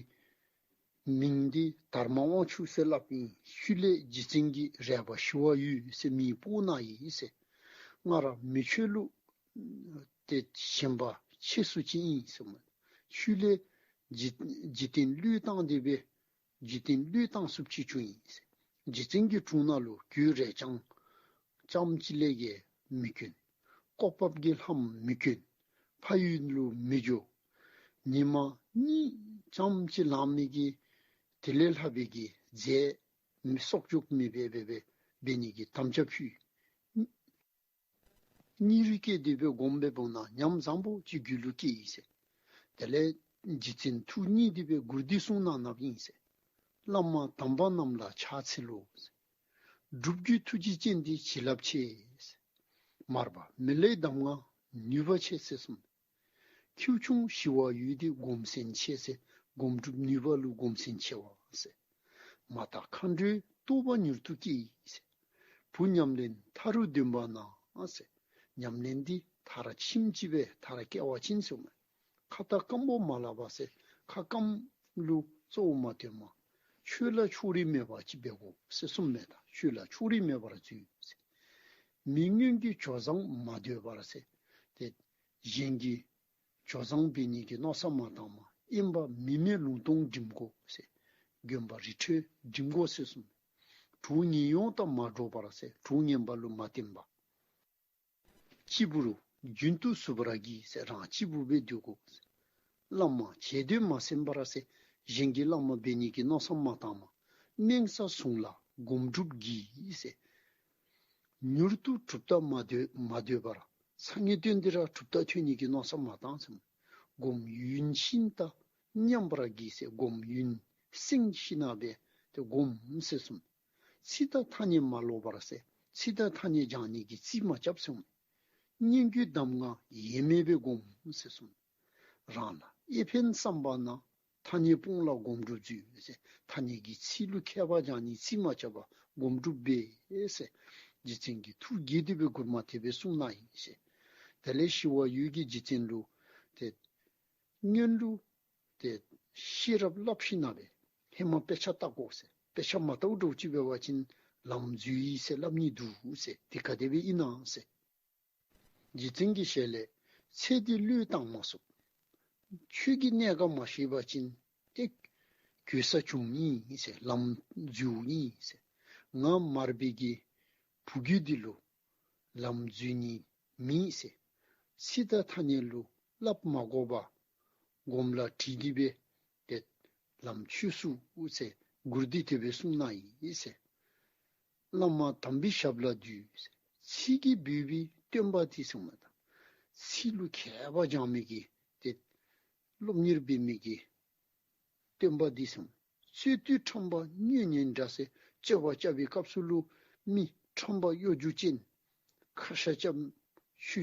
མིང་འདི་དར་མ་དབང་ཕྱུག་ཟེར་སླབ་ཨིན། ཤུལ་ལས་རྗེ་བཙུན་གྱིས་རས་པ་ཞི་བ་འོད་ཟེར་མིང་ཕུ་གནང་ཡི་ཟེར། སྔར་མི་ཆོས་ལུགས་ཏེ་ཞེན་པ་ཆེ་སུ་ཅིག་ཨིན་ཟེར་མས། ཤུལ་ལས་འཇིག་འཇིག་རྟེན་བློས་བཏང་སྟེ་སྦེ་འཇིག་རྟེན་བློས་བཏང་སུ་ཅིག་བྱུང་ཡི་ཟེར། རྗེ་བཙུན་གྱི་དྲུང་ནང་ལུ་གོས་རས་རྐྱང་ཙམ་ཅིག་ལས་བརྒལ་མི་གྱོན། ཀོ་བབས་ཀྱི་ལྷམ་མི་གྱོན། ཕ་ཡུལ་ལུ་མི་འགྱོ། ཉི་མ་གཉིས་ཙམ་ཅིག་ལང་མི་གི་དེ་ལས་ལྷག་པའི་གི་རྫས་མི་གསོག་འཇོག་མི་འབད་འབད་འབད་འབད་ནི་གི་དམ་བཅའ་ཕུལ། སྙིང་རུས་བསྐྱེད་དེ་སྦེ་སྒོམ་སྦེ་འབདཝ་ད་ཉམས་བཟང་པོ་ཅིག་རྒྱུད་ལུ་སྐྱེས་ཡི་ཟེར། དེ་ལས་རྗེ་བཙུན་ཐུགས་མཉེས་ཏེ་སྦེ་མགུར་འདི་གསུངས་གནང་གནངམ་ཨིན་ཟེར། བླ་མ་དམ་པ་རྣམས་ལ་ཕྱག་འཚལ་ལོ་ཟེར། སྒྲུབ་བརྒྱུད་ཐུགས་རྗེ་ཅན་འདི་བྱིན་རླབས་ཆེ་ཟེར། མར་པ་མི་ལའི་གདམས་ངག་ནུས་པ་ཆེ་ཟེར་གསུངས། ཁྱེའུ་ཆུང་ཞི་བ་འོད་འདི་སྒོམ་སེམས་ཆེ་ཟེར། སྒོམ་སྒྲུབ་ནུས་པ་ལུ་སྒོམ་སེམས་ཆེ་བ་ཟེར། མ་དག་མཁའ་འགྲོའི་རྟོགས་པ་མྱུར་དུ་སྐྱེས་ཟེར། བུ་ཉམས་ལེན་མཐའ་རུ་འདོན་པ་ན་ཟེར། ཉམས་ལེན་འདི་མཐར་ཕྱིནམ་ཅིག་སྦེ་མཐར་སྐྱེལ་བ་ཅིན་ཟེར་མས། ཁ་བཏགས་སྐམ་པོ་མ་ལགས་པ་ཟེར། ཁ་སྐམ་ལུ་གཙོ་བོ་མ་སྟོནམ། ཆོས་ལ་ཕྱོགས་རིས་མེད་པ་ཅིག་འབད་དགོ་ཟེར་གསུངམ་མས། ད་ཆོས་ལ་ཕྱོགས་རིས་མེད་པར་འཛུལ་ཟེར། མི་སྔོན་གྱི་ཇོ་བཟང་མ་འདོད་པར་ཟེར། ཏེ་གཞན་གྱི་ཇོ་བཟང་འབད་ནི་གི་མནོ་བསམ་མ་བཏངམ། དབེན་པ་མི་མེད་ལུང་སྟོང་འགྲིམ་དགོ་ཟེར། དགོན་པ་རི་ཁྲོད་འགྲིམ་དགོ་ཟེར་གསུངས། གྲོགས་ངན་ཡོངས་དང་མ་འགྲོགས་པར་ཟེར། གྲོགས་ངན་པ་ལུ་མ་བརྟེན་པར། གཅིག་པུ་རུ་རྒྱུན་དུ་བཞུགས་པར་བགྱི་ཟེར། རང་གཅིག་པུ་སྦེ་སྡོད་དགོ་ཟེར། བླ་མ་བྱས་དོན་མ་སེམས་པར་ཟེར། གཞན་གྱི་བླ་མ་འབད་ནི་གི་མནོ་བསམ་མ་བཏངམ། དམན་ས་བཟུང་ལ་སྒོམ་སྒྲུབ་བགྱི་ཟེར། མྱུར་དུ་གྲུབ་རྟགས་མ་འདོད་མ་འདོད་པར། སང་ཉིན་སྟོན་ཏེ་ར་གྲུབ་རྟགས་ཐོན་ནི་གི་མནོ་བསམ་མ་བཏང་ཟེར། སྒོམ་ཡུན་ཤིན་ཏུ་ཉམས་པར་བགྱི་ཟེར། སྒོམ་ཡུན་བསྲིང་ཞིནམ་ལས་སྦེ་ཏེ་སྒོམ་ཟེར་གསུངས། ཚིག་དང་ཐ་སྙད་མ་ལོག་པར་ཟེར། ཚིག་དང་ཐ་སྙད་སྦྱང་ནི་གི་རྩིས་མ་རྐྱབ་ཟེར་གསུངས། སྙན་བརྒྱུད་གདམས་ངག་ཡེངས་མེད་སྦེ་སྒོམ་ཟེར་གསུངས། རང་ལ་ཨེ་ཕན་བསམ་པ་ན། ཐ་སྙད་སྤོང་ལ་སྒོམ་སྒྲུབ་མཛོད་ཟེར། ཐ་སྙད་ཀྱི་ཚིག་ལུ་མཁས་པ་སྦྱང་ནི་རྩིས་མ་རྐྱབ་པར་སྒོམ་སྒྲུབ་འབད་ཟེར། རྗེ་བཙུན་གྱིས་ཐུགས་དགྱེས་ཏེ་སྦེ་མགུར་མ་དེ་སྦེ་གསུངས་གནང་ཡི་ཟེར། དེ་ལས་ཞི་བ་འོད་ཀྱིས་རྗེ་བཙུན་ལུ་ཏེ་སྔོན་ལུ་ཏེ་ཤེས་རབ་སླབ་ཞིནམ་ལས་སྦེ་ཧེ་མ་དཔེ་ཆ་བལྟ་དགོ་ཟེར། དཔེ་ཆ་མ་བལྟཝ་འདྲཝ་ཅིག་འབད་བ་ཅིན་ལམ་འཛོལ་ཡི་ཟེར་སླབ་ནི་འདུག་ཟེར། དེ་ག་དེ་སྦེ་ཨིན་ན་ཟེར། རྗེ་བཙུན་གྱི་ཞལ་ལས། ཚེ་འདི་བློས་བཏང་མ་ཚུགས། ཆོས་ཀྱི་གནད་ཀ་མ་ཤེས་པ་ཅིན་ཏེ་གོལ་ས་བྱུང་ཡི་ཟེར། ལམ་འཛོལ་ཡི་ཟེར། ང་མར་པའི་གི་བུ་རྒྱུད་འདི་ལུ་ལམ་འཛོལ་ནི་མེད་ཟེར། ཚིག་དང་ཐ་སྙད་ལུ་བསླབ་མ་དགོ་པར་སྒོམ་ལ་དྲིལ་ཏེ་སྦེ་ཏེ་ལམ་ཆོད་ཚུགས་ཟེར་མགུར་འདི་དེ་སྦེ་གསུངས་གནང་ཡི་ཟེར། བླ་མ་དམ་པའི་ཞབས་ལ་འདུད། ཚིག་གིས་འབོད་པའི་སྟོན་པ་འདི་ཟེར་མས། ད་ཚིག་ལུ་མཁས་པ་སྦྱང་མི་གི་ཏེ་སློབ་གཉེར་འབད་མི་གི་སྟོན་པ་འདི་ཟེར་མས། རྩོད་དུས་ཁྲམ་པ་སྨྱོ་ཉན་འདྲ་ཟེར། རྩོད་པ་རྐྱབ་པའི་སྐབས་སུ་ལུ་མི་ཁྲམ་པ་གཡོ་སྒྱུ་ཅན་ཁ་ཤ་རྐྱབ་ཆུ་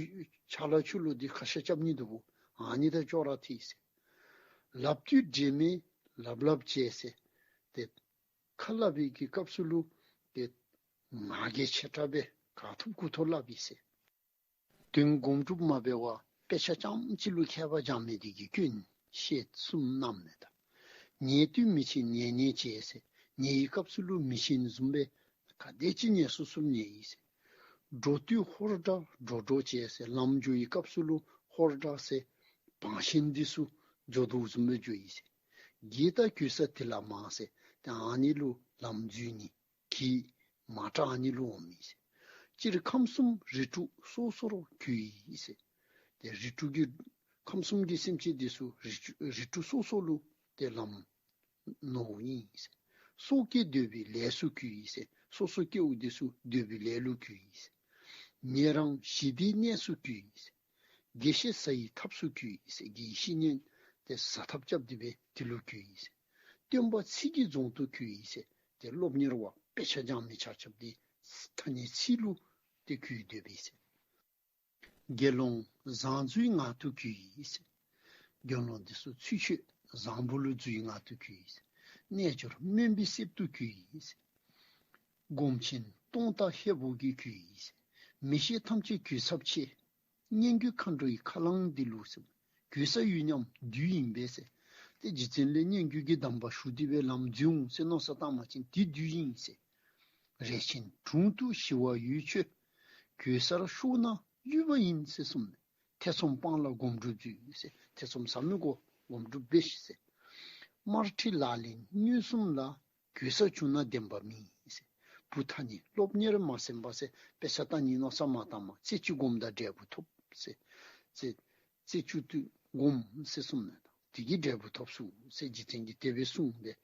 ཆ་ལ་ཆུ་ལུ་འདི་ཁ་ཤ་རྐྱབ་ནི་འདུག་པོ། ཨ་ནི་དང་ཅོག་ར་འཐད་ཟེར། ལབ་དུས་འདྲེས་མས་ལབ་ལབ་བྱེད་ཟེར། ཏེ་ཁ་སླབ་པའི་གི་སྐབས་སུ་ལུ་ཏེ་ང་རྒྱལ་ཆེ་དྲགས་སྦེ་ག་ཐུབ་གུ་ཐུབ་སླབ་ཡི་ཟེར། དོན་སྒོམ་སྒྲུབ་མ་འབད་བར་དཔེ་ཆ་རྐྱངམ་ཅིག་ལུ་མཁས་པ་སྦྱང་མི་འདི་གིས་སྐྱོན་ཞེས་གསུངས་གནངམ་མས། ད་ཉལ་དུས་མི་ཕྱེད་ཉལ་ཉལ་བྱེད་ཟེར། ཉལ་བའི་སྐབས་སུ་ལུ་མི་ཤེས་བཟུམ་སྦེ་ག་དེ་ཅིག་ཉལ་སུ་སུ་ཉལ་ཡི་ཟེར། འགྲོ་དུས་ཧོར་འདྲ་འགྲོ་འགྲོ་བྱེད་ཟེར། ལམ་འགྱོ་བའི་སྐབས་སུ་ལུ་ཧོར་འདྲ་ཟེར་བང་ཆེན་འདི་ཚུ་འགྱོ་དོ་བཟུམ་སྦེ་འགྱོ་ཡི་ཟེར། གྱེས་དང་གྱོད་ས་དེ་ལ་མང་ཟེར། ཏེ་ཨ་ནི་ལུ་ལམ་འཛོལ་ནི་གྱེས་མ་དྲག་ཨ་ནི་ལུ་འོང་མི་ཟེར། སྤྱིར་ཁམས་གསུམ་རིགས་དྲུག་སོ་སོར་གྱེས་ཡི་ཟེར། ཏེ་རིགས་དྲུག་གི་ཁམས་གསུམ་གྱི་སེམས་ཅན་འདི་ཚུ་རིགས་དྲུག་རིགས་དྲུག་སོ་སོ་ལུ་ཏེ་ལམ་ནོར་ཡི་ཟེར། སྲོག་གི་འདོད་པའི་ལས་སུ་གྱུར་ཡི་ཟེར། སོ་སོ་སྐྱེ་བོ་འདི་ཚུ་འདོད་པའི་ལས་ལུ་གྱུར་ཡི་ཟེར། ཉེ་རང་ཞི་བདེའི་གནས་སུ་གྱུར་ཡི་ཟེར། དགེ་བཤེས་ཟ་ཡི་ཐབས་སུ་གྱུར་ཡི་ཟེར། དགེ་བའི་བཤེས་གཉེན་དེ་ཟ་ཐབས་རྐྱབ་སྟེ་སྦེ་དེ་ལུ་གྱུར་ཡི་ཟེར། སྟོན་པ་ཚིག་གི་རྫོང་དུ་གྱུར་ཡི་ཟེར། ཏེ་སློབ་གཉེར་བ་དཔེ་ཆ་སྦྱང་མི་ཆ་ཁྱབ་དེ་ཐ་སྙད་ཚིག་ལུ་དེ་གྱུར་སྡོད་པས་ཟེར། དགེ་སློང་བཟང་འཛུལ་ངང་དུ་གྱུར་ཡི་ཟེར། དགེ་སློང་འདི་ཚུ་ཚུལ་འཆོས་བཟང་པོ་ལུ་འཛུལ་ངང་དུ་གྱུར་ཡི་ཟེར། རྣལ་འབྱོར་སྨན་པའི་གསེབ་ཏུ་གྱུར་ཡི་ཟེར། སྒོམ་ཆེན་སྟོང་དང་ཧས་པོ་གིས་གྱུར་ཡི་ཟེར། མི་ཤེས་ཐམས་ཅད་གྱུར་ཚབས་ཆེ། སྙན་བརྒྱུད་མཁའ་འགྲོའི་ཁ་རླངས་འདི་ལུ་ཟེར། གྱུར་ས་ཡོད་སྙམ་བདུད་ཨིན་པས་ཟེར། ཏེ་རྗེ་བཙུན་ལས་སྙན་བརྒྱུད་ཀྱི་གདམས་པ་ཞུ་སྟེ་སྦེ་ལམ་འཛོལ་འོང་ཟེར་མནོ་བསམ་བཏང་པ་ཅིན་དེ་བདུད་ཨིན་ཟེར། རས་ཆེན་དྲུང་དུ་ཞི་བ་འོད་ཁྱོད། གྱུར་སར་ཤོག་ན་ཡུས་པ་ཡིན་ཟེར་གསུངས་ནས། ཐེ་ཚོམ་སྤངས་ལ་སྒོམ་སྒྲུབ་མཛོད་ཟེར། ཐེ་ཚོམ་ཟ་མི་དགོ། སྒོམ་སྒྲུབ་འབད་ཤིག་ཟེར། དམར་ཁྲིད་ལག་ལེན་མངོན་སུམ་ལ། གྱུར་ས་བྱུང་ན་བདེན་པ་མིན་ཟེར། བུ་ཐ་སྙད་སློབ་གཉེར་མ་ཟིན་པ་ཟེར། དཔེ་ཆ་ལྟ་ནི་མནོ་བསམ་མ་བཏང་མ། རྩེ་གཅིག་སྒོམ་དང་འབྲས་བུ་ཐོབ་ཟེར། རྩེ་རྩེ་གཅིག་ཏུ་སྒོམ་ཟེར་གསུངས་ནས་དེ་གིས་འབྲས་བུ་ཐོབ་ཚུགས་ཟེར་རྗེ་བཙུན་གྱིས་དེ་སྦེ་གསུངས་པས།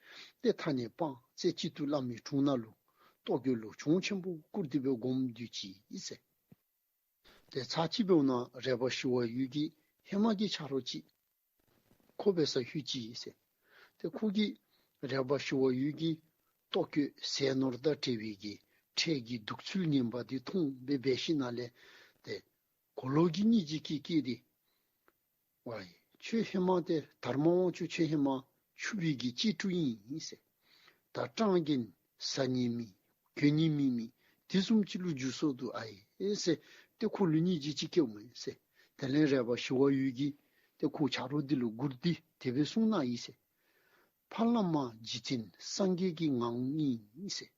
ཏེ་ཐ་སྙད་སྤངས་རྩེ་གཅིག་ཏུ་བླ་མའི་དྲུང་ནང་ལུ་ལྟོ་གོས་ལུ་གྱོང་ཆེན་པོ་བསྐུར་ཏེ་སྦེ་སྒོམ་སྡོད་ཅི་ཟེར། ཏེ་ཚར་གཅིག་འབདཝ་ད་རས་པ་ཞི་བ་འོད་ཀྱི་ཧེ་མ་གི་ཆ་རོགས་ཅིག་ཁོ་འབད་སར་ལྷོད་ཅི་ཟེར། ཏེ་ཁོ་གིས་རས་པ་ཞི་བ་འོད་ཀྱི་ལྟོ་གོས་ཟས་ནོར་དང་བྲལ་བའི་གི་འཕྲལ་གྱི་སྡུག་ཚུལ་ངན་པ་འདི་མཐོང་སྦེ་འབད་ཞིནམ་ལས་ཏེ་གོ་ལོག་གི་སྙིང་རྗེ་སྐྱེས་སྐྱེས་ཏེ། ཝའི་ཁྱོད་ཧེ་མ་ཏེ་དར་མ་དབང་ཕྱུག་ཁྱོད་ཧེ་མ་ཕྱུག་པའི་གི་གཅེས་ཕྲུག་ཨིན་ཟེར། ད་སྤྲང་རྒན་ཟ་ནི་མེད་གྱོན་ནི་མེད་མི་དེ་བཟུམ་ཅིག་ལུ་འགྱུར་སོ་འདུག་ཨའེ་ཟེར། ཏེ་ཁོ་ལུ་སྙིང་རྗེ་ཅིག་སྐྱེཝ་མས་ཟེར། དེ་ལས་རས་པ་ཞི་བ་འོད་ཀྱིས་ཏེ་ཁོ་ཆ་རོགས་འདི་ལུ་མགུར་འདི་དེ་སྦེ་གསུངས་གནང་ཡི་ཟེར། ཕ་བླ་མ་རྗེ་བཙུན་སངས་རྒྱས་ཀྱི་ངང་ཨིན་ཟེར།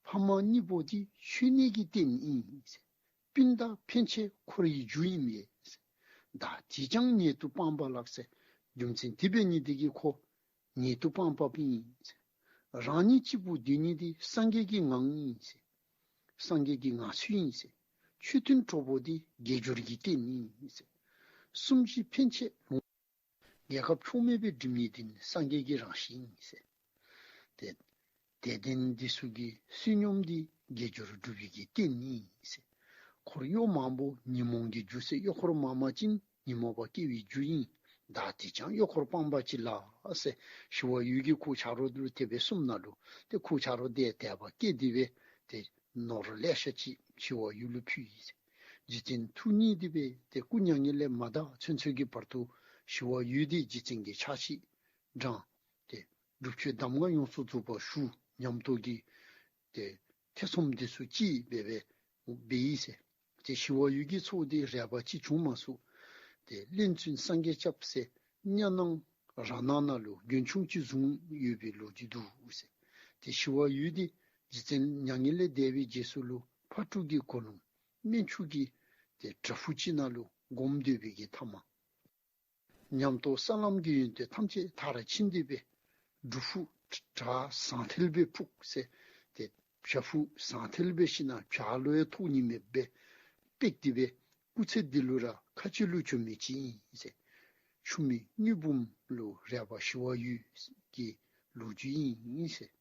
ཕ་མ་གཉིས་པོ་འདི་མཆོད་གནས་ཀྱི་རྟེན་ཨིན་ཟེར། སྤུན་ཟླ་ཕན་ཆད་འཁོར་བའི་རྒྱུ་ཨིན་པས་ཟེར། བདག་འདི་ཀྱང་ཉེ་དུ་སྤངས་པ་ལགས་ཟེར། རྒྱུ་མཚན་དེ་འབད་ནི་དེ་གིས་ཁོ་ཉེ་དུ་སྤངས་པ་ཨིན་ཟེར། རང་ཉིད་གཅིག་པུ་སྡོད་ནི་འདི་སངས་རྒྱས་ཀྱི་ངང་ཨིན་ཟེར། སངས་རྒྱས་ཀྱི་ངང་ཚུལ་ཨིན་ཟེར། མཆོད་རྟེན་གྲོགས་པོ་འདི་དགེ་སྦྱོར་གྱི་རྟེན་ཨིན་ཟེར། གསུམ་བཞི་ཕན་ཆད་ལོངས། རྒྱལ་ཁབ་ཕྱོགས་མེད་པའི་སྒྲིབ་གཉིས་འདི་ནི་སངས་རྒྱས་ཀྱི་རང་བཞིན་ཨིན་ཟེར། ཏེ་དད་ལྡན་འདི་ཚུ་གི་བསོད་སྙོམས་འདི་དགེ་སྦྱོར་སྒྲུབ་པའི་གི་རྟེན་ཨིན་ཟེར། འཁོར་གཡོག་མང་པོ་ཉོན་མོངས་ཀྱི་རྒྱུ་ཟེར། གཡོག་འཁོར་མང་པ་ཅིན་ཉོན་མོངས་པ་སྐྱེ་བའི་རྒྱུ་ཨིན། བདག་འདི་ཀྱང་གཡོག་འཁོར་སྤངས་པ་ཅིག་ལགས་ཟེར། ཞི་བ་འོད་ཀྱིས་ཁོ་ཆ་རོགས་ལུ་དེ་སྦེ་གསུངམ་ད་ལུ་ཏེ་ཁོ་ཆ་རོགས་དེ་དད་པ་སྐྱེས་ཏེ་སྦེ་ཏེ་ནོར་ལེ་ཤ་ཅིག་ཞི་བ་འོད་ལུ་ཕུལ་ཡི་ཟེར། རྗེ་བཙུན་ཐུགས་མཉེས་ཏེ་སྦེ་ཏེ་སྐུ་མྱ་ངན་ལས་མ་འདའ་ཚུན་ཚོད་ཀྱི་བར་དུ་ཞི་བ་འོད་དེ་རྗེ་བཙུན་གྱི་ཕྱག་ཕྱིད་དྲངས། ཏེ་སྒྲུབ་མཆོད་གདམས་ངག་ཡོངས་སུ་རྫོགས་པ་ཞུ། ཉམས་རྟོགས་ཀྱི་ཏེ་ཐེ་ཚོམ་འདི་ཚུ་ཅིག་སྦེ་སྦེ་འབད་ཡི་ཟེར། ཏེ་ཞི་བ་འོད་ཀྱི་ཚོགས་འདི་རས་པ་ཅིག་བྱུང་མ་ཚུགས། ཏེ་ལན་ཚུན་སངས་རྒྱས་སྐྱབས་ཟེར་གཉའ་ནང་ར་ནང་ན་ལུ་མགོན་ཆུང་ཅིག་བཟུང་ཡོད་པའི་ལོ་རྒྱུས་འདུག་ཟེར། ཏེ་ཞི་བ་འོད་དེ་རྗེ་བཙུན་མྱ་ངན་ལས་འདས་པའི་རྗེས་སུ་ལུ་ཕག་གྲུ་གི་གོ་ལོང་སྨན་ཆུ་གི་ཏེ་བྲག་ཕུག་ཅིག་ནང་ལུ་སྒོམ་སྡོད་པའི་གི་ཐ་མ་ཉམས་རྟོགས་ས་ལམ་གྱི་ཡོན་ཏན་ཐམས་ཅད་མཐར་ཕྱིན་ཏེ་སྦེ་སྒྲུབ་ཕུག་བྲག་ཟང་ཐལ་སྦེ་ཕུག་ཟེར། ཏེ་བྲག་ཕུག་ཟང་ཐལ་སྦེ་ཞིནམ་ལས་བྱག་ལུ་ཡང་ཐོགས་ནི་མེདཔ་སྦེ་སྤེག་སྟེ་སྦེ་སྐུ་ཚེ་འདི་ལུ་ར་ཁ་ཆེ་ལུ་བྱོན་མི་ཅིག་ཨིན་ཟེར། ཆུ་མིག་དངུལ་འབུམ་ལུ་རས་པ་ཞི་བ་འོད་ཀྱི་ལོ་རྒྱུས་ཨིན་ཟེར།